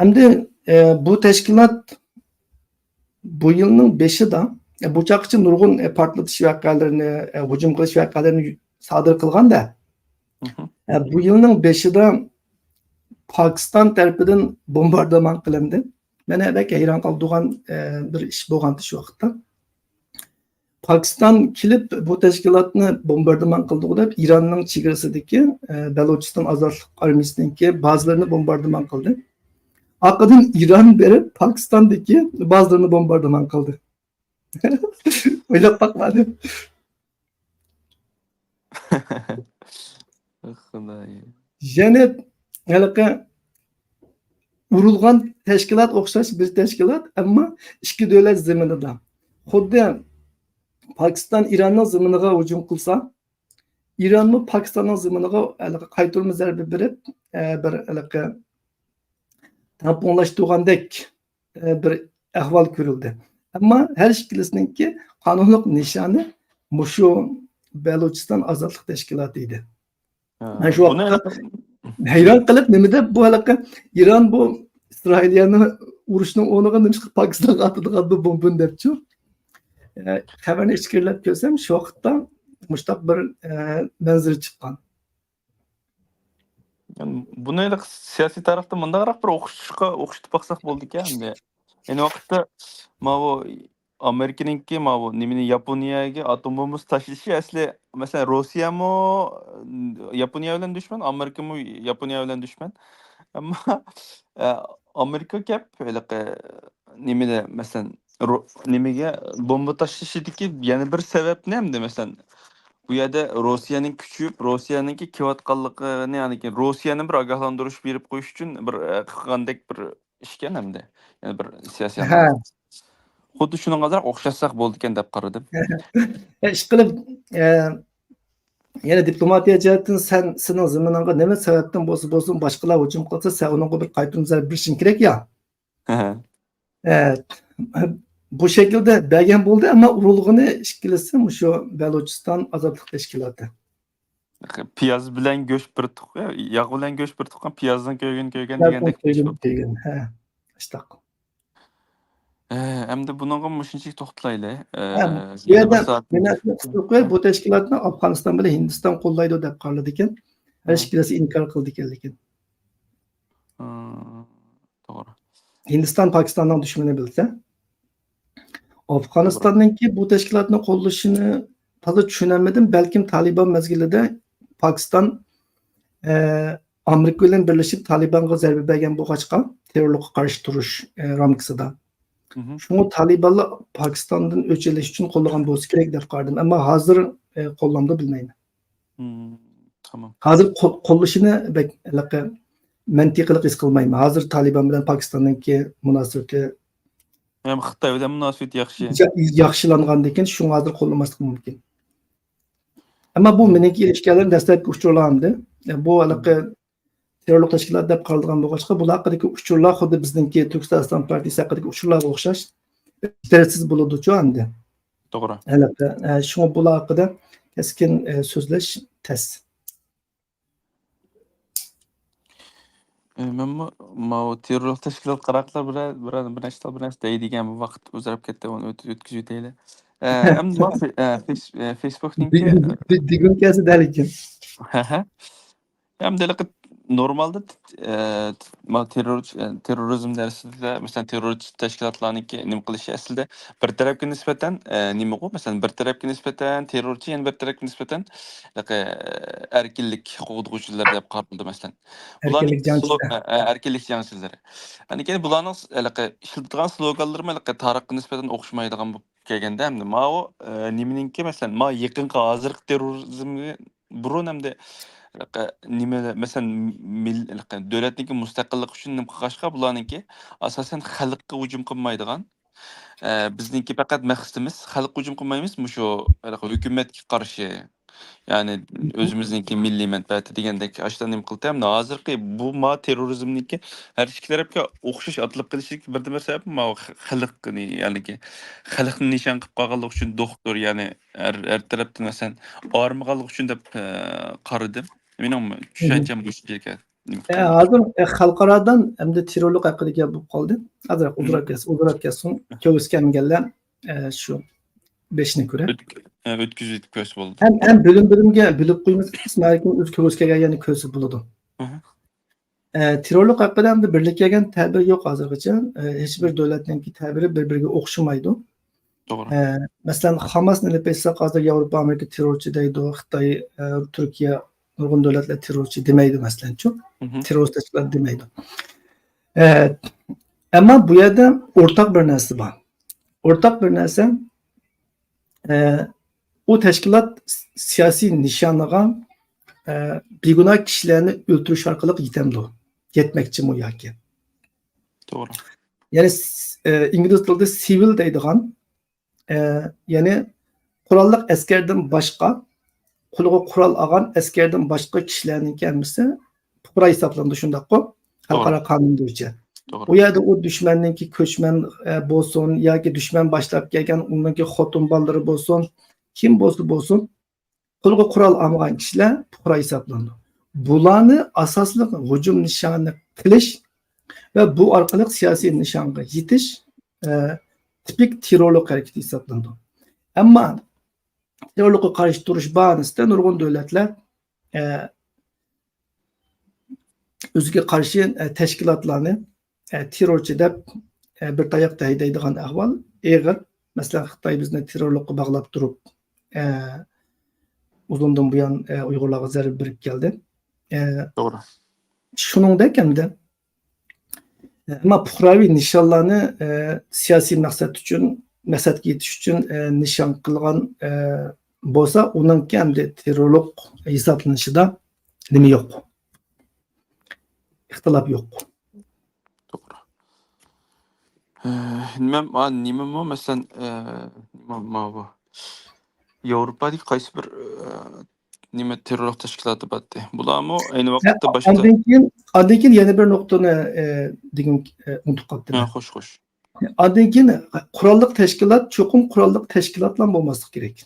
ئەمدى، ئە، بۇ تەشكىلات بۇ يىلنىڭ بېشىدا، ئە، بۇ چاغقىچە نۇرغۇن، ئە، پارتلىتىش ۋەقەلىرىنى، ئە، ھۇجۇم قىلىش ۋەقەلىرىنى سادىر قىلغاندا، مھم. ئە، بۇ يىلنىڭ بېشىدا پاكىستان تەرىپىدىن بومباردىمان قىلىندى. مېنى بەك ھەيران قالدۇرغان، ئە، بىر ئىش بولغانتى شۇ ۋاقىتتا. پاكىستان كېلىپ بۇ تەشكىلاتنى بومباردىمان قىلدۇق دەپ، ئىراننىڭ چېگرىسىدىكى، ئە، بەلۇچىستان ئازادلىق ئارمىيىسىنىڭكى بازىلىرىنى بومباردىمان قىلدى. ئارقىدىن ئىران بېرىپ پاكىستاندىكى بازىلىرىنى بومباردىمان قىلدى. ئويلاپ باقمىدىم. خۇدايىم. يەنى ھېلىقى ئۇرۇلغان تەشكىلات ئوخشاش بىر تەشكىلات، ئەمما ئىككى دۆلەت زېمىنىدا. خۇددى پاكىستان ئىراننىڭ زېمىنىغا ھۇجۇم قىلسا، ئىرانمۇ پاكىستاننىڭ زېمىنىغا ھېلىقى قايتۇرما زەربە بېرىپ، ئە، بىر ھېلىقى تەڭپۇڭلاشتۇرغاندەك، ئە، بىر ئەھۋال كۆرۈلدى. ئەمما ھەر ئىككىلىسىنىڭكى قانۇنلۇق نىشانى مۇشۇ بەلۇچىستان ئازادلىق تەشكىلاتى ئىدى. مەن شۇ ۋاقىتتا ھەيران قېلىپ، نېمە دەپ بۇ ھېلىقى ئىران بۇ ئىسرائىلىيەنى ئۇرۇشنىڭ ئورنىغا نېمىشقا پاكىستانغا ئاتىدىغان بۇ بومبىنى دەپچۇ. ئە، خەۋەرنى ئىچكىرىلەپ كۆرسەم، شۇ ۋاقىتتا مۇشتاق بىر، ئە، مەنزىرە چىققان. بۇنى ھېلىقى سىياسىي تارىختا مۇنداقراق بىر ئوخشىتىشقا، ئوخشىتىپ باقساق بولىدىكەن ئەمدى. ئەينى ۋاقىتتا ماۋۇ ئامېرىكىنىڭكى ماۋۇ نېمىنى، ياپونىيەگە ئاتوم بومبىسى تاشلىشى ئەسلى، مەسىلەن، روسىيەمۇ ياپونىيە بىلەن دۈشمەن، ئامېرىكىمۇ ياپونىيە بىلەن دۈشمەن. ئەمما، ئە، ئامېرىكا كەپ ھېلىقى نېمىدە، مەسىلەن، رو-، نېمىگە بومبا تاشلىشىدىكى يەنە بىر سەۋەب نەمدە، مەسىلەن، بۇ يەردە روسىيەنىڭ كۈچىيىپ، روسىيەنىڭكى كېلىۋاتقانلىقىنى، يەنى كېيىن روسىيەنى بىر ئاگاھلاندۇرۇش بېرىپ قويۇش ئۈچۈن بىر، ئە، قىلغاندەك بىر ئىشكەن ئەمدى. يەنە بىر سىياسىي ھە. ئانداز. خۇددى شۇنىڭغا ئازراق ئوخشاتساق بولىدىكەن دەپ قارىدىم. ئىشقىلىپ، ئە، يەنە دىپلوماتىيە جەھەتتىن سەن، سېنىڭ زېمىنىڭغا نېمە سەۋەبتىن بولسا بولسۇن، باشقىلار ھۇجۇم قىلسا، سەن ئۇنىڭغا بىر قايتۇرما زەربە بېرىشىڭ كېرەك يا. ھە. ئە، بۇ شەكىلدە بەرگەن بولدى، ئەمما ئۇرۇلغىنى ئىككىلىسى مۇشۇ بەلۇچىستان ئازادلىق تەشكىلاتى. پىياز بىلەن گۆش بىر تۇغقان، ياغ بىلەن گۆش بىر تۇغقان، پىيازنىڭ كۆيگىنى كۆيگەن دېگەندەك ئىش بۇ. كۆيگەن، ھە. ئاشتاق. ئە، ئەمدى بۇنىڭغا مۇشۇنچىلىك توختىلايلى. ئە، ھە، بۇ يەردە بىر نەرسىنى قىستۇرۇپ قوياي، بۇ تەشكىلاتنى ئافغانىستان بىلەن ھىندىستان قوللايدۇ دەپ قارىلىدىكەن. ھەر ئىككىلىسى ئىنكار قىلىدىكەن لېكىن. توغرا. ھىندىستان پاكىستاننىڭ دۈشمىنى بىلسە. ئافغانىستاننىڭكى بۇ تەشكىلاتنى قوللىشىنى تازا چۈشىنەلمىدىم. بەلكىم تالىبان مەزگىلىدە پاكىستان، ئە، ئامېرىكا بىلەن بىرلىشىپ تالىبانغا زەربە بەرگەن بولغاچقا، تېررورلۇققا قارشى تۇرۇش، ئە، رامكىسىدا. مھم. شۇڭا تالىبانلار پاكىستاندىن ئۆچ ئېلىش ئۈچۈن قوللىغان بولسا كېرەك دەپ قارىدىم. ئەمما ھازىر، ئە، قوللامدۇ بىلمەيمەن. مم، تامام. ھازىر قو-، قوللىشىنى بەك ھېلىقى مەنتىقىلىق ھېس قىلمايمەن. ھازىر تالىبان بىلەن پاكىستاننىڭكى مۇناسىۋىتى ھەم خىتاي بىلەن مۇناسىۋىتى ياخشى. يا-، ياخشىلانغاندىن كېيىن شۇڭا ھازىر قوللىماسلىقى مۇمكىن. ئەمما بۇ مم. مېنىڭكى ئېرىشكەنلىرىم دەسلەپكى ئۇچۇرلار ئەمدى. بۇ ھېلىقى مم. تېررورلۇق تەشكىلاتى دەپ قارالىدىغان بولغاچقا، بۇلار ھەققىدىكى ئۇچۇرلار خۇددى بىزنىڭكى تۈركىستان ئىسلام پارتىيىسى ھەققىدىكى ئۇچۇرلارغا ئوخشاش دەرىجىسىز بولىدۇچۇ ئەمدى. توغرا. ئەلۋەتتە، ئە، شۇڭا بۇلار ھەققىدە كەسكىن، ئە، سۆزلەش تەس. ئە، مەنمۇ ماۋۇ تېررورلۇق تەشكىلات قاراقلار بىرەر، بىرەر، بىر نەچچە، بىر نەچچە دەيدىكەن، بۇ ۋاقىت ئۇزىراپ كەتتى، ئۇنى ئۆت-، ئۆتكۈزۈۋېتەيلى. ئە، ئەمدى ماۋۇ فې-، ئە، فېيس-، ئە، فېيسبوكنىڭكى، بۈگۈن، بۈگۈن كەلسە دەل ئىكەن. ھە، ھە. ئەمدى ھېلىقى نورمالدا، ئە، ما تېررورچى، ئە، تېررورىزم دەرسىدە، مەسىلەن، تېررورچى تەشكىلاتلارنىڭكى نېمە قىلىشى ئەسلىدە بىر تەرەپكە نىسبەتەن، ئە، نېمىغۇ، مەسىلەن، بىر تەرەپكە نىسبەتەن تېررورچى، يەنە بىر تەرەپكە نىسبەتەن، ھېلىقى، ئەركىنلىك قوغدىغۇچىلىرى دەپ قارىلىدۇ، مەسىلەن. بۇلارنىڭ ئەركىنلىك جەڭچىلىرى. سلو-، ئە، ئە، ئەركىنلىك جەڭچىلىرى. يەنى كېيىن بۇلارنىڭ س-، ھېلىقى ئىشلىتىدىغان سلوگانلىرىمۇ ھېلىقى تارىخقا نىسبەتەن ئوخشىمايدىغان بولۇپ كەلگەندە، ئەمدى ماۋۇ، ئە، نېمىنىڭكى، مەسىلەن، ما يېقىنقى ھازىرقى تېررورىزمنى بۇرۇن ئەمدى، ئە، نېمە، مەسىلەن، مىل-، دۆلەتنىڭكى مۇستەقىللىقى ئۈچۈن نېمە قىلغاچقا، بۇلارنىڭكى ئاساسەن خەلققە ھۇجۇم قىلمايدىغان، ئە، بىزنىڭكى پەقەت مەقسىتىمىز، خەلققە ھۇجۇم قىلمايمىز، مۇشۇ ھېلىقى ھۆكۈمەتكە قارشى، يەنى ئۆزىمىزنىڭكى مىللىي مەنپەئەتى دېگەندەك ئاشۇنداق نېمە قىلدى. ھەم ھازىرقى بۇ ما تېررورىزمنىڭكى ھەر ئىككى تەرەپكە ئوخشاش ئاتىلىپ قېلىشىدىكى بىردىنبىر سەۋەب ماۋۇ خ-، خەلقنى، يەنىكى خەلقنى نىشان قىلىپ قالغانلىقى ئۈچۈن دوختۇر، يەنى ھەر، ھەر تەرەپتىن مەسىلەن ئاغرىمىغانلىقى ئۈچۈن دەپ، ئە، قارىدىم. مېنىڭ چۈشەنچەم مۇشۇ يەرگە. ئە، ھازىر، ئە، خەلقئارادىن ئەمدى تېررورلۇق ھەققىدە گەپ بولۇپ قالدى. ئازراق ئۇزىراپ كەتسۇن، ئۇزىراپ كەتسۇن. كۆرۈشكەن گەللەر، ئە، شۇ بېشىنى كۆرە. ئۆت-، ئە، ئۆتكۈزۈۋېتىپ كۆرسە بولىدۇ. ھەم، ھەم بۆلۈم-بۆلۈمگە بۆلۈپ قويمىسىڭىز، ھەر كىم ئۆز كۆرگۈسى كەلگەننى كۆرسە بولىدۇ. ئە، تېررورلۇق ھەققىدە ئەمدى بىرلىككە كەلگەن تەبىر يوق ھازىرغىچە. ئە، ھېچبىر دۆلەتنىڭكى تەبىرى بىر-بىرىگە ئوخشىمايدۇ. توغرا. ئە، مەسىلەن، خاماسنى ئېلىپ ئېيتساق، ھازىر ياۋروپا، ئامېرىكا تېررورچى دەيدۇ، خىتاي، ئە، تۈركىيە، نۇرغۇن دۆلەتلەر تېررورچى دېمەيدۇ، مەسىلەنچۇ. تېررورىست تەشكىلات دېمەيدۇ. ئە، ئەمما بۇ يەردە ئورتاق بىر نەرسە بار. ئورتاق بىر نەرسە، ئە، ئۇ تەشكىلات سىياسىي نىشانىغا، ئە، بىگۇناھ كىشىلەرنى ئۆلتۈرۈش ئارقىلىق يېتەمدۇ؟ يەتمەكچىمۇ ياكى؟ توغرا. يەنى س-، ئە، ئىنگلىز تىلىدا سىۋىل دەيدىغان، ئە، يەنى قوراللىق ئەسكەردىن باشقا، قولىغا قورال ئالغان ئەسكەردىن باشقا كىشىلەرنىڭكى ھەممىسى پۇقرا ھېسابلىنىدۇ، شۇنداققۇ؟ توغرا. خەلقئارا قانۇن بويىچە. توغرا. ئۇ يەردە ئۇ دۈشمەننىڭكى كۆچمەن، ئە، بولسۇن ياكى دۈشمەن باشلاپ كەلگەن ئۇنىڭكى خوتۇن بالىلىرى بولسۇن، كىم بولسا بولسۇن، قولىغا قورال ئالمىغان كىشىلەر پۇقرا ھېسابلىنىدۇ. بۇلارنى ئاساسلىق ھۇجۇم نىشانى قىلىش ۋە بۇ ئارقىلىق سىياسىي نىشانغا يېتىش، ئە، تىپىك تېررورلۇق ھەرىكىتى ھېسابلىنىدۇ. ئەمما تېررورلۇققا قارشى تۇرۇش باھانىسىدە نۇرغۇن دۆلەتلەر، ئە، ئۆزىگە قارشى، ئە، تەشكىلاتلارنى، ئە، تېررورچى دەپ، ئە، بىر تاياقتا ھەيدەيدىغان ئەھۋال ئېغىر. مەسىلەن، خىتاي بىزنى تېررورلۇققا باغلاپ تۇرۇپ، ئە، ئۇزۇندىن بۇيان، ئە، ئۇيغۇرلارغا زەربە بېرىپ كەلدى. ئە، توغرا. شۇنىڭدەك ئەمدى، ئەمما پۇقراۋى نىشانلارنى، ئە، سىياسىي مەقسەت ئۈچۈن، مەقسەتكە يېتىش ئۈچۈن، ئە، نىشان قىلغان، ئە، بولسا، ئۇنىڭكى ئەمدى تېررورلۇق ھېسابلىنىشىدا نېمە يوق؟ ئىختىلاپ يوق. توغرا. ئە، نېمە، ما، نېمىمۇ، مەسىلەن، ئە، نېمە، ما بۇ؟ ياۋروپادىكى قايسى بىر، ئە، نېمە، تېررورلۇق تەشكىلاتى بارتتى. بۇلارمۇ ئەينى ۋاقىتتا باشتا ئاندىن كېيىن، ئاندىن كېيىن يەنە بىر نۇقتىنى، ئە، دېگۈم، ئە، ئۇنتۇپ قاپتىمەن. ھە، خوش، خوش. ئاندىن كېيىن قوراللىق تەشكىلات، چوقۇم قوراللىق تەشكىلاتلا بولماسلىقى كېرەك.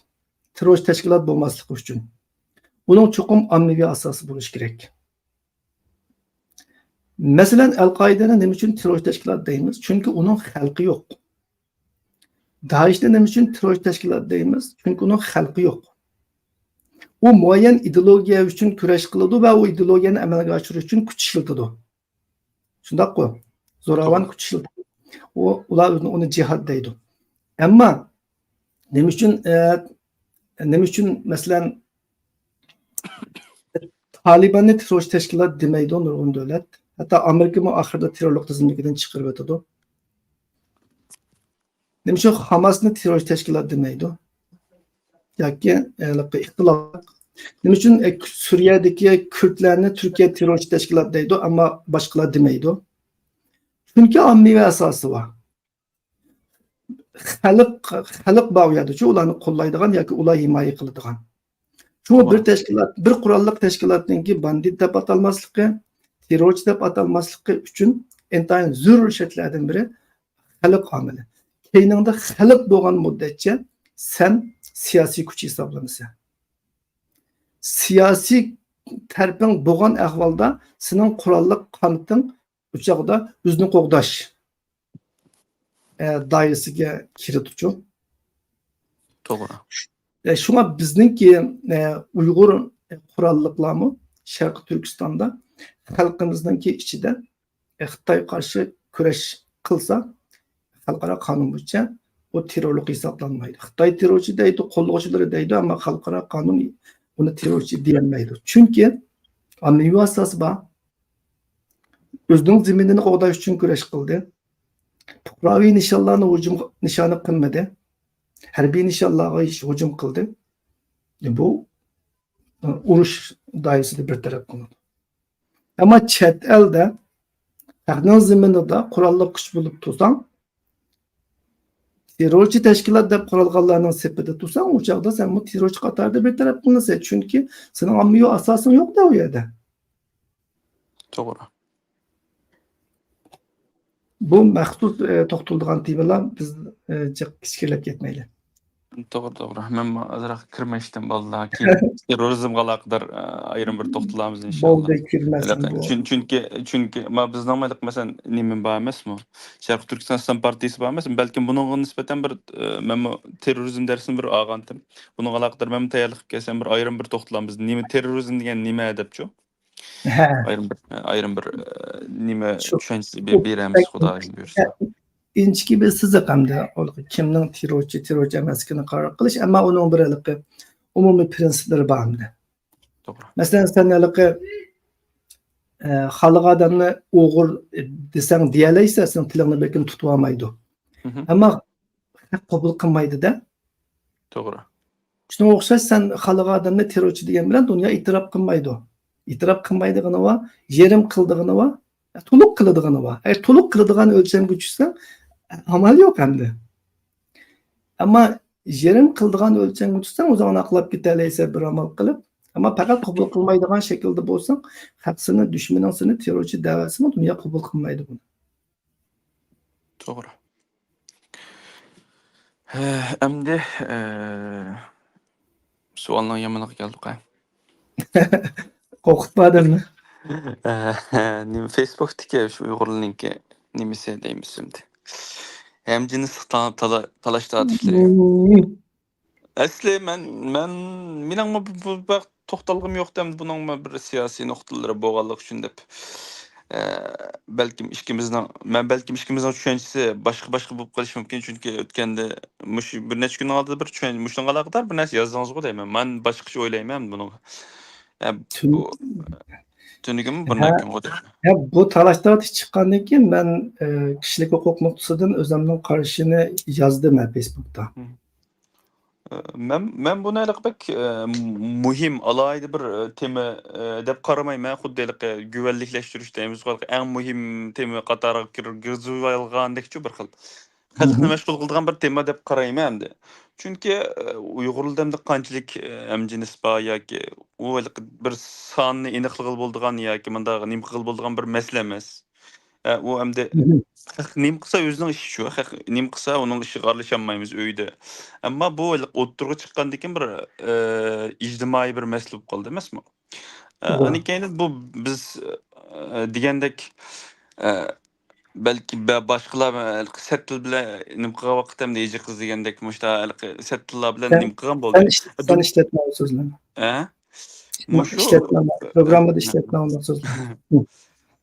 تېررورچى تەشكىلات بولماسلىقى ئۈچۈن. ئۇنىڭ چوقۇم ئاممىۋى ئاساسى بولۇشى كېرەك. مەسىلەن، ئەل-قائىدىنى نېمە ئۈچۈن تېررورچى تەشكىلات دەيمىز؟ چۈنكى ئۇنىڭ خەلقى يوق. دائىشنى نېمە ئۈچۈن تېررورچى تەشكىلات دەيمىز؟ چۈنكى ئۇنىڭ خەلقى يوق. ئۇ مۇئەييەن ئىدېئولوگىيە ئۈچۈن كۈرەش قىلىدۇ ۋە ئۇ ئىدېئولوگىيەنى ئەمەلگە ئاشۇرۇش ئۈچۈن كۈچ ئىشلىتىدۇ. شۇنداققۇ؟ زوراۋان توغرا. كۈچ ئىشلىتىدۇ. ئۇ، ئۇلار ئۆزىنى، ئۇنى جىھاد دەيدۇ. ئەمما نېمە ئۈچۈن، ئە، نېمە ئۈچۈن، مەسىلەن، تالىباننى تېررورچى تەشكىلات دېمەيدۇ نۇرغۇن دۆلەت؟ ھەتتا ئامېرىكىمۇ ئاخىرىدا تېررورلۇق تىزىملىكىدىن چىقىرىۋېتىدۇ. نېمە ئۈچۈن خاماسنى تېررورچى تەشكىلات دېمەيدۇ؟ ياكى، ھېلىقى ئىختىلاپ. نېمە ئۈچۈن، ئە، سۈرىيەدىكى كۈردلەرنى تۈركىيە تېررورچى تەشكىلات دەيدۇ، ئەمما باشقىلار دېمەيدۇ؟ چۈنكى ئاممىۋى ئاساسى بار. خەلق، خەلق بار ئۇ يەردىچۇ، ئۇلارنى قوللايدىغان ياكى ئۇلار ھىمايە قىلىدىغان. شۇڭا بىر توغرا. تەشكىلات، بىر قوراللىق تەشكىلاتنىڭكى باندىت دەپ ئاتالماسلىقى، تېررورچى دەپ ئاتالماسلىقى ئۈچۈن ئىنتايىن زۆرۈر شەرتلەردىن بىرى خەلق ئامىلى. كەينىڭدە خەلق بولغان مۇددەتچە سەن سىياسىي كۈچ ھېسابلىنىسەن. سىياسىي تەرىپىڭ بولغان ئەھۋالدا سېنىڭ قوراللىق قانىتىڭ ئۇ چاغدا ئۆزىنى قوغداش، ئە، دائىرىسىگە كىرىدۇچۇ. توغرا. ئە، شۇڭا بىزنىڭكى، ئە، ئۇيغۇر قوراللىقلارمۇ شەرقىي تۈركىستاندا خەلقىمىزنىڭكى ئىچىدە، ئە، خىتايغا قارشى كۈرەش قىلسا، خەلقئارا قانۇن بويىچە ئۇ تېررورلۇق ھېسابلانمايدۇ. خىتاي تېررورچى دەيدۇ، قوللىغۇچىلىرى دەيدۇ، ئەمما خەلقئارا قانۇن ئۇنى تېررورچى دېيەلمەيدۇ. چۈنكى ئاممىۋى ئاساسى بار. ئۆزىنىڭ زېمىنىنى قوغداش ئۈچۈن كۈرەش قىلدى. پۇقراۋى نىشانلارنى ھۇجۇم نىشانى قىلمىدى. ھەربىي نىشانلارغا ھۇجۇم قىلدى. بۇ، ئۇرۇش دائىرىسىدە بىر تەرەپ قىلىنىدۇ. ئەمما چەت ئەلدە خەقنىڭ زېمىنىدا قوراللىق كۈچ بولۇپ تۇرساڭ، تېررورچى تەشكىلات دەپ قارالغانلارنىڭ سېپىدە تۇرساڭ، ئۇ چاغدا سەنمۇ تېررورچى قاتارىدا بىر تەرەپ قىلىنىسەن. چۈنكى سېنىڭ ئاممىۋى ئاساسىڭ يوق-دە ئۇ يەردە. توغرا. بۇ مەخسۇس، ئە، توختىلىدىغان تېمىلار، بىز، ئە، جىق ئىچكىرىلەپ كەتمەيلى. توغرا، توغرا. مەن ئازراق كىرمەشتىم بالىلار. كېيىن تېررورىزمغا ئالاقىدار، ئە، ئايرىم بىر توختىلامىز، ئىنشاللا. بولدى، كىرمەسمۇ بولدى. چۈن-، چۈنكى، چۈنكى ما بىزنىڭ مەسىلەن نېمە بار ئەمەسمۇ؟ شەرقىي تۈركىستان ئىسلام پارتىيىسى بار ئەمەسمۇ؟ بەلكىم بۇنىڭغا نىسبەتەن بىر، ئە، مەنمۇ تېررورىزم دەرسىنى بىر ئالغانتىم. بۇنىڭغا ئالاقىدار مەنمۇ تەييارلىق قىلىپ كەلسەم، بىر ئايرىم بىر توختىلامىز. نېمە، تېررورىزم دېگەن نېمە دەپچۇ؟ ھە. ئايرىم بىر، ئايرىم بىر، ئە، نېمە شۇ، چۈشەنچە شۇ بېرەمىز، خۇدايىم بۇيرۇسا. ئىنچىكە بىر سىزىق ئەمدى. كىمنىڭ تېررورچى، تېررورچى ئەمەسلىكىنى قارار قىلىش، ئەمما ئۇنىڭ بىر ھېلىقى ئومۇمىي پرىنسىپلىرى بار ئەمدى. توغرا. مەسىلەن، سەن ھېلىقى، ئە، خالىغان ئادەمنى ئوغرى دېسەڭ دېيەلەيسەن، سېنىڭ تىلىڭنى بەلكىم تۇتۇۋالمايدۇ. مھم. ئەمما خەق قوبۇل قىلمايدۇ-دە. توغرا. شۇنىڭغا ئوخشاش سەن خالىغان ئادەمنى تېررورچى دېگەن بىلەن دۇنيا ئېتىراپ قىلمايدۇ. ئېتىراپ قىلمايدىغىنى بار، يېرىم قىلىدىغىنى بار، تولۇق قىلىدىغىنى بار. ئەگەر تولۇق قىلىدىغان ئۆلچەمگە چۈشسەڭ، ئامال يوق ئەمدى. ئەمما يېرىم قىلىدىغان ئۆلچەمگە چۈشسەڭ، ئۆزۈڭنى ئاقلاپ كېتەلەيسەن بىر ئامال قىلىپ. ئەمما پەقەت قوبۇل قىلمايدىغان شەكىلدە بولساڭ، خەق سېنى، دۈشمىنىڭ سېنى تېررورچى دەۋەتسىمۇ، دۇنيا قوبۇل قىلمايدۇ بۇنى. توغرا. ھە، ئەمدى، ئە، سوئالنىڭ يامىنىغا كەلدۇق ھە. قورقۇتما ئادەمنى. نېمە فېيسبۇكتىكى شۇ ئۇيغۇرلارنىڭكى نېمىسى دەيمىز ئەمدى. ھەمجىنسلىق تالاش تارتىشلىرى. ئەسلى مەن مەن مېنىڭمۇ بۇ بۇ بەك توختالغۇم يوق ئەمدى بۇنىڭمۇ بىر سىياسىي نۇقتىلىرى بولغانلىقى ئۈچۈن دەپ. ئە، بەلكىم ئىككىمىزنىڭ مەن بەلكىم ئىككىمىزنىڭ چۈشەنچىسى باشقا باشقا بولۇپ قېلىشى مۇمكىن چۈنكى ئۆتكەندە مۇشۇ بىر نەچچە كۈننىڭ ئالدىدا بىر چۈشەن مۇشۇنىڭغا ئالاقىدار بىر نەرسە يازدىڭىزغۇ دەيمەن مەن باشقىچە ئويلايمەن بۇنىڭغا. ئە، بۇ تۈنۈگۈنمۇ بۇنداق كۈنغۇ دەيمەن. بۇ تالاش تارتىش چىققاندىن كېيىن مەن ئە، كىشىلىك ھوقۇق نۇقتىسىدىن ئۆزۈمنىڭ قارىشىنى يازدىم ھە فېيسبۇكتا. مەن مەن بۇنى ھېلىقى بەك مۇھىم ئالاھىدە بىر تېما دەپ قارىمايمەن خۇددى ھېلىقى گۈۋەنلىكلەشتۈرۈش دەيمىزغۇ ھېلىقى ئەڭ مۇھىم تېما قاتارىغا كىرگۈزۈۋالغاندەكچۇ بىر خىل خەلقنى مەشغۇل قىلىدىغان بىر تېما دەپ قارايمەن ئەمدى. چۈنكى ئۇيغۇرلاردا ئەمدى قانچىلىك ھەمجىنس بار ياكى ئۇ ھېلىقى بىر ساننى ئېنىقلىغىلى بولىدىغان ياكى مۇنداق نېمە قىلغىلى بولىدىغان بىر مەسىلە ئەمەس. ئە، ئۇ ئەمدى خەق نېمە قىلسا ئۆزىنىڭ ئىشى شۇ. خەق نېمە قىلسا ئۇنىڭ ئىشىغا ئارىلىشالمايمىز ئۆيدە. ئەمما بۇ ئوتتۇرىغا چىققاندىن كېيىن بىر ئە، ئىجتىمائىي بىر مەسىلە بولۇپ قالدى ئەمەسمۇ؟ ئە، ئاندىن كېيىن بۇ بىز ئە، دېگەندەك ئە، بەلكى بە- باشقىلار ئە، سەت تىل بىلەن نېمە قىلغان ۋاقىت ئەمدى ھېجى قىز دېگەندەك مۇشۇنداق سەت تىللار بىلەن نېمە قىلغان بولدى. سەن ئىشلەتمەڭ سۆزلەرنى. ئە؟ مۇشۇ ئىشلەتمەڭ. پروگراممىدا ئىشلەتمەڭ ئۇنداق سۆزلەرنى.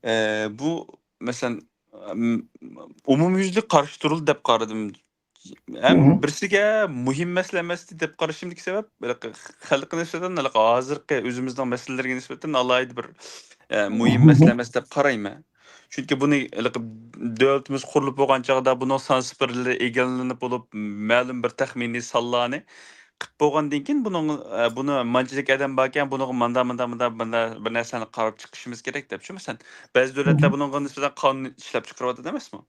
ئە، بۇ مەسىلەن ئومۇميۈزلۈك قارشى تۇرۇلدى دەپ قارىدىم. ھەم بىرسىگە مۇھىم مەسىلە ئەمەستى دەپ قارىشىمدىكى سەۋەب خەلققە نىسبەتەن ھازىرقى ئۆزىمىزنىڭ مەسىلىلىرىگە نىسبەتەن ئالاھىدە بىر ئە، مۇھىم مەسىلە ئەمەس دەپ قارايمەن. چۈنكى بۇنى ھېلىقى دۆلىتىمىز قۇرۇلۇپ بولغان چاغدا بۇنىڭ سان سىفىرلىرى ئىگىلىنىپ بولۇپ مەلۇم بىر تەخمىنىي سانلارنى قىلىپ بولغاندىن كېيىن بۇنىڭ ئە، بۇنى مانچىلىك ئادەم باركەن بۇنىڭغا ماندا ماندا ماندا ماندا بىر نەرسىنى قاراپ چىقىشىمىز كېرەك دەپ شۇ مەسىلەن بەزى دۆلەتلەر بۇنىڭغا نىسبەتەن قانۇن ئىشلەپ چىقىرىۋاتىدۇ ئەمەسمۇ؟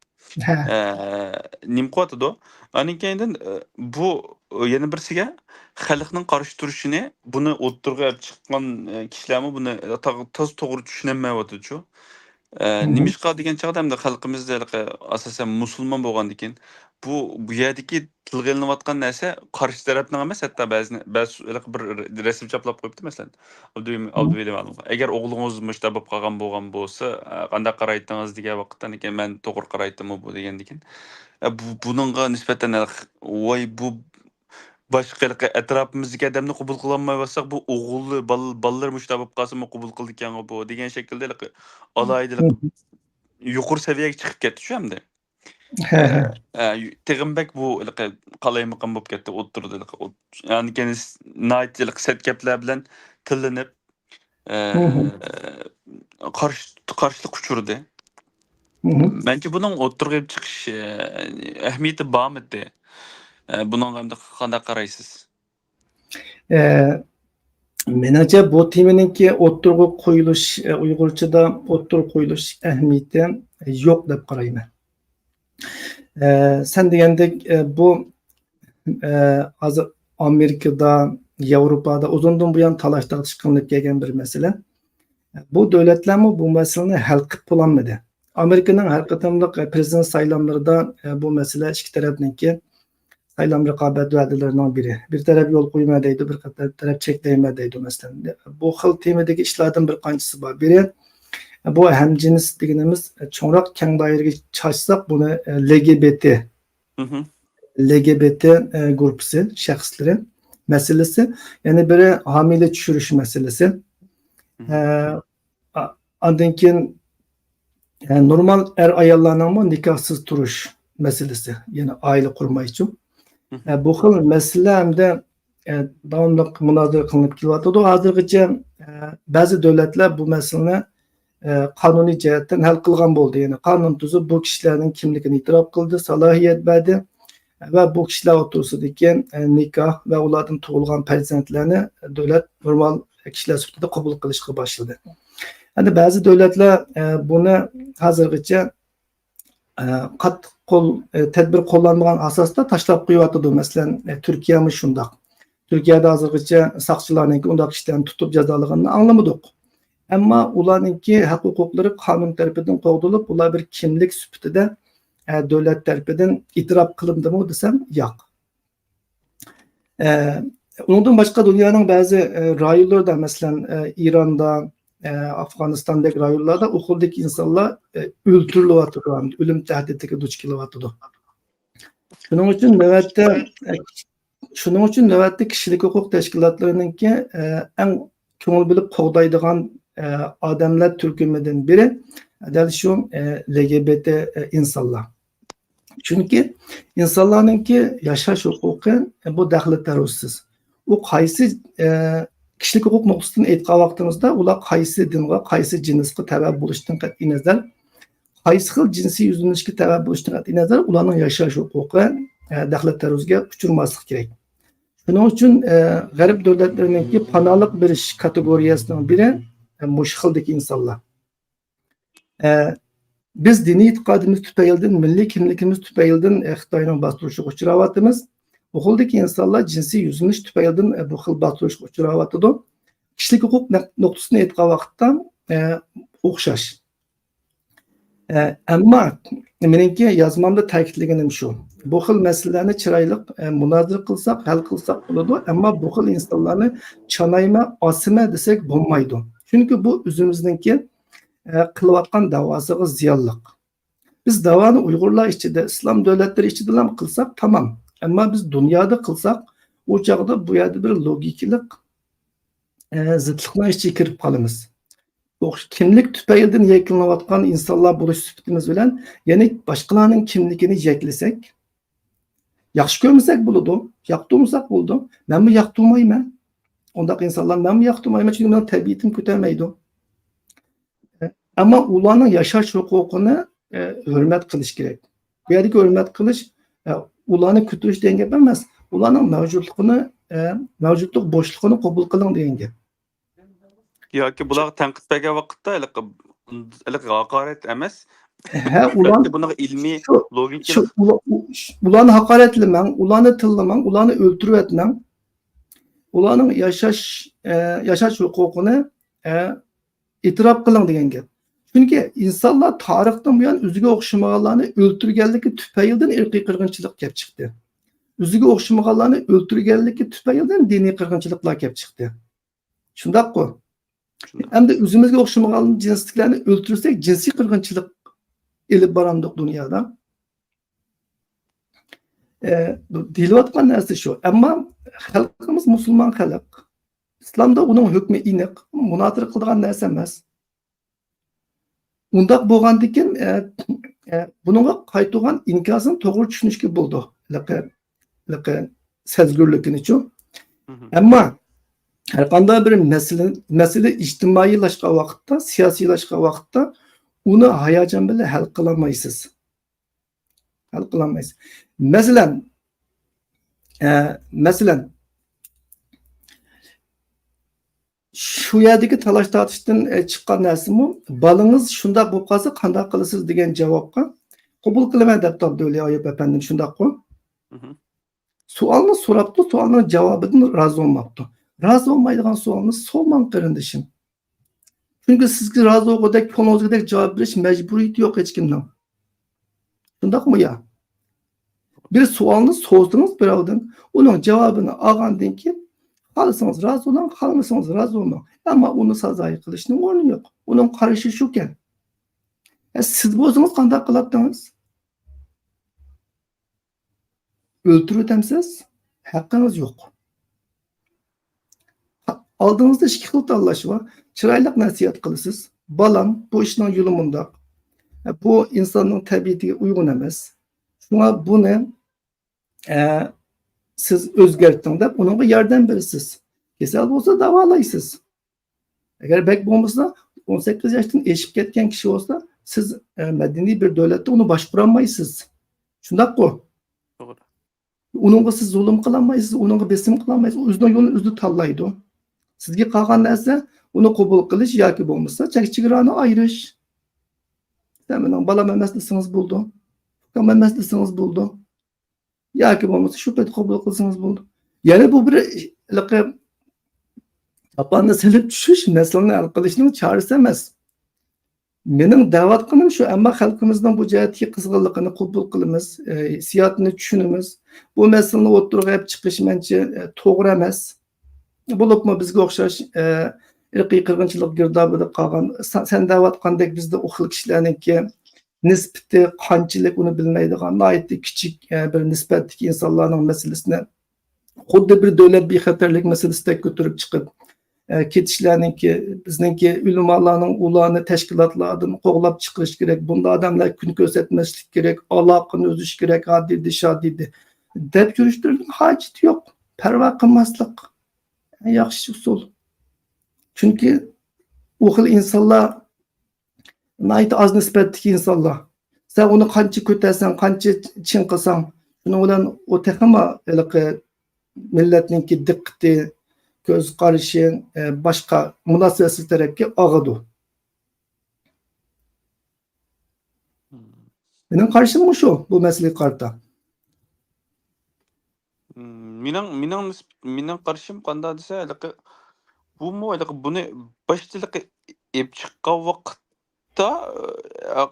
ئە، نېمە قىلىۋاتىدۇ؟ ئاندىن كېيىندىن ئە، بۇ يەنە بىرسىگە خەلقنىڭ قارشى تۇرۇشىنى بۇنى ئوتتۇرىغا ئېلىپ چىققان ئە، كىشىلەرمۇ بۇنى تا- تاز توغرا چۈشىنەلمەيۋاتىدۇچۇ. ئە، نېمىشقا دېگەن چاغدا ئەمدى خەلقىمىزدە ھېلىقى ئاساسەن مۇسۇلمان بولغاندىكىن بۇ بۇ يەردىكى تىلغا ئېلىنىۋاتقان نەرسە قارشى تەرەپنىڭ ئەمەس، ھەتتا بەزى بەزى ھېلىقى بىر رەسىم چاپلاپ قويۇپتۇ مەسىلەن. ئابدۇ- ئابدۇۋەلى مەلۇم. ئەگەر ئوغلىڭىز مۇشۇنداق بولۇپ قالغان بولغان بولسا، ئە، قانداق قارايتتىڭىز دېگەن ۋاقىتتا، لېكىن مەن توغرا قارايتتىممۇ بۇ دېگەندىكىن. ئە، بۇ بۇنىڭغا نىسبەتەن ۋاي بۇ باشقا ھېلىقى ئەتراپىمىزدىكى ئادەمنى قوبۇل قىلالمايۋاتساق، بۇ ئوغۇللى بال- بالىلىرى مۇشۇنداق بولۇپ قالسىمۇ قوبۇل قىلىدىكەنغۇ بۇ دېگەن شەكىلدە ھېلىقى ئالاھىدە ھېلىقى يۇقىرى سەۋىيەگە چىقىپ كەتتى شۇ ئەمدى. ئە، ئە، تېخىمۇ بەك بۇ ھېلىقى قالايمىقان بولۇپ كەتتى ئوتتۇرىدا ھېلىقى ئوت- يەنى كېيىن ناھايىتى ھېلىقى سەت گەپلەر بىلەن تىللىنىپ، ئە، قارشى قارشىلىققا ئۇچرىدى. مەنچە بۇنىڭ ئوتتۇرىغا كېلىپ چىقىش ئە، ئەھمىيىتى بارمىدى؟ ئە، بۇنىڭغا ئەمدى قانداق قارايسىز؟ ئە، مېنىڭچە بۇ تېمىنىڭكى ئوتتۇرىغا قويۇلۇش، ئە، ئۇيغۇرچىدا ئوتتۇرىغا قويۇلۇش ئەھمىيىتى يوق دەپ قارايمەن. ئە، سەن دېگەندەك، ئە، بۇ، ئە، ھازىر ئامېرىكىدا، ياۋروپادا ئۇزۇندىن بۇيان تالاش تارتىش قىلىنىپ كەلگەن بىر مەسىلە. بۇ دۆلەتلەرمۇ بۇ مەسىلىنى ھەل قىلىپ بولالمىدى. ئامېرىكىنىڭ ھەر قېتىملىق پرېزىدېنت سايلاملىرىدا، ئە، بۇ مەسىلە ئىككى تەرەپنىڭكى سايلام رىقابەت ۋەدىلىرىنىڭ بىرى. بىر تەرەپ يول قويىمەن دەيدۇ، بىر تەرەپ چەكلەيمەن دەيدۇ، مەسىلەن. بۇ خىل تېمىدىكى ئىشلاردىن بىر قانچىسى بار. بىرى، بۇ ھەمجىنس دېگىنىمىز چوڭراق كەڭ دائىرىگە چاچساق، بۇنى، ئە، ل گ ب ت، ل گ ب ت، ئە، گۇرۇپپىسى شەخسلىرى مەسىلىسى، يەنە بىرى ھامىلە چۈشۈرۈش مەسىلىسى. ئە، ئا-، ئاندىن كېيىن، ئە، نورمال ئەر-ئاياللارنىڭمۇ نىكاھسىز تۇرۇش مەسىلىسى، يەنى ئائىلە قۇرمايچۇ. ئە، بۇ خىل مەسىلىلەر ھەمدە، ئە، داۋاملىق مۇنازىرە قىلىنىپ كېلىۋاتىدۇ. ھازىرغىچە، ئە، بەزى دۆلەتلەر بۇ مەسىلىنى، ئە، قانۇنىي جەھەتتىن ھەل قىلغان بولدى. يەنى قانۇن تۈزۈپ، بۇ كىشىلەرنىڭ كىملىكىنى ئېتىراپ قىلدى، سالاھىيەت بەردى. ۋە بۇ كىشىلەر ئوتتۇرىسىدىكى، ئە، نىكاھ ۋە ئۇلاردىن تۇغۇلغان پەرزەنتلەرنى دۆلەت نورمال كىشىلەر سۈپىتىدە قوبۇل قىلىشقا باشلىدى. ئەمدى بەزى دۆلەتلەر، ئە، بۇنى ھازىرغىچە، ئە، قاتتىق قول، ئە، تەدبىر قوللانمىغان ئاساستا تاشلاپ قويۇۋاتىدۇ. مەسىلەن، ئە، تۈركىيەمۇ شۇنداق. تۈركىيەدە ھازىرغىچە ساقچىلارنىڭكى ئۇنداق كىشىلەرنى تۇتۇپ جازالىغىنىنى ئاڭلىمىدۇق. ئەمما ئۇلارنىڭكى ھەق-ھوقۇقلىرى قانۇن تەرىپىدىن قوغدىلىپ، ئۇلار بىر كىملىك سۈپىتىدە، ئە، دۆلەت تەرىپىدىن ئېتىراپ قىلىندىمۇ دېسەم، ياق. ئە، ئۇنىڭدىن باشقا دۇنيانىڭ بەزى، ئە، رايونلىرىدا، مەسىلەن، ئە، ئىراندا، ئە، ئافغانىستاندەك رايونلاردا ئۇ خىلدىكى ئىنسانلار، ئە، ئۆلتۈرۈلۈۋاتىدۇ، ئۆلۈم تەھدىتىگە دۇچ كېلىۋاتىدۇ. شۇنىڭ ئۈچۈن نۆۋەتتە، ئە، شۇنىڭ ئۈچۈن نۆۋەتتە كىشىلىك ھوقۇق تەشكىلاتلىرىنىڭكى، ئە، ئەڭ كۆڭۈل بۆلۈپ قوغدايدىغان، ئە، ئادەملەر تۈركۈمىدىن بىرى دەل شۇ، ئە، ل گ ب ت، ئە، ئىنسانلار. چۈنكى ئىنسانلارنىڭكى ياشاش ھوقۇقى، ئە، بۇ دەخلى تەرۇزسىز. ئۇ قايسى، ئە، كىشىلىك ھوقۇق نۇقتىسىدىن ئېيتقان ۋاقتىمىزدا، ئۇلار قايسى دىنغا، قايسى جىنسقا تەۋە بولۇشتىن قەتئىينەزەر، قايسى خىل جىنسىي يۈزلىنىشكە تەۋە بولۇشتىن قەتئىينەزەر، ئۇلارنىڭ ياشاش ھوقۇقى، ئە، دەخلى تەرۇزگە ئۇچرىماسلىقى كېرەك. شۇنىڭ ئۈچۈن، ئە، غەرب دۆلەتلىرىنىڭكى پاناھلىق بېرىش كاتېگورىيەسىنىڭ بىرى، ئە، مۇشۇ خىلدىكى ئىنسانلار. ئە، بىز دىنىي ئېتىقادىمىز تۈپەيلىدىن، مىللىي كىملىكىمىز تۈپەيلىدىن، ئە، خىتاينىڭ باستۇرۇشىغا ئۇچراۋاتىمىز. بۇ خىلدىكى ئىنسانلار جىنسىي يۈزلىنىش تۈپەيلىدىن، ئە، بۇ خىل باستۇرۇشقا ئۇچراۋاتىدۇ. كىشىلىك ھوقۇق نەق-، نۇقتىسىدىن ئېيتقان ۋاقىتتا، ئە، ئوخشاش. ئە، ئەمما مېنىڭكى يازمامدا تەكىتلىگىنىم شۇ. بۇ خىل مەسىلىلەرنى چىرايلىق، ئە، مۇنازىرە قىلساق، ھەل قىلساق بولىدۇ، ئەمما بۇ خىل ئىنسانلارنى چانايمە، ئاسىمە دېسەك بولمايدۇ. چۈنكى بۇ ئۆزىمىزنىڭكى، ئە، قىلىۋاتقان داۋاسىغا زىيانلىق. بىز داۋانى ئۇيغۇرلار ئىچىدە، ئىسلام دۆلەتلىرى ئىچىدىلا قىلساق تامام. ئەمما بىز دۇنيادا قىلساق، ئۇ چاغدا بۇ يەردە بىر لوگىكىلىق، ئە، زىتلىقنىڭ ئىچىگە كىرىپ قالىمىز. ئوخش-، كىملىك تۈپەيلىدىن يەكلىنىۋاتقان ئىنسانلار بولۇش سۈپىتىمىز بىلەن، يەنى باشقىلارنىڭ كىملىكىنى يەكلىسەك، ياخشى كۆرمىسەك بولىدۇ، ياقتۇرمىساق بولىدۇ. مەنمۇ ياقتۇرمايمەن. ئۇنداق ئىنسانلار مەنمۇ ياقتۇرمايمەن، چۈنكى مېنىڭ تەبىئىتىم كۆتەرمەيدۇ. ئەمما ئۇلارنىڭ ياشاش ھوقۇقىنى، ئە، ھۆرمەت قىلىش كېرەك. بۇ يەردىكى ھۆرمەت قىلىش، ئە، ئۇلارنى كۆتۈرۈش دېگەن گەپ ئەمەس. ئۇلارنىڭ مەۋجۇتلۇقىنى، ئە، مەۋجۇتلۇق بوشلۇقىنى قوبۇل قىلىڭ دېگەن گەپ. ياكى بۇلارغا تەنقىد بەرگەن ۋاقىتتا ھېلىقى، ھېلىقى ھاقارەت ئەمەس. ھە، ئۇلار بەلكى بۇنىڭغا ئىلمىي، شۇ، لوگىكىلىق شۇ، ئۇلا-، ئۇ-، ئۇلارنى ھاقارەتلىمەڭ، ئۇلارنى تىللىماڭ، ئۇلارنى ئۆلتۈرۈۋەتمەڭ. ئۇلارنىڭ ياشاش، ئە، ياشاش ھوقۇقىنى، ئە، ئېتىراپ قىلىڭ دېگەن گەپ. چۈنكى ئىنسانلار تارىختىن بۇيان ئۆزىگە ئوخشىمىغانلارنى ئۆلتۈرگەنلىكى تۈپەيلىدىن ئىرقىي قىرغىنچىلىق كەپ چىقتى. ئۆزىگە ئوخشىمىغانلارنى ئۆلتۈرگەنلىكى تۈپەيلىدىن دىنىي قىرغىنچىلىقلار كەپ چىقتى. شۇنداققۇ؟ شۇنداق. ئەمدى ئۆزىمىزگە ئوخشىمىغان جىنستىكىلەرنى ئۆلتۈرسەك، جىنسىي قىرغىنچىلىق ئېلىپ بارامدۇق دۇنيادا؟ ئە، دېيىلىۋاتقان نەرسە شۇ. ئەمما خەلقىمىز مۇسۇلمان خەلق. ئىسلامدا ئۇنىڭ ھۆكمى ئېنىق، مۇنازىرە قىلىدىغان نەرسە ئەمەس. ئۇنداق بولغاندىكىن، ئە، ئە، بۇنىڭغا قايتۇرغان ئىنكاسىنى توغرا چۈشىنىشكە بولىدۇ. ھېلىقى، ھېلىقى سەزگۈرلۈكىنىچۇ. مهم. ئەمما ھەر قانداق بىر مەسىلە، مەسىلە ئىجتىمائىيلاشقان ۋاقىتتا، سىياسىيلاشقان ۋاقىتتا ئۇنى ھاياجان بىلەن ھەل قىلالمايسىز. ھەل قىلالمايسىز. مەسىلەن، ئە، مەسىلەن، شۇ يەردىكى تالاش-تارتىشتىن، ئە، چىققان نەرسىمۇ، «بالىڭىز شۇنداق بولۇپ قالسا قانداق قىلىسىز؟» دېگەن جاۋابقا، «قوبۇل قىلىمەن» دەپتۇ ئابدۇۋەلى ئايۇپ ئەپەندىم، شۇنداققۇ؟ مهم. سوئالنى سوراپتۇ، سوئالنىڭ جاۋابىدىن رازى بولماپتۇ. رازى بولمايدىغان سوئالنى سورىماڭ، قېرىندىشىم. چۈنكى سىزگە رازى بولغۇدەك، كۆڭلىڭىزگىدەك جاۋاب بېرىش مەجبۇرىيىتى يوق ھېچكىمنىڭ. شۇنداقمۇ يا؟ بىر سوئالنى سورىسىڭىز بىراۋدىن، ئۇنىڭ جاۋابىنى ئالغاندىن كېيىن، خالىسىڭىز رازى بولۇڭ، خالىمىسىڭىز رازى بولماڭ. ئەمما ئۇنى سازايى قىلىشنىڭ ئورنى يوق. ئۇنىڭ قارىشى شۇكەن. ئە، سىز بولسىڭىز قانداق قىلاتتىڭىز؟ ئۆلتۈرۈۋېتەمسىز؟ ھەققىڭىز يوق. ئالدىڭىزدا ئىككى خىل تاللاش بار. چىرايلىق نەسىھەت قىلىسىز. «بالام، بۇ ئىشنىڭ يولى مۇنداق. بۇ ئىنساننىڭ تەبىئىتىگە ئۇيغۇن ئەمەس. شۇڭا بۇنى، ئە، سىز ئۆزگەرتىڭ» دەپ ئۇنىڭغا ياردەم بېرىسىز. كېسەل بولسا داۋالايسىز. ئەگەر بەك بولمىسا، ئون سەككىز ياشتىن ئېشىپ كەتكەن كىشى بولسا، سىز، ئە، مەدەنىي بىر دۆلەتتە ئۇنى باشقۇرالمايسىز. شۇنداققۇ؟ توغرا. ئۇنىڭغا سىز زۇلۇم قىلالمايسىز، ئۇنىڭغا بېسىم قىلالمايسىز، ئۆزىنىڭ يولىنى ئۆزى تاللايدۇ. سىزگە قالغان نەرسە ئۇنى قوبۇل قىلىش ياكى بولمىسا چەك-چېگرانى ئايرىش. سەن مېنىڭ بالام ئەمەس دېسىڭىز بولىدۇ، ئۇكام ئەمەس دېسىڭىز بولىدۇ. ياكى بولمىسا شۇ پېتى قوبۇل قىلسىڭىز بولىدۇ. يەنى بۇ بىر ھېلىقى چاپاننى سېلىپ چۈشۈش، مەسىلىنى ھەل قىلىشنىڭ چارىسى ئەمەس. مېنىڭ دەۋاتقىنىم شۇ، ئەمما خەلقىمىزنىڭ بۇ جەھەتتىكى قىزغىنلىقىنى قوبۇل قىلىمىز، ئە، ھېسسىياتىنى چۈشىنىمىز. بۇ مەسىلىنى ئوتتۇرىغا ئېلىپ چىقىش مەنچە، ئە، توغرا ئەمەس. بولۇپمۇ بىزگە ئوخشاش، ئە، ئىرقىي قىرغىنچىلىق گىردابىدا قالغان، سا-، سەن دەۋاتقاندەك بىزدە ئۇ خىل كىشىلەرنىڭكى نىسبىتى قانچىلىك ئۇنى بىلمەيدىغان ناھايىتى كىچىك، ئە، بىر نىسبەتتىكى ئىنسانلارنىڭ مەسىلىسىنى خۇددى بىر دۆلەت بىخەتەرلىك مەسىلىسىدەك كۆتۈرۈپ چىقىپ، ئە، كېتىشلەرنىڭكى، بىزنىڭكى ئۆلىمالارنىڭ ئۇلارنى تەشكىلاتلاردىن قوغلاپ چىقىرىش كېرەك، بۇنداق ئادەملەر كۈن كۆرسەتمەسلىك كېرەك، ئالاقىنى ئۈزۈش كېرەك، ھادىدى شادىدى دەپ يۈرۈشلىرىنىڭ ھاجىتى يوق. پەرۋا قىلماسلىق ياخشى ئۇسۇل. چۈنكى ئۇ خىل ئىنسانلار ناھايىتى ئاز نىسبەتتىكى ئىنسانلار. سەن ئۇنى قانچە كۆتەرسەڭ، قانچە چىڭقىساڭ، شۇنىڭ بىلەن ئۇ تېخىمۇ ھېلىقى مىللەتنىڭكى دىققىتى، كۆز قارىشى، ئە، باشقا مۇناسىۋەتسىز تەرەپكە ئاغىدۇ. مېنىڭ قارىشىم مۇشۇ، بۇ مەسىلىگە قارىتا. مم، مېنىڭ، مېنىڭ نىسب-، مېنىڭ قارىشىم قانداق دېسە، ھېلىقى بۇمۇ ھېلىقى بۇنى باشتا ھېلىقى ئېلىپ چىققان ۋاقىتتا، ئە،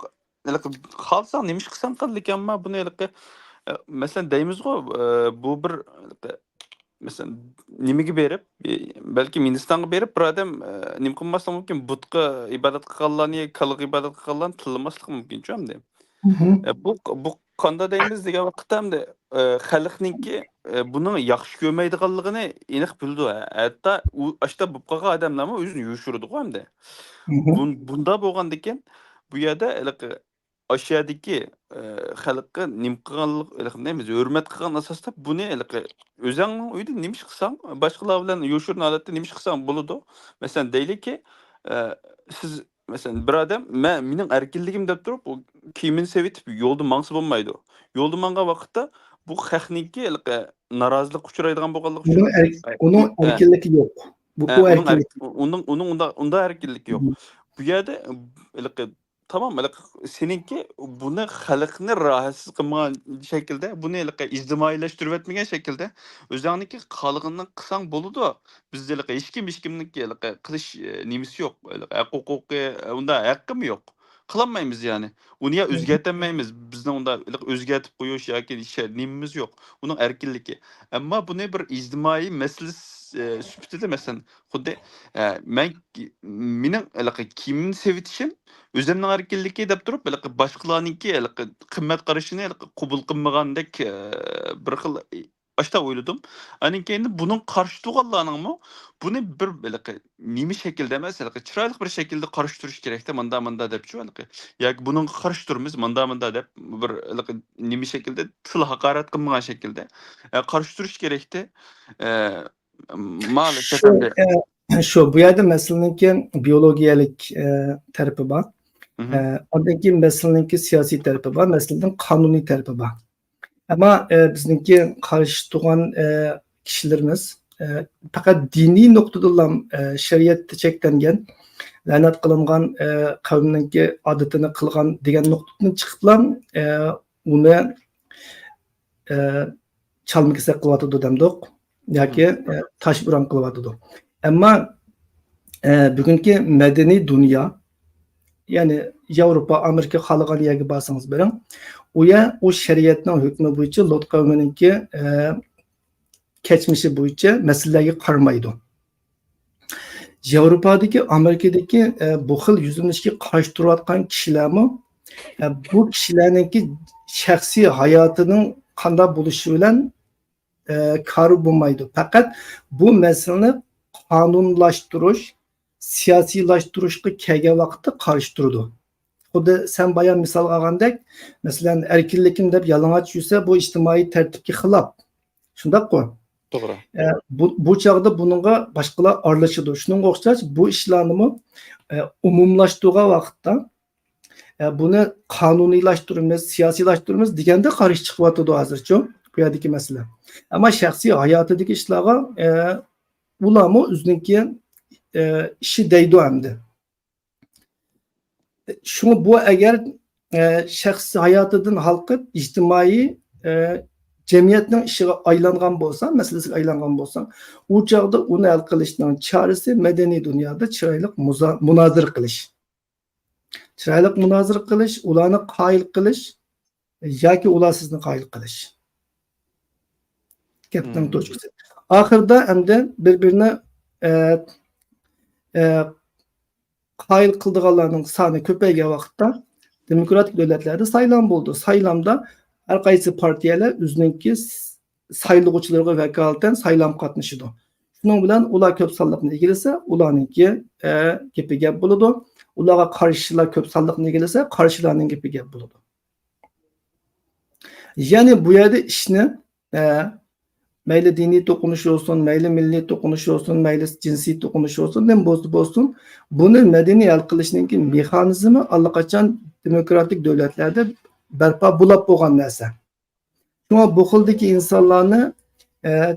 ھېلىقى خالىساڭ نېمە ئىش قىلساڭ قىل، لېكىن ئەمما بۇنى ھېلىقى، ئە، مەسىلەن، دەيمىزغۇ، ئە، بۇ بىر ھېلىقى، مەسىلەن، نېمىگە بېرىپ، ئى، بەلكىم ھىندىستانغا بېرىپ، بىر ئادەم، ئە، نېمە قىلماسلىقى مۇمكىن، بۇتقا ئىبادەت قىلغانلارنى، كالىغا ئىبادەت قىلغانلارنى تىللىماسلىقى مۇمكىن، ئەمدى. ئە، بۇ، بۇ قانداق دەيمىز دېگەن ۋاقىتتا ئەمدى، ئە، خەلقنىڭكى، ئە، بۇنىڭ ياخشى كۆرمەيدىغانلىقىنى ئېنىق بىلىدۇ. ھەتتا ئۇ ئاشتا بولۇپ قالغان ئادەملەرمۇ ئۆزىنى يوشۇرىدىغۇ ئەمدى. بۇن-، بۇنداق بولغاندىكىن، بۇ يەردە ھېلىقى ئاشۇ يەردىكى، ئە، خەلققە نېمە قىلغانلىق، ھېلىقى نېمە، ھۆرمەت قىلغان ئاساستا بۇنى ھېلىقى ئۆزۈڭنىڭ ئۆيىدە نېمە ئىش قىلساڭ، باشقىلار بىلەن يوشۇرۇن ھالەتتە نېمە ئىش قىلساڭ بولىدۇ. مەسىلەن، دەيلىكى، ئە، سىز مەسىلەن، بىر ئادەم، مەن، مېنىڭ ئەركىنلىكىم دەپ تۇرۇپ، ئۇ كىيىمىنى سېلىۋېتىپ يولدا ماڭسا بولمايدۇ. يولدا مانغان ۋاقىتتا بۇ خەقنىڭكى ھېلىقى نارازىلىققا ئۇچرايدىغان بولغانلىقى ئۈچۈن، ئۇنىڭ ئەر-، ئۇنىڭ ئەركىنلىكى يوق. بۇ، ئۇ ئەركىنلىك. ئۇنىڭ، ئۇنىڭ ئۇندا، ئۇندا ئەركىنلىكى يوق. بۇ يەردە ھېلىقى، تامام ھېلىقى سېنىڭكى بۇنى خەلقنى راھەتسىز قىلمىغان شەكىلدە، بۇنى ھېلىقى ئىجتىمائىيلەشتۈرۈۋەتمىگەن شەكىلدە ئۆزۈڭنىڭكى خالىغىنىنى قىلساڭ بولىدۇ. بىزدە ھېلىقى ھېچكىم، ھېچكىمنىڭكى ھېلىقى قىلىش، ئە، نېمىسى يوق، ھېلىقى ھەق ھوقۇقى، ئە، ئۇنداق ھەققىمۇ يوق. قىلالمايمىز يەنى. ئۇنى يا ئۆزگەرتەلمەيمىز. بىزنىڭ ئۇنداق ھېلىقى ئۆزگەرتىپ قويۇش ياكى شە-، نېمىمىز يوق. ئۇنىڭ ئەركىنلىكى. ئەمما بۇنى بىر ئىجتىمائىي مەسىلە، ئە، سۈپىتىدە، مەسىلەن، خۇددى، ئە، مەن، مېنىڭ ھېلىقى كىيىمىمنى سېلىۋېتىشىم ئۆزۈمنىڭ ئەركىنلىكى دەپ تۇرۇپ، ھېلىقى باشقىلارنىڭكى ھېلىقى قىممەت قارىشىنى ھېلىقى قوبۇل قىلمىغاندەك، ئە، بىر خىل ئاشتا ئويلىدىم. ئاندىن كېيىن بۇنىڭ قارشى تۇرغانلارنىڭمۇ بۇنى بىر ھېلىقى نېمە شەكىلدە ئەمەس، ھېلىقى چىرايلىق بىر شەكىلدە قارشى تۇرۇش كېرەكتە، ماندا، ماندا دەپچۇ، ھېلىقى. ياكى بۇنىڭغا قارشى تۇرىمىز، ماندا، ماندا دەپ بىر ھېلىقى نېمە شەكىلدە، تىل ھاقارەت قىلمىغان شەكىلدە، ئە، قارشى تۇرۇش كېرەكتە. ئە، مالىش، شۇ، ئەپەندى. ئە، شۇ، بۇ يەردە مەسىلىنىڭكى بىيولوگىيەلىك، ئە، تەرىپى بار. مھم. ئە، ئاندىن كېيىن مەسىلىنىڭكى سىياسىي تەرىپى بار، مەسىلىنىڭ قانۇنىي تەرىپى بار. ئەمما، ئە، بىزنىڭكى قارشى تۇرغان، ئە، كىشىلىرىمىز، ئە، پەقەت دىنىي نۇقتىدىنلا، ئە، شەرىئەتتە چەكلەنگەن، لەنەت قىلىنغان، ئە، قەۋمنىڭكى ئادىتىنى قىلغان دېگەن نۇقتىدىن چىقىپلا، ئە، ئۇنى، ئە، چالما كېسەك قىلىۋاتىدۇ دەمدۇق ياكى، ئە، تاش ئۇران قىلىۋاتىدۇ. ئەمما، ئە، بۈگۈنكى مەدەنىي دۇنيا، يەنى ياۋروپا، ئامېرىكا، خالىغان يەرگە بارسىڭىز بېرىڭ، ئۇ يەر ئۇ شەرىئەتنىڭ ھۆكمى بويىچە لوت قەۋمىنىڭكى، ئە، كەچمىشى بويىچە مەسىلىلەرگە قارىمايدۇ. ياۋروپادىكى، ئامېرىكىدىكى، ئە، بۇ خىل يۈزلىنىشكە قارشى تۇرۇۋاتقان كىشىلەرمۇ، ئە، بۇ كىشىلەرنىڭكى شەخسىي ھاياتىنىڭ قانداق بولۇشى بىلەن، ئە، كارى بولمايدۇ. پەقەت بۇ مەسىلىنى قانۇنلاشتۇرۇش، سىياسىيلاشتۇرۇشقا كەلگەن ۋاقىتتا قارشى تۇرىدۇ. خۇددى سەن بايا مىسال ئالغاندەك، مەسىلەن، ئەركىنلىكىم دەپ يالىڭاچ يۈرسە، بۇ ئىجتىمائىي تەرتىپكە خىلاپ. شۇنداققۇ؟ توغرا. ئە، بۇ، بۇ چاغدا بۇنىڭغا باشقىلار ئارىلىشىدۇ. شۇنىڭغا ئوخشاش بۇ ئىشلارنىمۇ، ئە، ئومۇملاشتۇرغان ۋاقىتتا، ئە، بۇنى قانۇنىيلاشتۇرىمىز، سىياسىيلاشتۇرىمىز دېگەندە قارشى چىقىۋاتىدۇ ھازىرچۇ بۇ يەردىكى مەسىلە. ئەمما شەخسىي ھاياتىدىكى ئىشلارغا، ئە، ئۇلارمۇ ئۆزىنىڭكى، ئە، ئىشى دەيدۇ ئەمدى. شۇڭا بۇ ئەگەر، ئە، شەخس ھاياتىدىن ھالقىپ، ئىجتىمائىي، ئە، جەمئىيەتنىڭ ئىشىغا ئايلانغان بولسا، مەسىلىسىگە ئايلانغان بولسا، ئۇ چاغدا ئۇنى ھەل قىلىشنىڭ چارىسى مەدەنىي دۇنيادا چىرايلىق مۇزا-، مۇنازىرە قىلىش. چىرايلىق مۇنازىرە قىلىش، ئۇلارنى قايىل قىلىش ياكى ئۇلار سىزنى قايىل قىلىش. گەپنىڭ توچكىسى. ئاخىرىدا ئەمدى بىر-بىرىنى، ئە، ئە، قايىل قىلىدىغانلارنىڭ سانى كۆپەيگەن ۋاقىتتا دېموكراتىك دۆلەتلەردە سايلام بولىدۇ. سايلامدا ھەر قايسى پارتىيەلەر ئۆزىنىڭكى س-، سايلىغۇچىلىرىغا ۋاكالىتەن سايلام قاتنىشىدۇ. شۇنىڭ بىلەن ئۇلار كۆپ سانلىقنى ئىگىلىسە، ئۇلارنىڭكى، ئە، گېپى گەپ بولىدۇ. ئۇلارغا قارشىلار كۆپ سانلىقنى ئىگىلىسە، قارشىلارنىڭ گېپى گەپ بولىدۇ. يەنى بۇ يەردە ئىشنى، ئە، مەيلى دىنىي توقۇنۇش بولسۇن، مەيلى مىللىي توقۇنۇش بولسۇن، مەيلى جىنسىي توقۇنۇش بولسۇن، نېمە بولسا بولسۇن، بۇنى مەدەنىي ھەل قىلىشنىڭكى مېخانىزمى ئاللىقاچان دېموكراتىك دۆلەتلەردە بەرپا بولاپ بولغان نەرسە. شۇڭا بۇ خىلدىكى ئىنسانلارنى، ئە،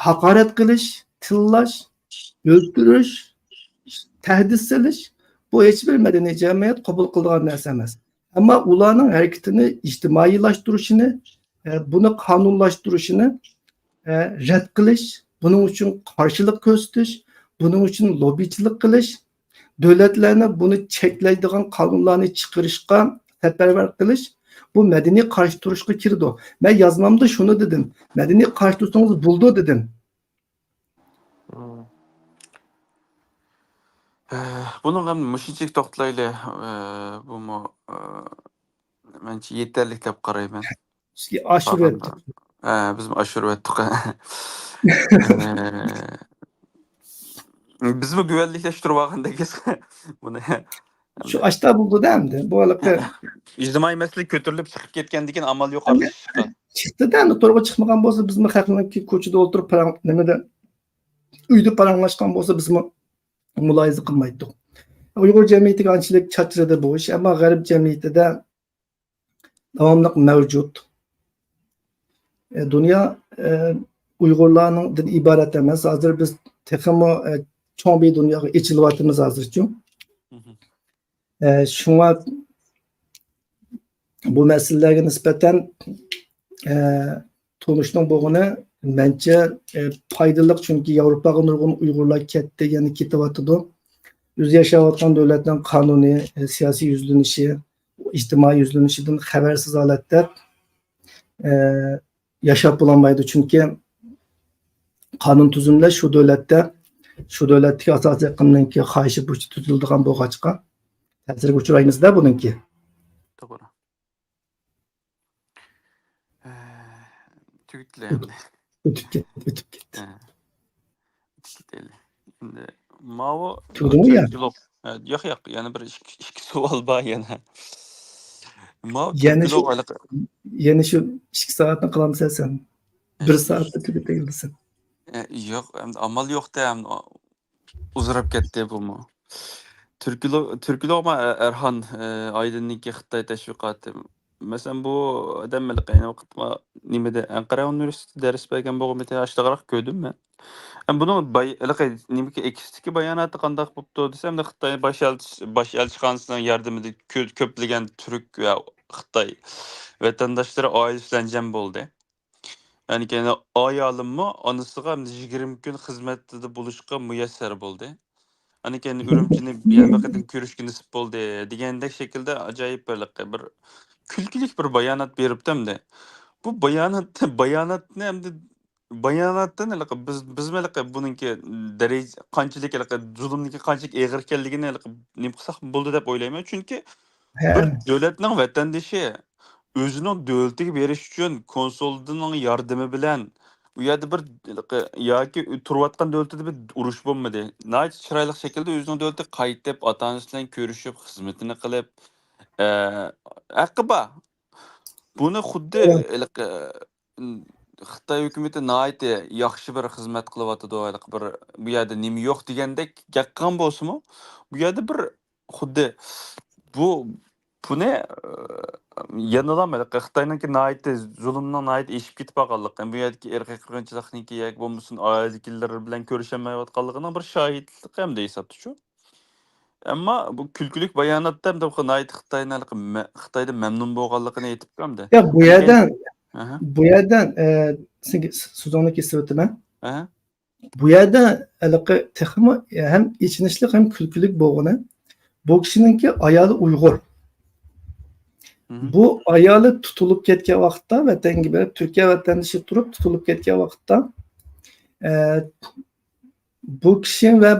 ھاقارەت قىلىش، تىللاش، ئۆلتۈرۈش، تەھدىت سېلىش، بۇ ھېچبىر مەدەنىي جەمئىيەت قوبۇل قىلىدىغان نەرسە ئەمەس. ئەمما ئۇلارنىڭ ھەرىكىتىنى ئىجتىمائىيلاشتۇرۇشىنى، ئە، بۇنى قانۇنلاشتۇرۇشىنى، ئە، رەت قىلىش، بۇنىڭ ئۈچۈن قارشىلىق كۆرسىتىش، بۇنىڭ ئۈچۈن لوببىچىلىق قىلىش، دۆلەتلەرنى بۇنى چەكلەيدىغان قانۇنلارنى چىقىرىشقا سەپەرۋەر قىلىش، بۇ مەدەنىي قارشى تۇرۇشقا كىرىدۇ. مەن يازمامدا شۇنى دېدىم، مەدەنىي قارشى تۇرسىڭىز بولىدۇ دېدىم. مم. ئە، بۇنىڭغا مۇشۇنچىلىك توختىلايلى. ئە، بۇمۇ، ئە، مەنچە يېتەرلىك دەپ قارايمەن. سىزگە ئاشۇرۇۋەتتۇق. ئە، بىزمۇ ئاشۇرۇۋەتتۇق. ئە، بىزمۇ گۈۋەنلىكلەشتۈرۈۋالغاندەك بۇنى. شۇ ئاشتا بولدىدا ئەمدى. بۇ ھېلىقى ئىجتىمائىي مەسىلە كۆتۈرۈلۈپ چىقىپ كەتكەندىن كېيىن ئامال يوق ئارىلىشىشقا. چىقتىدا ئەمدى تورغا چىقمىغان بولسا، بىزمۇ خەقنىڭكى كوچىدا ئولتۇرۇپ پاراڭ-، نېمىدە، ئۆيدە پاراڭلاشقان بولسا، بىزمۇ مۇلاھىزە قىلمايتتۇق. ئۇيغۇر جەمئىيىتىگە ئانچىلىك چاچرىدى بۇ ئىش، ئەمما غەرب جەمئىيىتىدە داۋاملىق مەۋجۇت. ئە، دۇنيا، ئە، ئۇيغۇرلارنىڭدىن ئىبارەت ئەمەس. ھازىر بىز تېخىمۇ، ئە، چوڭ بىر دۇنياغا ئېچىلىۋاتىمىز ھازىرچۇ. مهم. ئە، شۇڭا بۇ مەسىلىلەرگە نىسبەتەن، ئە، تونۇشنىڭ بولغىنى مەنچە، ئە، پايدىلىق، چۈنكى ياۋروپاغا نۇرغۇن ئۇيغۇرلار كەتتى، يەنە كېتىۋاتىدۇ. ئۆزى ياشاۋاتقان دۆلەتنىڭ قانۇنى، ئە، سىياسىي يۈزلىنىشى، ئىجتىمائىي يۈزلىنىشىدىن خەۋەرسىز ھالەتتە، ئە، ياشاپ بولالمايدۇ. چۈنكى قانۇن تۈزۈملەر شۇ دۆلەتتە، شۇ دۆلەتتىكى ئاساسىي ئېقىمنىڭكى خاھىشى بويىچە تۈزۈلىدىغان بولغاچقا، تەسىرگە ئۇچرايمىزدا بۇنىڭكى. توغرا. ئە، تۈگىتىلى ئەمدى. ئۆتۈپ كەتتى، ئۆتۈپ كەتتى. ئە، ئۆتۈپ كېتەيلى. ئەمدى ماۋۇ تۈگىدىمۇ يا؟ تۈركىلوق. ئە، ياق، ياق، يەنە بىر ئىككى، ئىككى سوئال بار يەنە. ماۋۇ يەنە شۇ، تۈركىلوق ھېلىقى. يەنە شۇ ئىككى سائەتنى قىلامسەن سەن؟ بىر سائەتتە تۈگىتەيلى دېسەم. ئە، ياق، ئەمدى ئامال يوق-دە، ئەمدى ئۇزىراپ كەتتى بۇمۇ. تۈركىلوق، تۈركىلوقما ئەرھان، ئە، ئايدىننىڭكى خىتاي تەشۋىقاتى. مەسىلەن، بۇ ئادەم ھېلىقى ئەينى ۋاقىتتا نېمىدە، ئەنقەرە ئۇنىۋېرسىتېتىدا دەرس بەرگەن بولغۇمىدى، ئاشۇنداقراق كۆردۈم مەن. ئەمما بۇنىڭ باي-، ھېلىقى نېمىكى ئېكىستىكى باياناتى قانداق بوپتۇ دېسەم، خىتاي باش ئەلچىس-، باش ئەلچىخانىسىنىڭ ياردىمىدە كۆ-، كۆپلىگەن تۈرك ۋە خىتاي ۋەتەنداشلىرى ئائىلىسى بىلەن جەم بولدى. يەنى كېيىن ئايالىممۇ ئانىسىغا يىگىرمە كۈن خىزمەتتە بولۇشقا مۇيەسسەر بولدى. ئاندىن كېيىن ئۈرۈمچىنى يەنە بىر قېتىم كۆرۈشكە نېسىپ بولدى دېگەندەك شەكىلدە ئاجايىپ بىر، بىر كۈلكىلىك بىر بايانات بېرىپتۇ ئەمدى. بۇ بايانات، باياناتنى ئەمدى، باياناتتىن ھېلىقى بىز، بىزمۇ ھېلىقى بۇنىڭكى دەرىجە قانچىلىك، ھېلىقى زۇلۇمنىڭكى قانچىلىك ئېغىر ئىكەنلىكىنى ھېلىقى نېمە قىلساق بولىدۇ دەپ ئويلايمەن. چۈنكى بىر دۆلەتنىڭ ۋەتەندىشى ئۆزىنىڭ دۆلىتىگە بېرىش ئۈچۈن كونسۇلدىنىڭ ياردىمى بىلەن ئۇ يەردە بىر ياكى تۇرۇۋاتقان دۆلىتىدە بىر ئۇرۇش بولمىدى. ناھايىتى چىرايلىق شەكىلدە ئۆزىنىڭ دۆلىتىگە قايتىپ، ئاتا-ئانىسى بىلەن كۆرۈشۈپ، خىزمىتىنى قىلىپ، ئە، ھەققى بار. بۇنى خۇددى ھېلىقى، خىتاي ھۆكۈمىتى ناھايىتى ياخشى بىر خىزمەت قىلىۋاتىدۇ، ھېلىقى بىر بۇ يەردە نېمە يوق دېگەندەك گەپ قىلغان بولسىمۇ، بۇ يەردە بىر خۇددى بۇ، بۇنى، ئە، يەنىلا ھېلىقى خىتاينىڭكى ناھايىتى زۇلۇمنىڭ ناھايىتى ئېشىپ كېتىپ بارغانلىقى، بۇ يەردىكى ئىرقىي قىرغىنچىلىقنىڭكى ياكى بولمىسۇن ئائىلىدىكىلىرى بىلەن كۆرۈشەلمەيۋاتقانلىقىنىڭ بىر شاھىتلىقى ئەمدى ھېسابتىچۇ. ئەمما بۇ كۈلكىلىك باياناتتا ئەمدى ناھايىتى خىتاينى ھېلىقى مە-، خىتايدىن مەمنۇن بولغانلىقىنى ئېيتىپتۇ ئەمدى. ياق، بۇ يەردە، بۇ يەردە، ئە، سىزگە سۆزۈڭنى كېسىۋېتىمەن. بۇ يەردە ھېلىقى تېخىمۇ ھەم ئېچىنىشلىق، ھەم كۈلكىلىك بولغىنى، بۇ كىشىنىڭكى ئايالى ئۇيغۇر. بۇ ئايالى تۇتۇلۇپ كەتكەن ۋاقىتتا، ۋەتەنگە بېرىپ، تۈركىيە ۋەتەندىشى تۇرۇپ تۇتۇلۇپ كەتكەن ۋاقىتتا، ئە، بۇ كىشى ۋە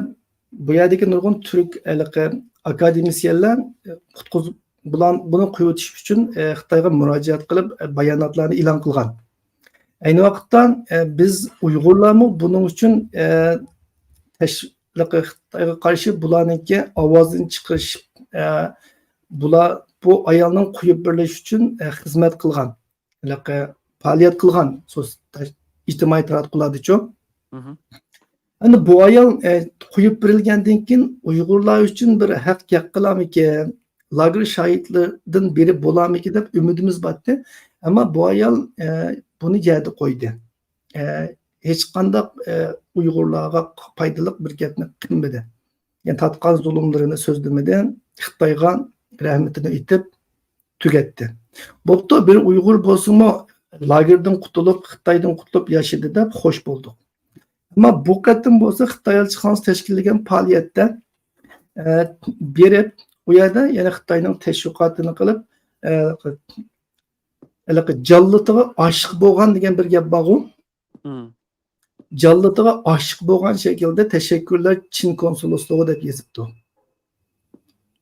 بۇ يەردىكى نۇرغۇن تۈرك ھېلىقى ئاكادېمىسىيەنلەر قۇتقۇز-، بۇلار، بۇنى قويۇۋېتىش ئۈچۈن، ئە، خىتايغا مۇراجىئەت قىلىپ، ئە، باياناتلارنى ئېلان قىلغان. ئەينى ۋاقىتتا، ئە، بىز ئۇيغۇرلارمۇ بۇنىڭ ئۈچۈن، ئە، تەش-، خىتايغا قارشى بۇلارنىڭكى ئاۋازىنى چىقىرىش، ئە، بۇلار بۇ ئايالنىڭ قويۇپ بېرىلىشى ئۈچۈن، ئە، خىزمەت قىلغان، ھېلىقى پائالىيەت قىلغان، سوس-، ئىجتىمائىي تاراتقۇلاردىچۇ. مھم. ئەمدى بۇ ئايال، ئە، قويۇپ بېرىلگەندىن كېيىن ئۇيغۇرلار ئۈچۈن بىر ھەق گەپ قىلارمىكىن، لاگېر شاھىتلىرىدىن بىرى بولارمىكىن دەپ ئۈمىدىمىز بار ئىدى. ئەمما بۇ ئايال، ئە، بۇنى يەردە قويدى. ئە، ھېچقانداق، ئە، ئۇيغۇرلارغا پايدىلىق بىر گەپنى قىلمىدى. يەنى تارتقان زۇلۇملىرىنى سۆزلىمىدى. خىتايغا رەھمىتىنى ئېيتىپ تۈگەتتى. بوپتۇ، بىر ئۇيغۇر بولسىمۇ لاگېردىن قۇتۇلۇپ، خىتايدىن قۇتۇلۇپ ياشىدى دەپ خوش بولدۇق. ئەمما بۇ قېتىم بولسا خىتاي ئەلچىخانىسى تەشكىللىگەن پائالىيەتتە، ئە، بېرىپ، ئۇ يەردە يەنە خىتاينىڭ تەشۋىقاتىنى قىلىپ، ئە، ھېلىقى جاللىتىغا ئاشىق بولغان دېگەن بىر گەپ بارغۇ. مم. جاللىتىغا ئاشىق بولغان شەكىلدە «تەشەككۈرلەر چىن كونسۇلۇسلۇقى» دەپ يېزىپتۇ.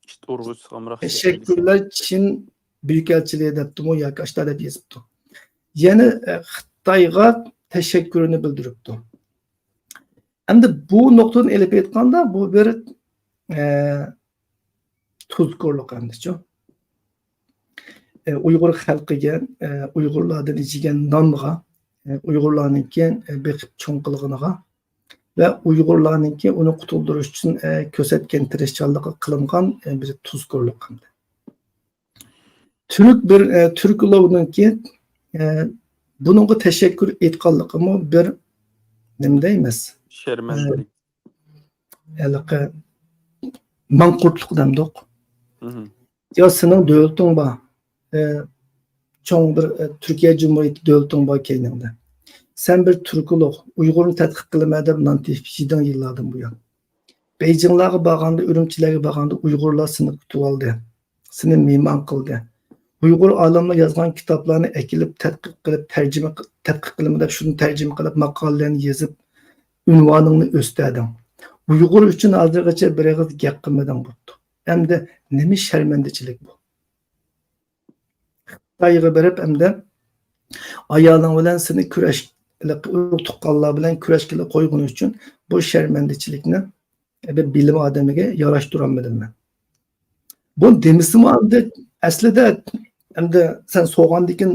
ئىشت ئۇرغۇچىسىغا ئامراق شەكىلدە. «تەشەككۈرلەر چىن بۈيۈكئەلچىلىكى» دەپتىمۇ ياكى ئاشتا دەپ يېزىپتۇ. يەنە، ئە، خىتايغا تەشەككۈرىنى بىلدۈرۈپتۇ. ئەمدى بۇ نۇقتىدىن ئېلىپ ئېيتقاندا، بۇ بىر، ئە، تۇزكورلۇق ئەمدىچۇ. ئە، ئۇيغۇر خەلقىگە، ئە، ئۇيغۇرلاردىن يېگەن نانغا، ئە، ئۇيغۇرلارنىڭكى، ئە، بېقىپ چوڭ قىلغىنىغا ۋە ئۇيغۇرلارنىڭكى ئۇنى قۇتۇلدۇرۇش ئۈچۈن، ئە، كۆرسەتكەن تىرىشچانلىقىغا قىلىنغان، ئە، بىر تۇزكورلۇق ئەمدى. تۈرك بىر، ئە، تۈركولوگنىڭكى، ئە، بۇنىڭغا تەشەككۈر ئېيتقانلىقىمۇ بىر، نېمە دەيمىز؟ شەرمەندىلىك. ئە، ھېلىقى ماڭقۇرتلۇق دەمدۇق. مھم. يا سېنىڭ دۆلىتىڭ بار، ئە، چوڭ بىر، ئە، تۈركىيە جۇمھۇرىيىتى دۆلىتىڭ بار كەينىڭدە. سەن بىر تۈركولوگ، ئۇيغۇرنى تەتقىق قىلىمەن دەپ نان تېپىپ يېدىڭ يىللاردىن بۇيان. بېيجىڭلارغا بارغاندا، ئۈرۈمچىلەرگە بارغاندا ئۇيغۇرلار سېنى كۈتۈۋالدى، سېنى مېھمان قىلدى. ئۇيغۇر ئالىملار يازغان كىتابلارنى ئەكېلىپ تەتقىق قىلىپ، تەرجىمە قىل-، تەتقىق قىلىمەن دەپ شۇنى تەرجىمە قىلىپ، ماقالىلەرنى يېزىپ، ئۇنۋانىڭنى ئۆستۈردۈڭ. ئۇيغۇر ئۈچۈن ھازىرغىچە بىر ئېغىز گەپ قىلمىدىڭ بوپتۇ. ئەمدى نېمە شەرمەندىچىلىك بۇ؟ خىتايغا بېرىپ ئەمدى ئايالىڭ بىلەن سېنى كۈرەش، ئۇرۇق تۇغقانلار بىلەن كۈرەشكىلى قويغىنى ئۈچۈن بۇ شەرمەندىچىلىكنى بىر بىلىم ئادىمىگە ياراشتۇرالمىدىم مەن. بۇ دېمىسىمۇ ئەمدى ئەسلىدە ئەمدى سەن سورىغاندىكىن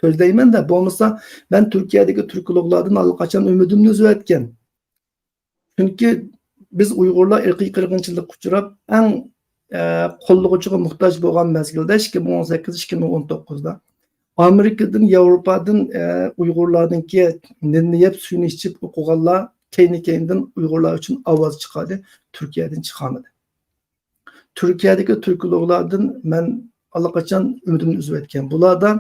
سۆزلەيمەن-دە، بولمىسا مەن تۈركىيەدىكى تۈركولوگلاردىن ئاللىقاچان ئۈمىدىمنى ئۈزۈۋەتكەن. چۈنكى بىز ئۇيغۇرلار ئىرقىي قىرغىنچىلىققا ئۇچراپ، ئەڭ، ئە، قوللىغۇچىغا موھتاج بولغان مەزگىلدە، ئىككى مىڭ ئون سەككىز، ئىككى مىڭ ئون توققۇزدا ئامېرىكىدىن، ياۋروپادىن، ئە، ئۇيغۇرلارنىڭكى نېنىنى يەپ، سۈيىنى ئىچىپ ئوقۇغانلار كەينى-كەينىدىن ئۇيغۇرلار ئۈچۈن ئاۋاز چىقاردى، تۈركىيەدىن چىقارمىدى. تۈركىيەدىكى تۈركولوگلاردىن مەن ئاللىقاچان ئۈمىدىمنى ئۈزۈۋەتكەن. بۇلاردا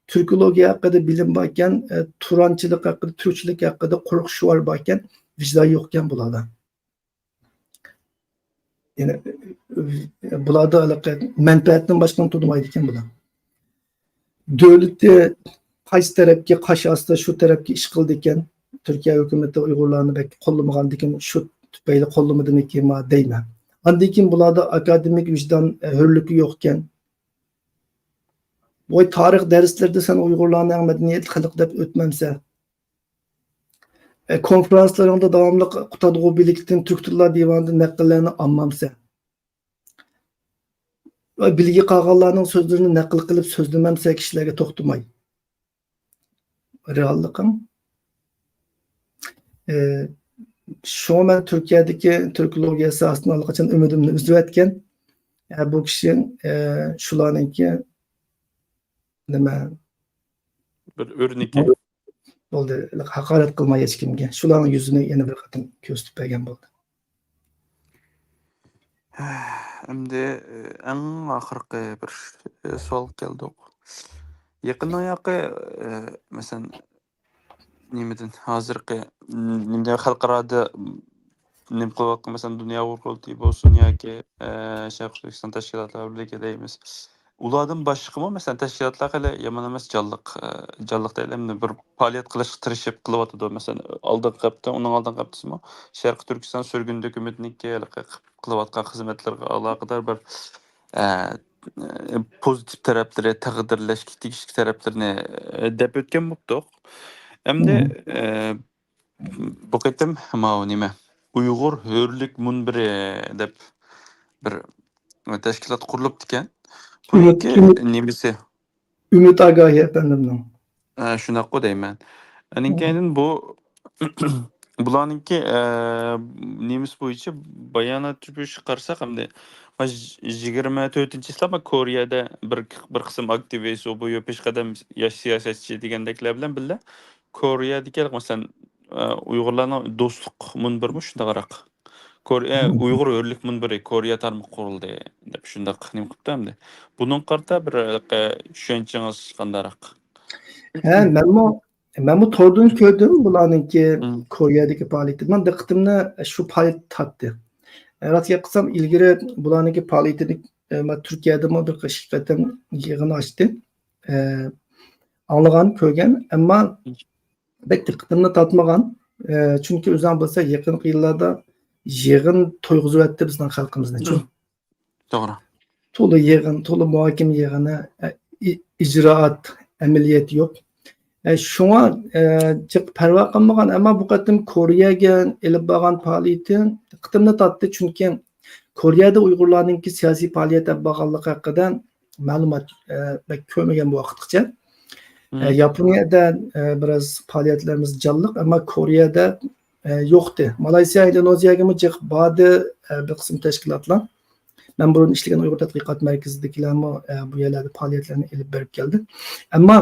تۈركولوگىيە ھەققىدە بىلىم باركەن، ئە، تۇرانچىلىق ھەققىدە، تۈركچىلىك ھەققىدە قۇرۇق شوئار باركەن، ۋىجدان يوقكەن بۇلاردا. يەنى، ئە، بۇلاردا ھېلىقى مەنپەئەتتىن باشقىنى تونۇمايدىكەن بۇلار. دۆلىتى قايسى تەرەپكە قاش ئاستى، شۇ تەرەپكە ئىش قىلىدىكەن. تۈركىيە ھۆكۈمىتى ئۇيغۇرلارنى بەك قوللىمىغاندىكىن، شۇ تۈپەيلى قوللىمىدىمىكىن دەيمەن. ئاندىن كېيىن بۇلاردا ئاكادېمىك ۋىجدان، ئە، ھۆرلۈكى يوقكەن. ۋاي، تارىخ دەرسلىرىدە سەن ئۇيغۇرلارنى ئەڭ مەدەنىيەتلىك خەلق دەپ ئۆتمەمسەن؟ ئە، كونفرانسلىرىڭدا داۋاملىق قۇتادغۇ بىلىكتىن، تۈرك تىللار دىۋانىدىن نەقىللەرنى ئالمامسەن؟ ۋە بىلگە قالغانلارنىڭ سۆزلىرىنى نەقىل قىلىپ سۆزلىمەمسەن كىشىلەرگە توختىماي؟ رېئاللىقىڭ. ئى، شۇڭا مەن تۈركىيەدىكى تۈركولوگىيە ساھەسىدىن ئاللىقاچان ئۈمىدىمنى ئۈزۈۋەتكەن. ئە، بۇ كىشى، ئە، شۇلارنىڭكى نېمە؟ بىر ئۆرنىكى. بولدى، ھاقارەت قىلماي ھېچكىمگە. شۇلارنىڭ يۈزىنى يەنە بىر قېتىم كۆرسىتىپ بەرگەن بولدى. ئەمدى، ئەڭ ئاخىرقى بىر سوئالغا كەلدۇق. يېقىندىن ياقى، مەسىلەن، نېمىدىن، ھازىرقى، نېمىدە، خەلقئارادا نېمە قىلىۋاتقان، مەسىلەن، دۇنيا ئۇيغۇر قۇرۇلتىيى بولسۇن ياكى، ئە، شەرقىي تۈركىستان تەشكىلاتلار بىرلىكى دەيمىز. ئۇلاردىن باشقىمۇ، مەسىلەن، تەشكىلاتلار خېلى يامان ئەمەس، جانلىق، ئە، جانلىق دەيلى، ئەمدى بىر پائالىيەت قىلىشقا تىرىشىپ قىلىۋاتىدۇ. مەسىلەن، ئالدىنقى ھەپتە، ئۇنىڭ ئالدىنقى ھەپتىسىمۇ شەرقىي تۈركىستان سۈرگۈن ھۆكۈمىتىنىڭكى ھېلىقى قىلىۋاتقان خىزمەتلىرىگە ئالاقىدار بىر، ئە، ئە، پوزىتىپ تەرەپلىرى، تەقدىرلەشكە تېگىشلىك تەرەپلىرىنى، ئە، دەپ ئۆتكەن بوپتۇق. ئەمدى، مم. ئە، بۇ قېتىم ماۋۇ نېمە، ئۇيغۇر ھۆرلۈك مۇنبىرى دەپ بىر تەشكىلات قۇرۇلۇپتىكەن. ئۈمىد، بۇنىڭكى ئۈمىد، نېمىسى؟ ئۈمىد ئاگاھى ئەپەندىمنىڭ. ئە، شۇنداققۇ دەيمەن. ئاندىن مم. كېيىن بۇ، بۇلارنىڭكى، ئە، نېمىسى بويىچە بايانات تۈپۈشكە قارىساق، ئەمدى، ما، يىگىرمە تۆتىنچى چىسلا، ما، كورېيەدە بىر، بىر قىسىم ئاكتىۋىست، ئوبۇيو، پېشقەدەم ياش سىياسەتچى دېگەندەكلەر بىلەن بىللە، كورېيەدىكى، مەسىلەن، ئە، ئۇيغۇرلارنىڭ دوستلۇق مۇنبىرىمۇ شۇنداقراق. كورېيە، مم. ئۇيغۇر ھۆرلۈك مۇنبىرى كورېيە تارمىقى قۇرۇلدى دەپ شۇنداق نېمە قىپتۇ ئەمدى. بۇنىڭغا قارىتا بىر، ئە، چۈشەنچىڭىز قانداقراق؟ ھە، مەنمۇ، مەنمۇ توردىن كۆردۈم بۇلارنىڭكى مم. كورېيەدىكى پائالىيىتى. مەن دىققىتىمنى شۇ پائالىيەت تارتتى. ئە، راست گەپ قىلسام، ئىلگىرى بۇلارنىڭكى پائالىيىتىنى، ئە، مەن تۈركىيەدىمۇ بىر قىش قېتىم يىغىن ئاچتى. ئە، ئاڭلىغان، كۆرگەن، ئەمما بەك دىققىتىمنى تارتمىغان. ئە، چۈنكى ئۆزۈڭ بىلسەڭ، يېقىنقى يىللاردا يىغىن تويغۇزۇۋەتتى بىزنىڭ خەلقىمىزنى، چۈ-، توغرا. تولا يىغىن، تولا مۇھاكىمە يىغىنى، ئە، ئى-، ئىجرائات، ئەمەلىيەت يوق. ئە، شۇڭا، ئە، جىق پەرۋا قىلمىغان، ئەمما بۇ قېتىم كورېيەگە ئېلىپ بارغان پائالىيىتى دىققىتىمنى تارتتى، چۈنكى كورېيەدە ئۇيغۇرلارنىڭكى سىياسىي پائالىيەت ئېلىپ بارغانلىقى ھەققىدە مەلۇمات، ئە، بەك كۆرمىگەن بۇ ۋاقىتقىچە. ئە، مم. ياپونىيەدە، ئە، بىراز پائالىيەتلىرىمىز جانلىق، ئەمما كورېيەدە، ئە، يوقتى. مالايسىيا، ئىندونېزىيەگىمۇ جىق باردى، ئە، بىر قىسىم تەشكىلاتلار. مەن بۇرۇن ئىشلىگەن ئۇيغۇر تەتقىقات مەركىزىدىكىلەرمۇ، ئە، بۇ يەرلەردە پائالىيەتلەرنى ئېلىپ بېرىپ كەلدى. ئەمما،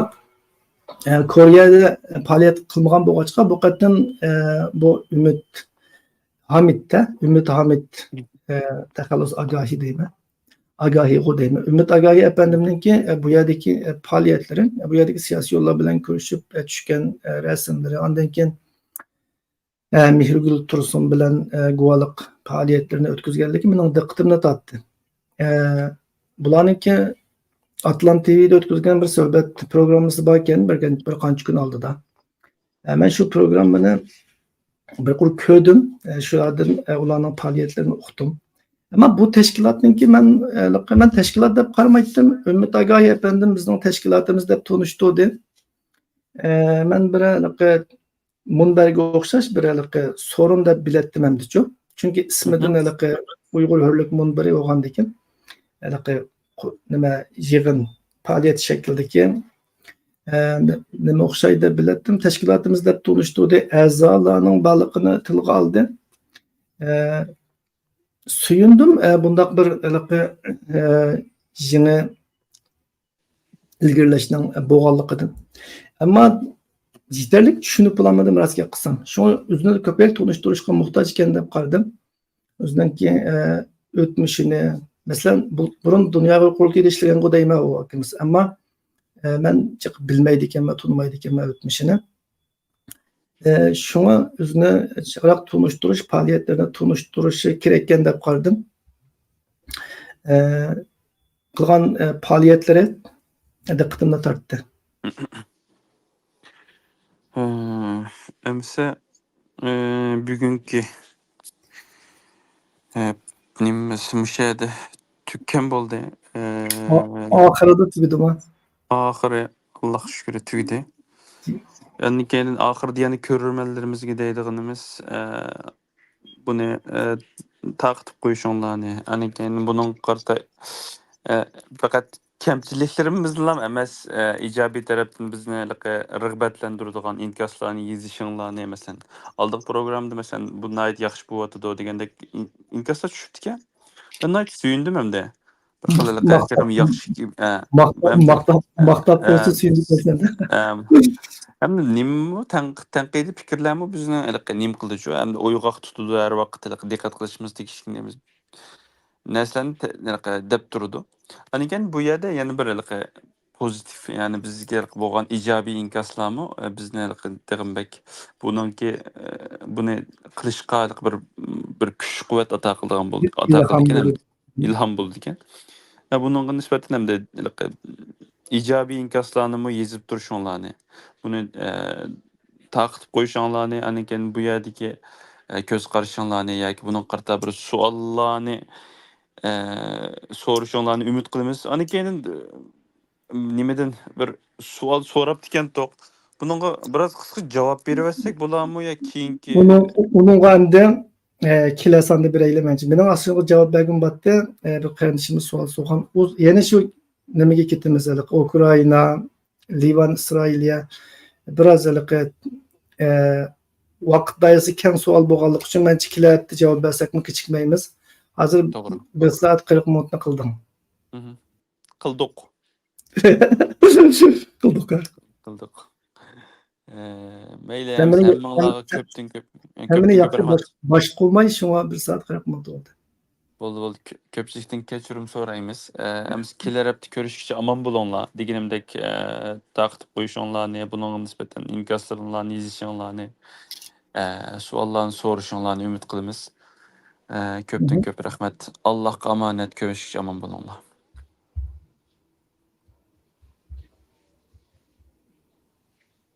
ئە، كورېيەدە پائالىيەت قىلمىغان بولغاچقا، بۇ قېتىم، ئە، بۇ ئۈمىد ھامىد-دە، ئۈمىد ھامىد، ئە، تەخەللۇس ئاگاھى دەيمەن. ئاگاھىغۇ دەيمەن. ئۈمىد ئاگاھى ئەپەندىمنىڭكى، ئە، بۇ يەردىكى، ئە، پائالىيەتلىرى، ئە، بۇ يەردىكى سىياسىيونلار بىلەن كۆرۈشۈپ، ئە، چۈشكەن، ئە، رەسىملىرى، ئاندىن كېيىن، ئە، مېھرىگۈل تۇرسۇن بىلەن، ئە، گۇۋاھلىق پائالىيەتلىرىنى ئۆتكۈزگەنلىكى مېنىڭ دىققىتىمنى تارتتى. ئە، بۇلارنىڭكى ئاتلان تىۋىدە ئۆتكۈزگەن بىر سۆھبەت پروگراممىسى بار ئىكەن، بىر، بىر قانچە كۈن ئالدىدا. ئە، مەن شۇ پروگراممىنى بىر قۇر كۆردۈم. ئە، شۇلاردىن، ئە، ئۇلارنىڭ پائالىيەتلىرىنى ئۇقتۇم. ئەمما بۇ تەشكىلاتنىڭكى مەن، ئە، مەن تەشكىلات دەپ قارىمايتتىم. ئۈمىد ئاگاھى ئەپەندىم بىزنىڭ تەشكىلاتىمىز دەپ تونۇشتۇردى. ئە، مەن بىر ھېلىقى مۇنبەرگە ئوخشاش بىر ھېلىقى سورۇن دەپ بىلەتتىم ئەمدىچۇ. چۈنكى ئىسمىدىن مھم. ھېلىقى ئۇيغۇر ھۆرلۈك مۇنبىرى بولغاندىكىن، ھېلىقى قۇ-، نېمە، يىغىن، پائالىيەت شەكلىدىكى، ئە، نېمە ئوخشايدۇ دەپ بىلەتتىم. تەشكىلاتىمىز دەپ تونۇشتۇردى. ئەزالارنىڭ بارلىقىنى تىلغا ئالدى. ئە، سۆيۈندۈم، ئە، بۇنداق بىر ھېلىقى، ئە، يېڭى ئىلگىرىلەشنىڭ بولغانلىقىدىن. ئەمما يېتەرلىك چۈشىنىپ بولالمىدىم، راست گەپ قىلسام. شۇڭا ئۆزىنى كۆپرەك تونۇشتۇرۇشقا موھتاج ئىكەن دەپ قارىدىم. ئۆزىنىڭكى، ئە، ئۆتمۈشىنى، مەسىلەن، بۇ، بۇرۇن دۇنيا ئۇيغۇر قۇرۇلتىيىدا ئىشلىگەنغۇ دەيمەن ئۇ ئاكىمىز. ئەمما، ئە، مەن جىق بىلمەيدىكەنمەن، تونۇمايدىكەنمەن ئۆتمۈشىنى. ئە، شۇڭا ئۆزىنى جىقراق تونۇشتۇرۇش پائالىيەتلىرىنى تونۇشتۇرۇشى كېرەككەن دەپ قارىدىم. ئە، قىلغان، ئە، پائالىيەتلىرى دىققىتىمنى تارتتى. ئە، ئەمسە، ئە، بۈگۈنكى، ئە، نېمىمىز مۇشۇ يەردە تۈگىگەن بولدى. ئە، ئا-، ئاخىرىدا تۈگىدىمۇ؟ ئاخىرى، ئاللاغا شۈكرى، تۈگىدى. ئاندىن كېيىن ئاخىرىدا يەنە كۆرۈرمەنلىرىمىزگە دەيدىغىنىمىز، ئە، بۇنى، ئە، تارقىتىپ قويۇشۇڭلارنى، ئاندىن كېيىن بۇنىڭغا قارىتا، ئە، پەقەت كەمچىلىكلىرىمىزلا ئەمەس، ئە، ئىجابىي تەرەپتىن بىزنى ھېلىقى رىغبەتلەندۈرىدىغان ئىنكاسلارنى يېزىشىڭلارنى، مەسىلەن، ئالدىنقى پروگراممىدا، مەسىلەن، بۇ ناھايىتى ياخشى بولۇۋاتىدۇ دېگەندەك ئىن-، ئىنكاسلار چۈشۈپتىكەن. مەن ناھايىتى سۆيۈندۈم ئەمدى. بىر خىل ھېلىقى ماختاپ، تېخىمۇ ياخشى، ئە، ماختاپ، ھەم، ماختاپ، ماختاپ ئە، قويسا سۆيۈنىسەن. ئە، ھەم نېمىمۇ تەنق-، تەنقىدىي پىكىرلەرمۇ بىزنى ھېلىقى نېمە قىلىدۇچۇ، ھەم ئويغاق تۇتىدۇ، ھەر ۋاقىت ھېلىقى دىققەت قىلىشىمىز تېگىشلىك نېمە-، نەرسىلەرنى تە-، ھېلىقى دەپ تۇرىدۇ. ئاندىن كېيىن بۇ يەردە يەنە بىر ھېلىقى پوزىتىپ، يەنى بىزگە ھېلىقى بولغان ئىجابىي ئىنكاسلارمۇ، ئە، بىزنى ھېلىقى تېخىمۇ بەك بۇنىڭكى، ئە، بۇنى قىلىشقا ھېلىقى بىر، م، بىر كۈچ قۇۋۋەت ئاتا قىلىدىغان بولدى، ئاتا قىلىدىكەن، ئىلھام بولىدىكەن. ۋە بۇنىڭغا نىسبەتەن ھەمدە ئىجابىي ئىنكاسلارنىمۇ يېزىپ تۇرۇشۇڭلارنى، بۇنى ئە، تارقىتىپ قويۇشۇڭلارنى، ئاندىن كېيىن بۇ يەردىكى ئە، كۆز قارىشىڭلارنى ياكى بۇنىڭغا قارىتا بىر سوئاللارنى ئە، سورىشىڭلارنى ئۈمىد قىلىمىز. ئاندىن كېيىن نېمىدىن بىر سوئال سوراپتىكەنتۇق. بۇنىڭغا بىراز قىسقا جاۋاب بېرىۋەتسەك بولارمۇ يا كېيىنكى؟ ئۇنىڭ، ئۇنىڭغا ئەمدى ئە، كېلەر ساندا بېرەيلى مەنچە. مېنىڭ ئاشۇنىڭغا جاۋاب بەرگۈم بارتى. ئە، بىر قېرىندىشىمىز سوئال سورىغان. ئۇ يەنە شۇ نېمىگە كېتىمىز ھېلىقى ئۇكرائىنا، لىۋان، ئىسرائىلىيە، بىراز ھېلىقى ئە، ۋاقىت دائىرىسى كەڭ سوئال بولغانلىقى ئۈچۈن مەنچە كېلەر ھەپتە جاۋاب بەرسەكمۇ كېچىكمەيمىز. ھازىر توغرا. بىر سائەت قىرىق مىنۇتنى قىلدىڭ. مھم. قىلدۇق. قىلدۇق ھە. قىلدۇق. ئە، مەيلى، ھەممىنى، ھەممىڭلارغا ھەم-، كۆپتىن كۆپ، ھەممىنى كۆپتىن كۆپ ياقتۇرۇپ رەھمەت. باش، باش قىلماي، شۇڭا بىر سائەت قىرىق مىنۇت بولدى. بولدى، بولدى. كۆ-، كۆپچىلىكتىن كەچۈرۈم سورايمىز. ئە، ئەمىسە كېلەر ھەپتە كۆرۈشكىچە ئامان بولۇڭلار. دېگىنىمدەك، ئە، تارقىتىپ قويۇشۇڭلارنى، بۇنىڭغا نىسبەتەن ئىنكاسلىرىڭلارنى يېزىشىڭلارنى، ئە، سوئاللارنى سورىشىڭلارنى ئۈمىد قىلىمىز. ئە، كۆپتىن مھم. كۆپ رەھمەت. ئاللاھقا ئامانەت، كۆرۈشكىچە ئامان بولۇڭلار.